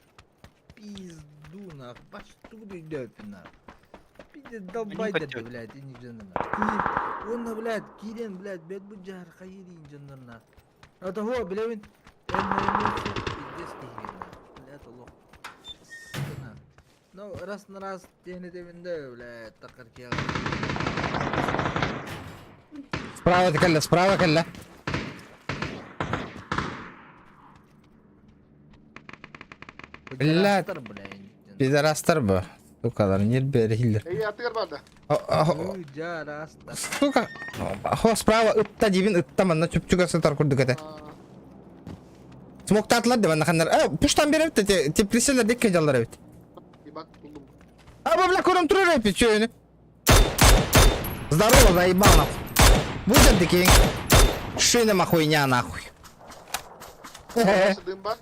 пизду нах. Баш тугу идёт нах. Пиздец долбайдер, хотел. блядь, и не нах. Он, блядь, кирен, блядь, бэт бу жар хайырин жандар нах. А того, бля, мен пиздец кирен нах. Блядь, Аллах. Сука, нах. Ну, раз на раз, тени дебинде, блядь, такар кия. Справа кэллэ, справа кэллэ. Блядь. Блядь, Пидорастар бу. Сукалар, не берилер. Эй, атыгар бар да. Жарастар. Сука. Хо, справа ытта дибин ытта манна чүпчүгө сытар курдук этэ. Смоктаатылар да манна ханнар. Э, пуштан беребит те теплиселер декке жаллар эбит. Ебать, булдум. А, бля, көрөм турар эпи чөйүнү. Здорово, заебал нахуй. Будет дикий. Шина хуйня нахуй. Дым бар.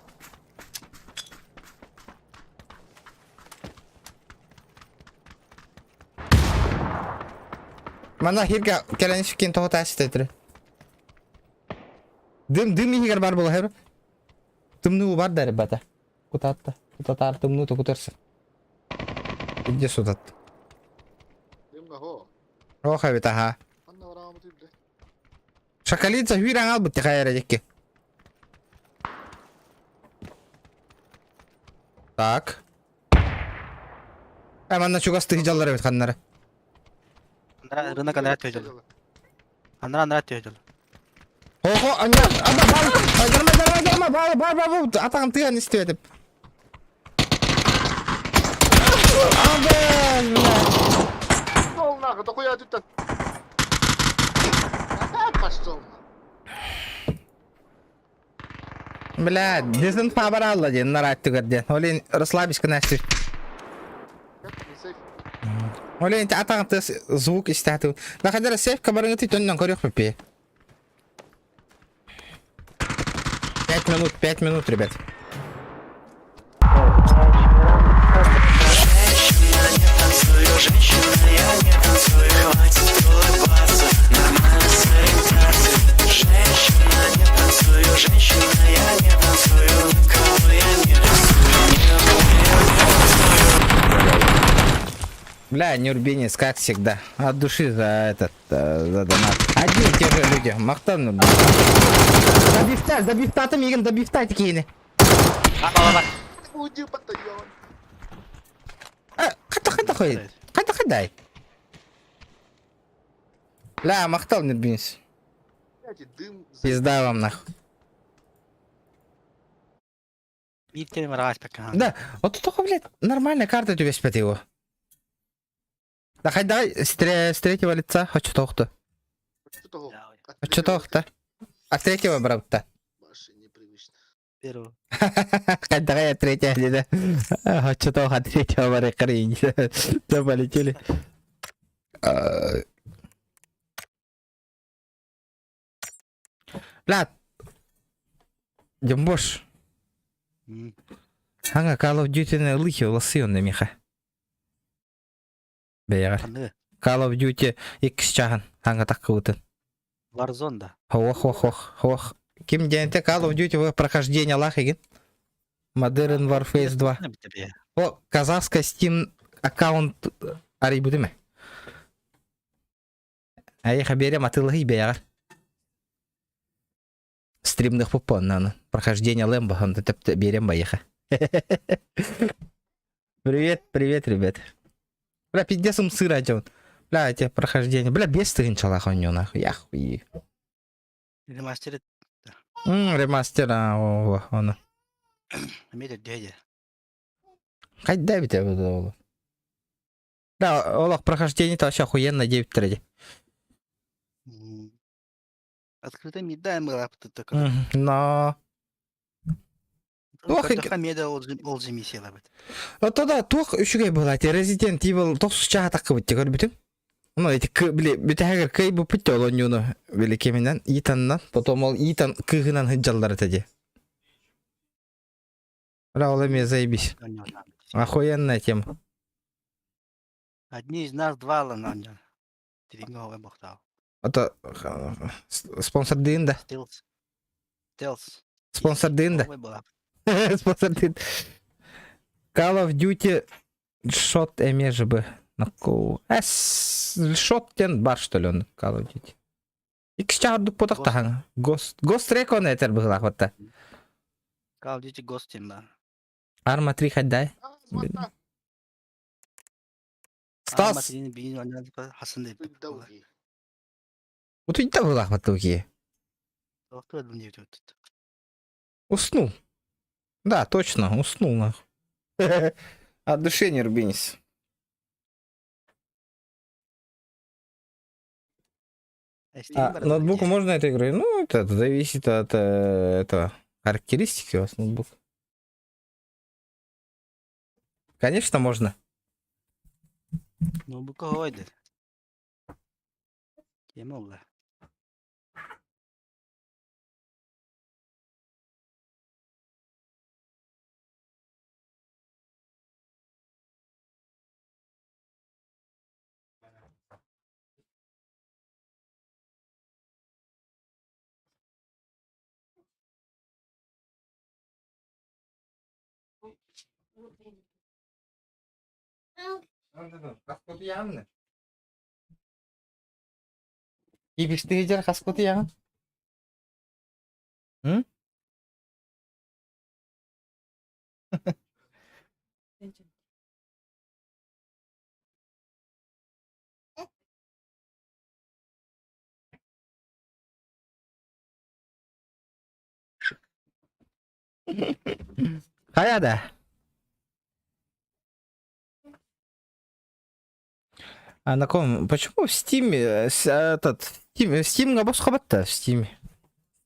Мана хирге келен шиккен тоғыт әсті Дым, дым егер бар бола хер. Тымны бар да ребята. Кутатта. Кутатар тымны то кутарсы. Иди сюда. Дым хо. Ох, бит аха. Анна барамы түйбі. Шакалица хүрәң ал бітті қайра декке. Так. Э, манна чугас тыһдьаллар эбит ханнары. Анара рынок анара төдөл. Анара анара төдөл. Охо, аня, ада бал, жарма, жарма, жарма, бал, бал, бал, бал, атаҕым тыан истибэтим. Абы, бля. Пошел нахуй, дохуя тут так. Пошел. Бля, десен фабаралла диэн нарааттыгар диэн. Олин расслабись кынасты. Олин атаҕын тыас звук истээтим. Нахадара сейф кабарыҥыты төннөн көрүөх пепе. 5 минут, 5 минут, ребят. Бля, Нюрбинец, как всегда. От души за этот, за донат. Одни и те же люди. Махтан. Добивта, добивта мигин, добивта такие. Уйди, батальон. Хата хата хой. Хата хадай. Ля, махтал Нюрбинец. Блядь, дым. Пизда вам нахуй. Биир бараҕас пока. Да, вот тут только, блядь, нормальная карта тебе спят его. Да хоть давай с третьего лица, хочу тохту. Хочу тохта. А третьего брат-то. Ваше непривычно. Первого. Хоть давай я третьего, не да. Хочу того от третьего барыкарин. Да полетели. А. Бля. Димбош. Anga Call of Duty лыхи уласы он миха. Бэйэр. Call of Duty X чахан anga таккыбытын. Warzone да. Ох, ох, ох, ох. Ким диэнте Call of Duty в прохождение лах игин. Modern Warfare 2. О, казахская Steam аккаунт арыйбытым. Айха берем атылы бэйэр. Стримных попон, прохождение Лэмбо, он берем боеха. Привет, привет, ребят. Бля, пиздец им сыра идет. Бля, эти прохождения. Бля, без ты нахуй у него, нахуй. Я хуй. Ремастер. Ремастер, а, о, он. Дядя. Хоть ведь я буду. Да, олох прохождение-то вообще охуенно 9 треди. Открытый мир, да, мы лапты только. Но... Туох меда ол же миссия бит. Вот тогда туох үчүгэй была, те Resident Evil тохсус чаха таккыбыт те көрбүтүм. Ну, эти били бүтәһәгер кый бу пүттө ол онньуну били кеминен Итаннан, потом ол Итан кыһынан хыджаллар этеди. Бля, ол эме заебись. Охуенная тема. Одни из нас два лана. Тринговый бохтал. Это спонсор дыын да. Стелс. Стелс. Спонсор дыын да. Спонсор дыын. Call of Duty Shot эмежбы. Эс шот тен бар что ли он Call of Duty. Икс чаһардык потах тахан. Ghost Ghost Recon этер быһылаах батта. Call of Duty Ghost тем да. Арма 3 хаддай. Стас. Утуйда быһылаах батта уки. Уснул. Да, точно, уснул нахуй. От души не рубинись. А, ноутбуку можно эту игру? Ну, это зависит от этого характеристики у вас ноутбук. Конечно, можно. Ноутбук ойды. Кем oldu? Ибиштигер хаскути ягын. М? Хайа да? А на ком? Почему в Steam этот Steam Steam босхо батта в Steam.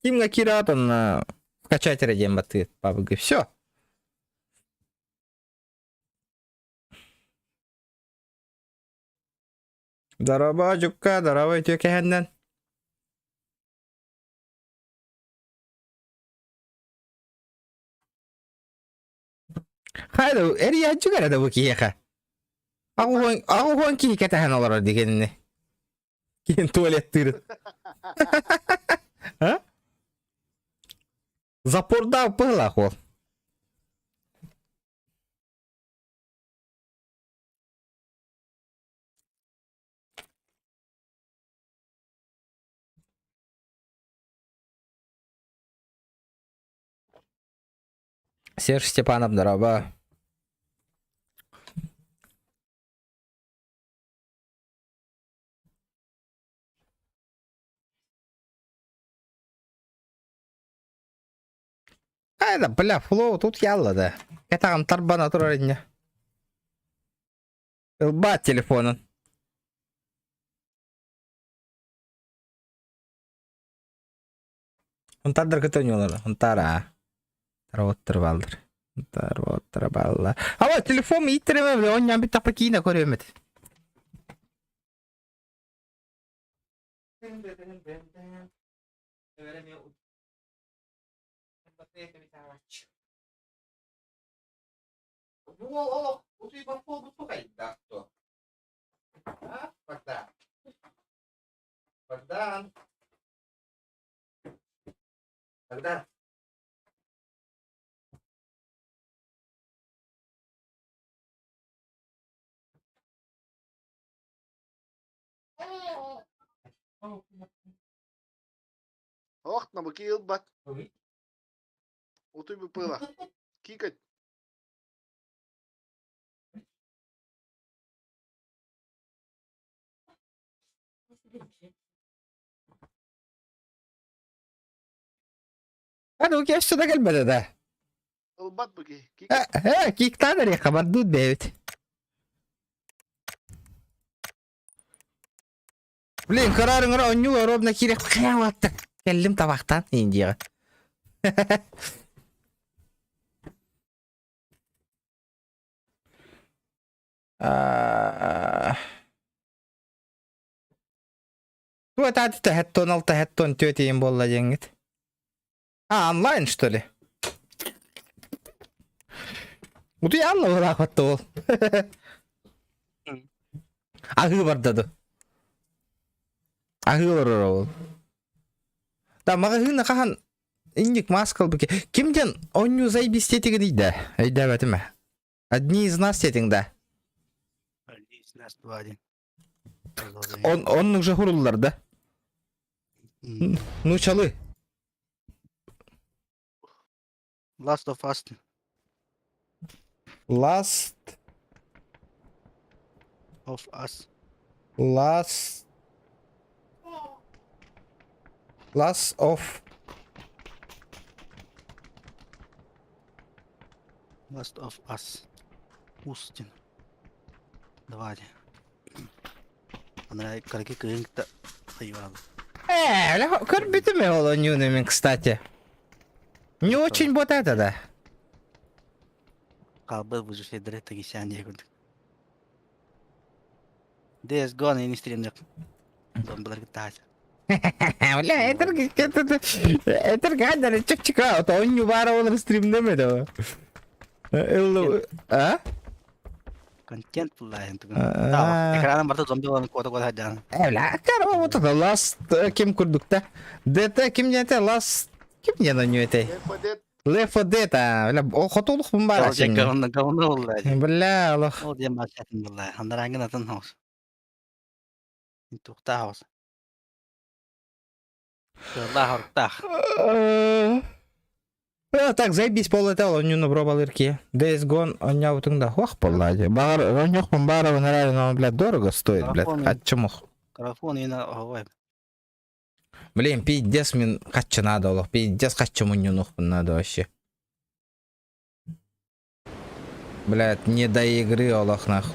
Steam киратон скачать диэн баттыыр PUBG. Все. Дороба, Дьукка, дороба үтүө кэһэннэн. Хайда, эрийээччи кэрэ да бу киһиэхэ. Аҕуһуон киһи кэтэһэн олорор дигэнни. Киһин туалеттыырын. А? Запордаах быһылаах уол. Серж Степанов, здорово. Хайда, бля, флоу тут ялла да. Кэтаҕым тарбана турар инньэ. Ылбаат телефонун. Унтардар көтөнүөлөр, унтара. Таравоттар баллар. Таравоттар баллар. Ава, телефон ииттереме, бля, онньан бүттахпа киинэ көрүөмүт. Буол олох утуйбат буолбут хайдах то. А, Богдан. Богдан. Богдан. Ох, на быки ылбат. Утуй быпыла. Кикать. Hadi o кешче да кэлбэтэ да. Ылбат быки. Э, э, киктаан эриэххэ бардыыт бэйэбит. Блин, кыраарыҥыра онньуу ровно киирэх хайаалатта. Кэллим табахтаан Индияҕа. Туа тааты тэхэттон алта хэттон түөтиин буолла диэҥҥит. А, онлайн, что ли? Утуйаалла буолаахпатта ол. Аһыы барда ду. Аһыы олорор ол. Да маҕаһыына хаһан инник маска ылбыт Ким диэн онньуу заебись диэтигин ыйда? Өйдөөбөтүм ээ. Одни из нас диэтиҥ да? Одни из нас два один. Он, он уже хуруллар да? Ну чалы. Last of Us. Last Of Us. Last Last of Last of Us. Устин. Давайте. Ана кыргы кыһын кытта хайван. Э, көрбүтүм ол оонньууну мин, кстати. Не очень вот это да. Хаалбыт выжившийдери тагисян диye курдук. Days Gone ини стримнер. Зомбилар кытта Бля, этер этер гадар чик-чика, то оонньуу баара олор стримнеме да. А? Контент буллаайын тугун. Экраным барда зомби болан кота кота хаджан. Э, бля, короче, вот это last ким курдук та. ДТ ким не это last ким не на нее это? Left 4 Dead. Left 4 Dead, а, бля, о хотулух бара син. Говно говно буллаай. Бля, олох. Ол диэн баачатын буллаай. Андарангын атын хаус. Тухта хаус. Тылла хоруктаах. Э, так, заебись полетел, он не пробовал ирки. Days Gone, он не да, ох, поллади. Багар, он не бара, но он, блядь, дорого стоит, блядь. Хаччумух. Графон ина оһой. Блин, пиздец, мин хаччы надо, олох, пиздец, хаччы муннюнух надо вообще. Блядь, не до игры олох нах.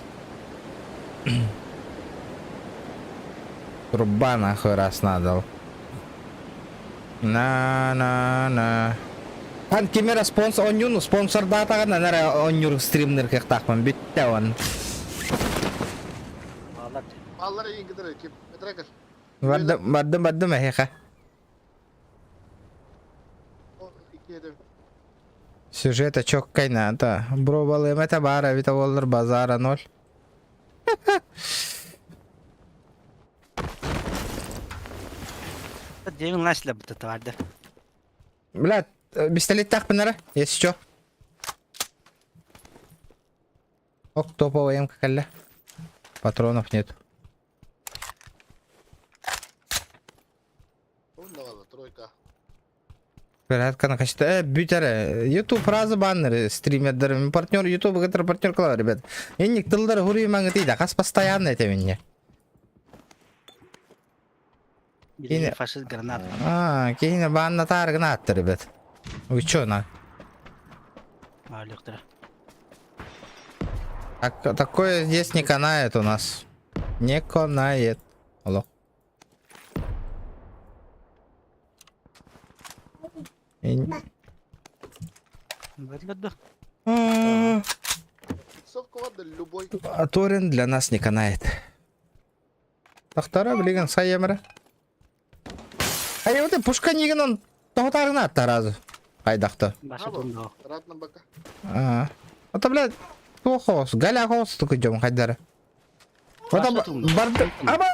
Труба нахуй раз надо. На на на. Хан кимера спонсор онньуну спонсордаатаҕына нара онньур стримнер кыахтаахпын бүттэ он. Баллар иин кытары ким? Метрекер. Бардым бардым бардым эһиэхэ. Сюжета чоккай надо. Бробалыам это баар эбит буоллар базара ноль. Девин начали бы татуарда. Блядь, пистолеттаахпын эрэ, если чё. Ок, топовая эмка кэллэ. Патронов нет. Тройка. Порядка накачта. Бүт эрэ. YouTube фраза баннеры стримердер. Партнер YouTube гытыр партнер кылар, ребят. Энник тыллар хуруй маңытый да хас постоянно это минне. Или фашист гранат. А, кихини банна тааргына атты, ребят. Вы чё, на? Алюктара. Так, такое здесь не канает у нас. Не канает. Алло. А Торин для нас не канает. Тахтара, блин, сайемра. А я вот пушка не он тоғытарына таразы. Айдақта. А, это, блядь, плохо. Галя хос только идем, хайдара. Вот бар... Аба!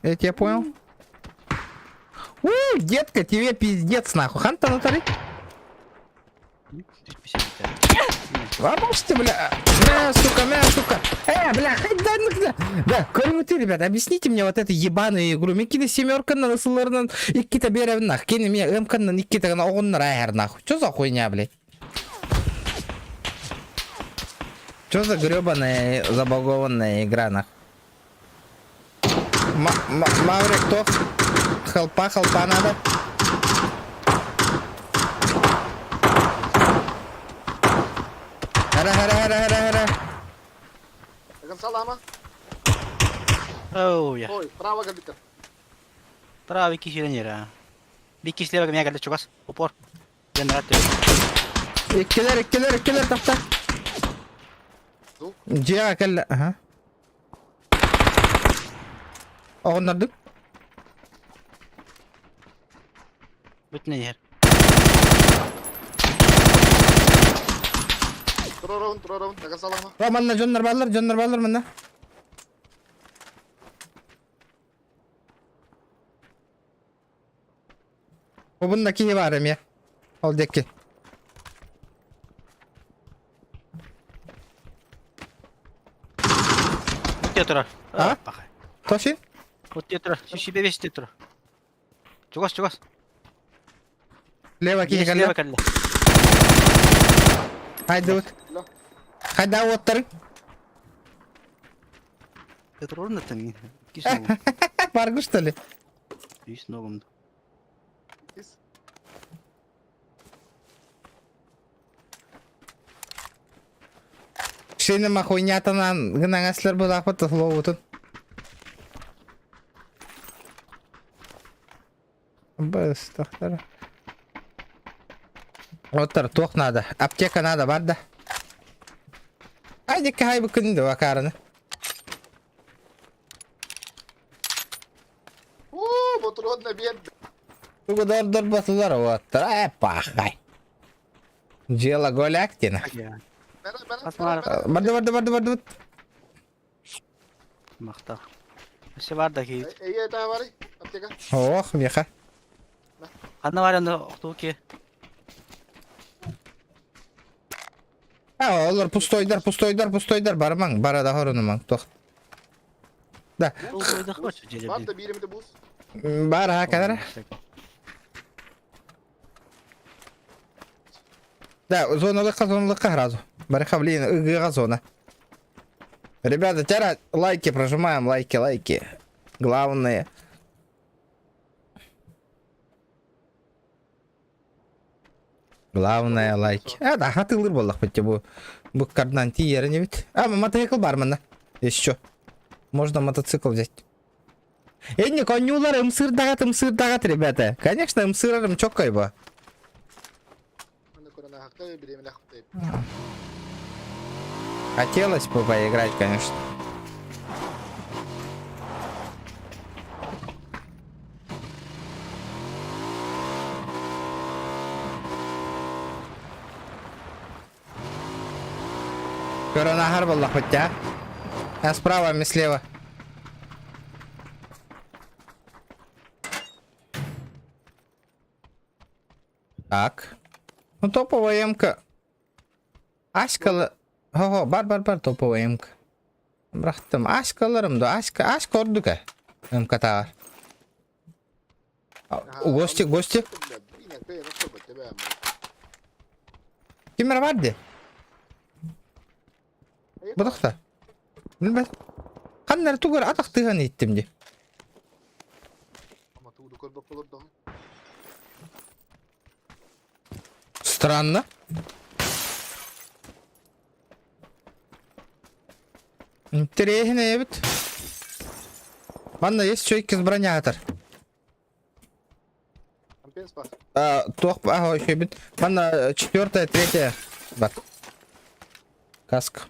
Это я понял. У, детка, тебе пиздец нахуй. Ханта натари. Обожьте, бля. Бля, сука, бля, сука. Бля, хоть да, ну, да. Да, ты, ребята, объясните мне вот эту ебаную игру. Мен семерка на сыларынан иккита берем нах. Кени мне мканан иккита на оғын райер нахуй. Чё за хуйня, блядь? Чё за гребаная забагованная игра, нахуй? Маврик, кто? Хелпа, хелпа надо. Хара, хара, хара, хара, хара. Салама. Оу, я. Ой, право кабита. Право кишилер. Бик кишилер меня geldi чугас. Упор. Генератор. Иккилер, иккилер, иккилер тахта. Дьиэҕэ кэллэ. Аха. Оҕоннордук. Бүтүнэ иһэр. Туророн, туророн, салама. О, манна дьоннор бааллар, дьоннор бааллар манна. Бу киһи баар эмиэ. Ол диэки. Үттэ турар. А? Тошин? Үттэ турар. Сүүс бэс турар. Чугас, чугас. Лево киһи Лево кэллэ. кэллэ. Хайдыбыт. Хайда уоттарыҥ? Турорун да тэн. Кис ногум. Баргы что ли? Үс ногум. Ксения махуйнятынан гынаңаслар булаахпыт тохлообутун. Бас тохтор. Оттор туох надо. Аптека надо бар да. Ай дикки хай букын да вакарны. О, ботуродна бед. Тугу дор дор батылар оттор. Ай пахай. Дело голяктина. Барды барды барды барды. Махта. Все бар да ки. Эй, это бары. Аптека. Ох, меха. Ханна бар енді оқту ки. А, олар пустойдар, пустойдар, пустойдар бармаң, бара да хорунумаң, тох. Да. Бар да биримде бус. Бар ха кадара. Да, зоналыкка, зоналыкка сразу. Барыха, блин, ыгыга зона. Ребята, теперь лайки прожимаем, лайки, лайки. Главное. Главное лайки. А, да, хатылыр боллах бітте бу. Быккардан тиийэрин эбит. А, мотоцикл бар манна. Еще. Можно мотоцикл взять. Энни конюлар ымсырдагат ымсырдагат, ребята. Конечно, ымсырарым чоккай ба. Хотелось бы поиграть, конечно. Коронахар буоллахпыт даа. А справа, мы слева. Так. Ну топовая эмка. Аськалы. Хо-хо, бар-бар-бар топовая эмка. Бырахтым. Аськаларым да, аська, аська ордук э. Эмка таар. Гости, гости. Ким эрэ бар дии? Бытахта. Билбэт. Ханна эрэ тугу эрэ атах тыаһын иһиттим дии. Странно. Интэриэһинэй эбит. Манна есть чөй бронятор. А, туох аха эбит. Манна четвертая, третья. Бар. Каска.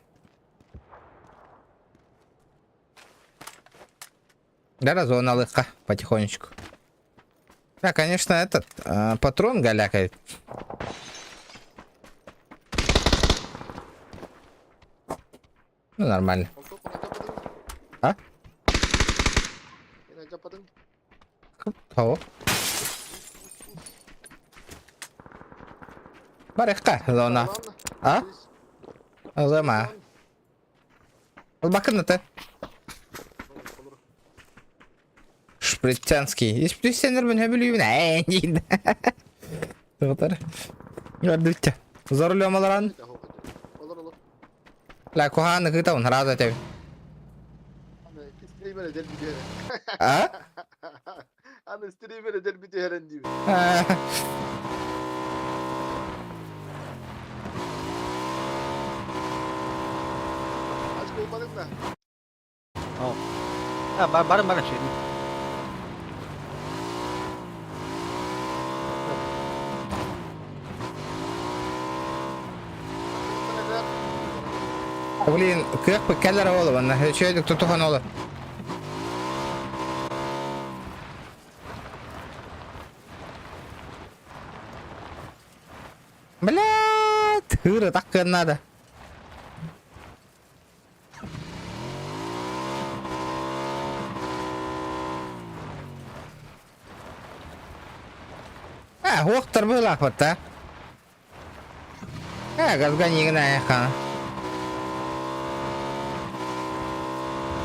Да, зона лыка потихонечку. Да, конечно, этот э, патрон галякает. Ну, нормально. А? Кого? Барыхка, зона. А? Зона. Бакын это. Шприцянский. Исприцянер мен хөбүлүүбүн ээ диин. Тоҕотор. Көрдүччэ. За рулем олорон. Ла куһааны кытабын сразу этэбин. А? Аны стример эдэр бүтүһэрэн диибин. Ач буолбатыҥ да? А, барын барын şey. Блин, кыах кэлэр оҕолор манна үчүгэйдик тутуһан олор. Блядь, хыры таккын надо. Э, уохтар быһыылаахпыт да. Э, газга нигин айаххана.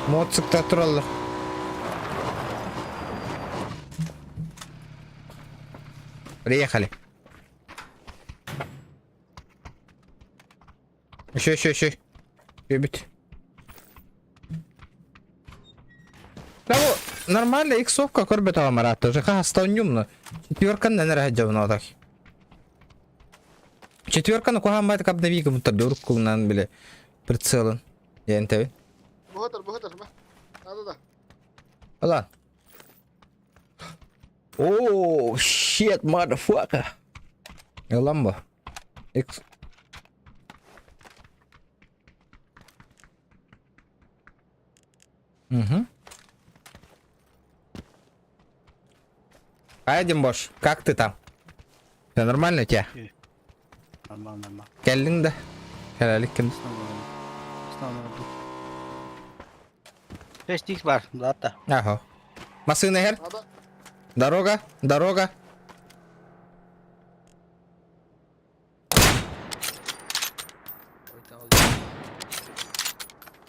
Моцикта тураллар. Приехали. Еще, еще, еще. Любит. Да нормально, иксовка көрбөт Марат тоже. Хаста нюмно. Четверка на нэрэ так. Четверка куһаан баайытык обновига муттар дуруккунан бile прицелын. Диэн тэби. Бухатар, бухатар, ма. Надо да. Ылан. О, shit, motherfucker. Ылан бу. Икс. Угу. Айдем, Бош, как ты там? Все нормально у тебя? Нормально, нормально. Кэллиҥ да? Кэлэлик ким? Снова 6 бар, да. Ага. Массыына иһэр? Надо. Дорога, дорога.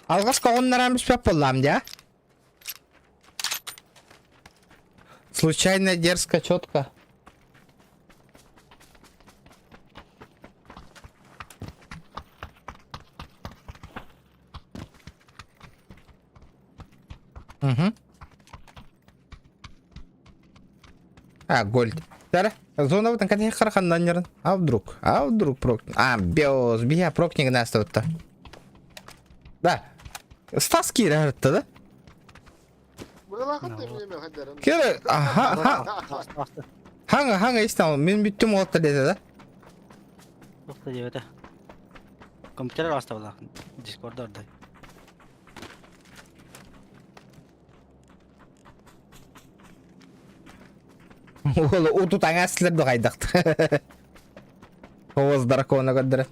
Алҕас коҕуннаран бүспэт буоллаам дии, Случайно дерзко, четко. Угу. А, гольд. Тара, зона вот кадэ хараханнаннерын. А вдруг? А вдруг прок... А, биос, бия прокниг настаутта. Да. Стас киирэ да? Киирэ, аха, хаҥа, хаҥа истэн, мин бүттүм уолта дэтэ да? Туохта диэбэтэ. Компьютер астабылаах. Дискорда ордай. Уол утут аҥаслар да хайдахт. Оҕус дракона көрдөрө.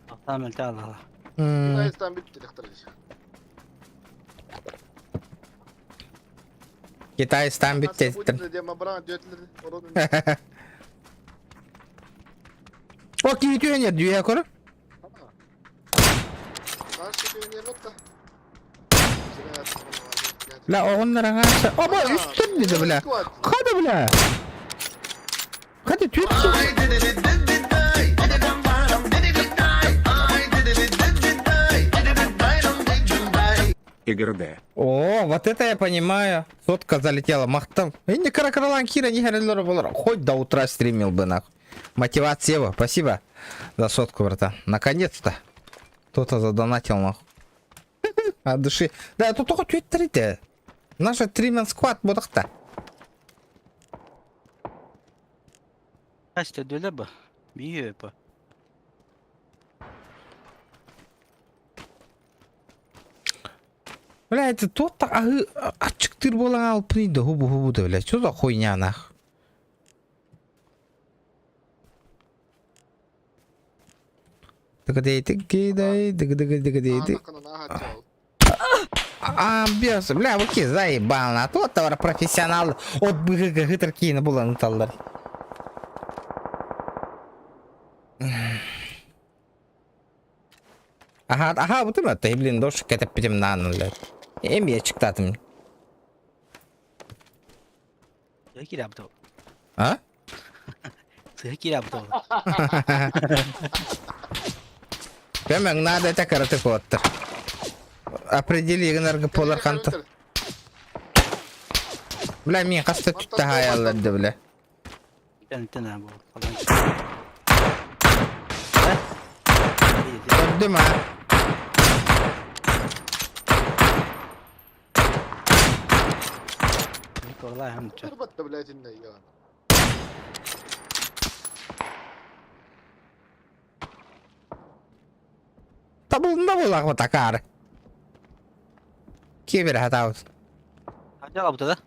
Ахтаам мөлтө алла. Китайстан бүттү дехтер. Китайстан бүттү. О, киһи түһэн дүйэ көрө. Бля, оҕоннор аҥааса. Оба, үстэр диде, бля. Хада, бля. Хада, түт. Игр Д. О, вот это я понимаю. Сотка залетела. Махтам. И не каракаралан Кира, не хареллора болар. Хоть до утра стримил бы нахуй. Мотивация, Ева, спасибо за сотку, братан. Наконец-то. Кто-то задонатил нахуй. От души. Да, тут только твиттерите. Наша тримен сквад бодахта. Хас төдөлө бу. Бийе бу. Бля, это тот ағы ачыктыр болан алып да хубу хубу да, бля. Что за хуйня нах? Дыгы-дый, дыгы-дый, дыгы-дый. А, бес, бля, вы заебал, а то товар профессионал от быгы гытыр булан таллар. Ага, ага, вот это, ты, блин, дош кетеп питем нан, блядь. Эм я чыктатым. Сыһы киирэ бу. А? Сыһы киирэ бу. Кэмэҥ надо это караты куоттар. Определи гынаргы полар ханта. Бля, мин хаста түттэ хаялларды, бля. Тен бу. Көрдүм, а? Табылында болақ вот акары. Кебер хатаут. Хадя бу да.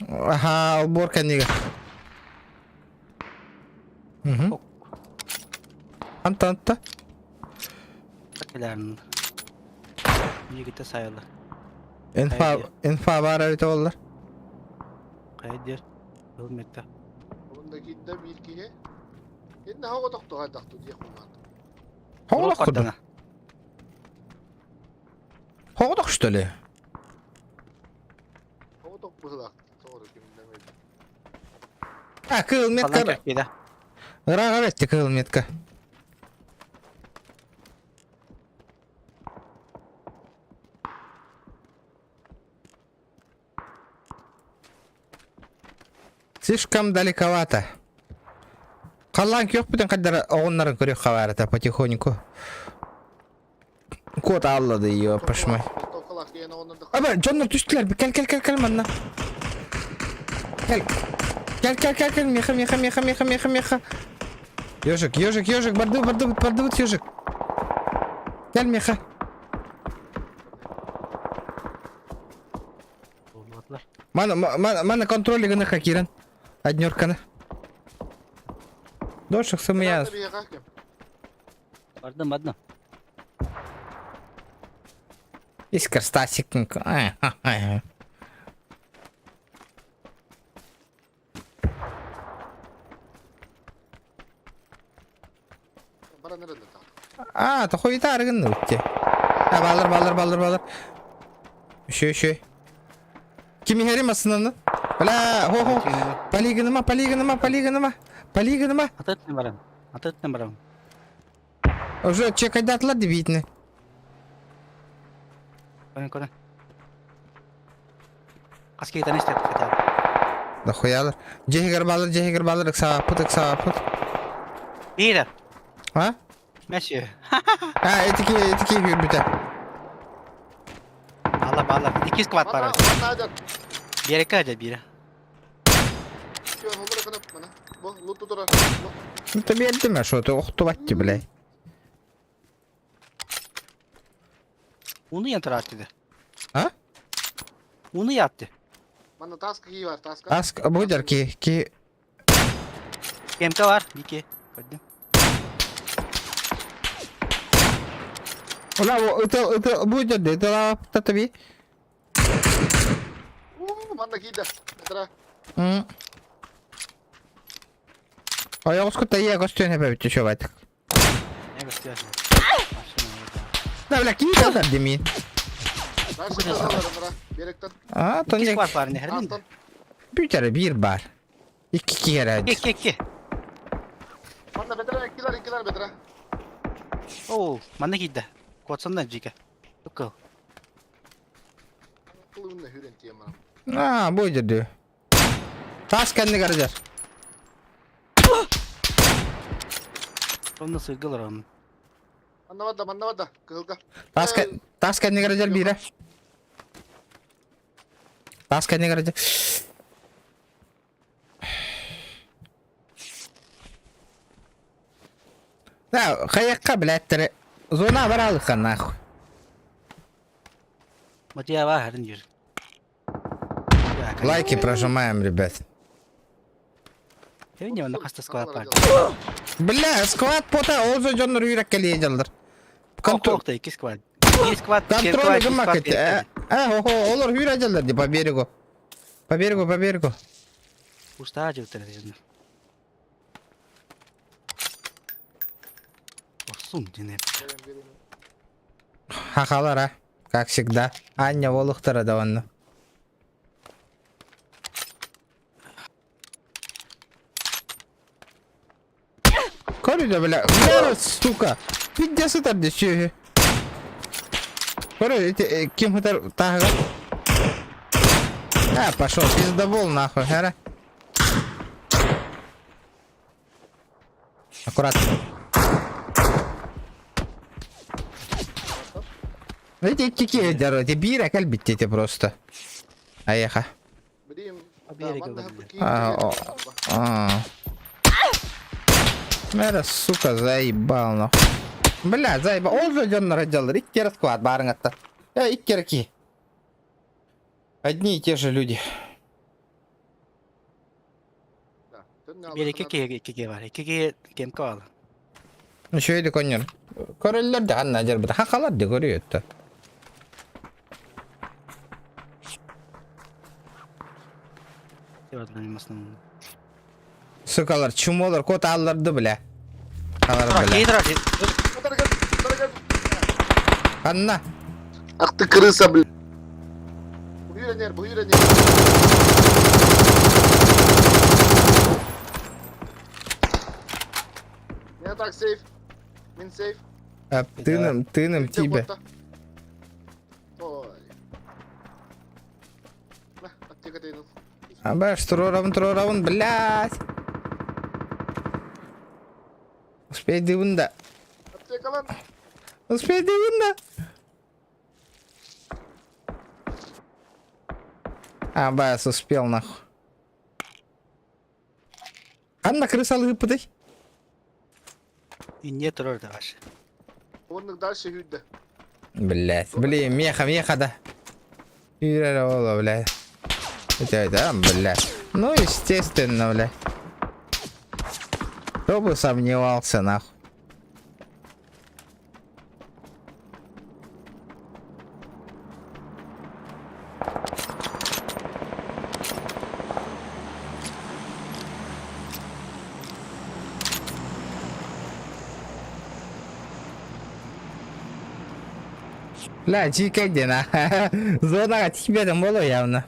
Аха, убор кәнеге. Угу. Анта, анта. Келерин. Нигите сайылы. Инфа, инфа бар өйті олар. Кайдер. Ылметте. Хоғылақ курду. Хоғылақ что ли? А, кыл метка. Ыраға бетті кыл метка. Слишком далековато. Қаллан күйек бүтін қадар оғыннарын көрек хабарата потихоньку. Кот аллады ее пошмай. Аба, Джоннар түстілер. Кел, кел, кел, кел, манна. Кел. Кел, кел, кел, кел, меха, меха, меха, меха, меха, меха. Ежик, ежик, ежик, барды, барды, барды, ежик. Кел, меха. Мана, мана, мана контроль гына хакирен. Однерканы. Дошик сымыя. Бардым, бардым. Искр Стасик. А, то хуйта аргын өтте. А, балыр, балыр, балыр, балыр. Еще, еще. Кими херим асынаны? Бля, хо хо. Полигоныма, полигоныма, полигоныма. Полигоныма. Атыттым барам. Атыттым барам. Уже чекайдатлар дебитні. Көрін, көрін. Қас кейтен істеп хотя бы. Дохуялар. Дьиэһигэр баалар, дьиэһигэр баалар, ыксаабаппыт, ыксаабаппыт. Биир. А? Месье. А, итики, итики үрбүтэ. Баалар, баалар. Икки сквад бар. Манна, манна адьар. Биэрэккэ адьар биирэ. Кион, олора кынап, мана. Бу, лут тутура. Ну, ты биэрдим, что ты охтубатчы, блядь. Уну янтырааттыды. А? Уну ятты. Манна таска кии бар, таска. Аск, будер ки, ки... МК бар, Бики. Көрдүм. Ула, это, это, будер, это, это, би. Уу, манна киирдэ. Этара. Ойоҕоску тайя көстүөн эбэбит чувак. Не көстүөн. Да, бля, киит алар димин. Беректен. А, то не. Бар не хердин. Бүтәре бир бар. Икки киһи Икки, икки. Манна бетера, иккилер, иккилер бетера. Оо, манна киирдэ. Куотсанна жике. Туккыл. Кылыбынна хүрен тием барам. А, бу деді. Тас кэннигэр дьэр. Онно сыргылар оны. Манна барда, манна барда, кыһылга. Тас тас кэннигэр дьэр биирэ. Тас кэннигэр дьэр. Да, хайакка, блядь, зона баралыха нахуй. Матия бар хәрин жүр. Лайки прожимаем, ребят. Не онно хаста сквад бар. Бля, сквад пота ол же дьоннор үүрек кэлиэ дьаллар. Контроль икки сквад. Икки сквад. Контроль гыммак эти. Э, охо, олор үүрэ дьаллар ди по берегу. По берегу, по берегу. Уста жыптыр дедим. Орсун дине. Хахалар, а. Как всегда. Аня волухтара да онно. Көрүдэ бля, бля, сука. Пиздец сытар дии сүөһү. Көрө, ити ким сытар тааһыгар? А, пошел, пиздобол нахуй, хара. Аккуратно. Эти икки дороги, биир кэлбит эти просто. Аеха. А, а. Мэра, сука, заебал, нахуй. Бля, заебал. Ол же дьоннор дьаллар. Икки расклад барыңатта. Э, икки ки. Одни и те же люди. Биир икки киһи икки бар. Икки киһи кемка баала. Үчүгэй коннор. Көрөллөр да ханна дьарбыта. Хахалар да көрүөттө. Сукалар, чумолар, кот алларды бля. Алар бля. Ханна. Ах ты крыса, бля. Буйренер, буйренер. Я так сейф. Мин сейф. А, тыным, тыным тебе. Ой. На, аптека дейін. Абаш, туруорабын, туруорабын, блядь. Успейдыбын да. Аптекалан. Успейдыбын да. Абас успел нахуй. Анна крыса лыпытай. Инне турар да баш. Оннук дальше хүдді. Блядь, блин, меха, меха да. Юрера ола, блядь. Это, это, блядь. Ну, естественно, блядь. Кто бы сомневался, нахуй. Бля, дикая где на? Зона тебе там было явно.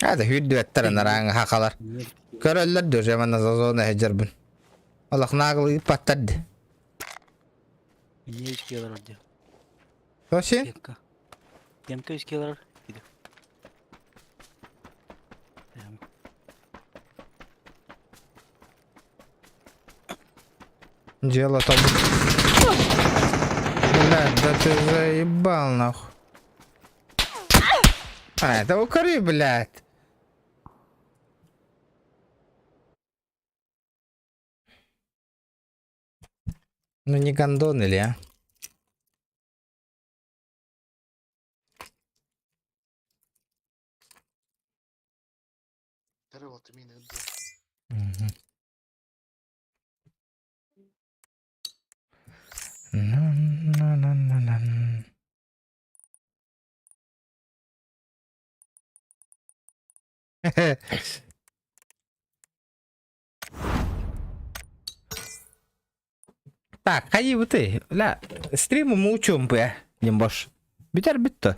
Hadi hüddüetteren араҥа хахалар. Көрөллөр дө жемана зона хеджербин. Олох наагылы паттарды. Мне үс кило диye. Тоси? Демка. Демка үс кило диye. Дело там. Блядь, да ты заебал нахуй. А, это укори, блядь. Ну не гондон или, а? Мгм. На-на-на-на-на. Так, хайы ты, ля, стриму мучум бы, не бош. Битер битті.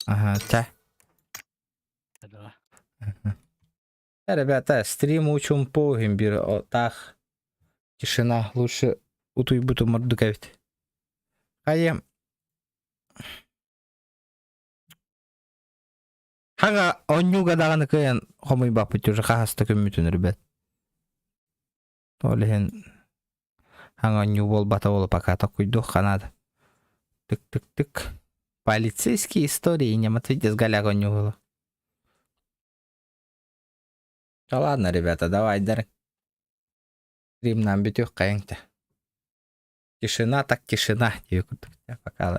Ага, та. Да. Ребята, стрим учим по гимбир, о, так. Тишина, лучше утуй буту мордукавит. Хайы. Хага, оннюга даганы кыйын хомуй бапыт уже хахаста көмүтүн, ребят. Олehen хага онню бол бата болу пока такуйду ханада. Тык-тык-тык. Полицейские истории, не смотрите, с голяк онню было. Да ладно, ребята, давай, дар. Стрим нам битюх кайыңта. Тишина так тишина. Пока.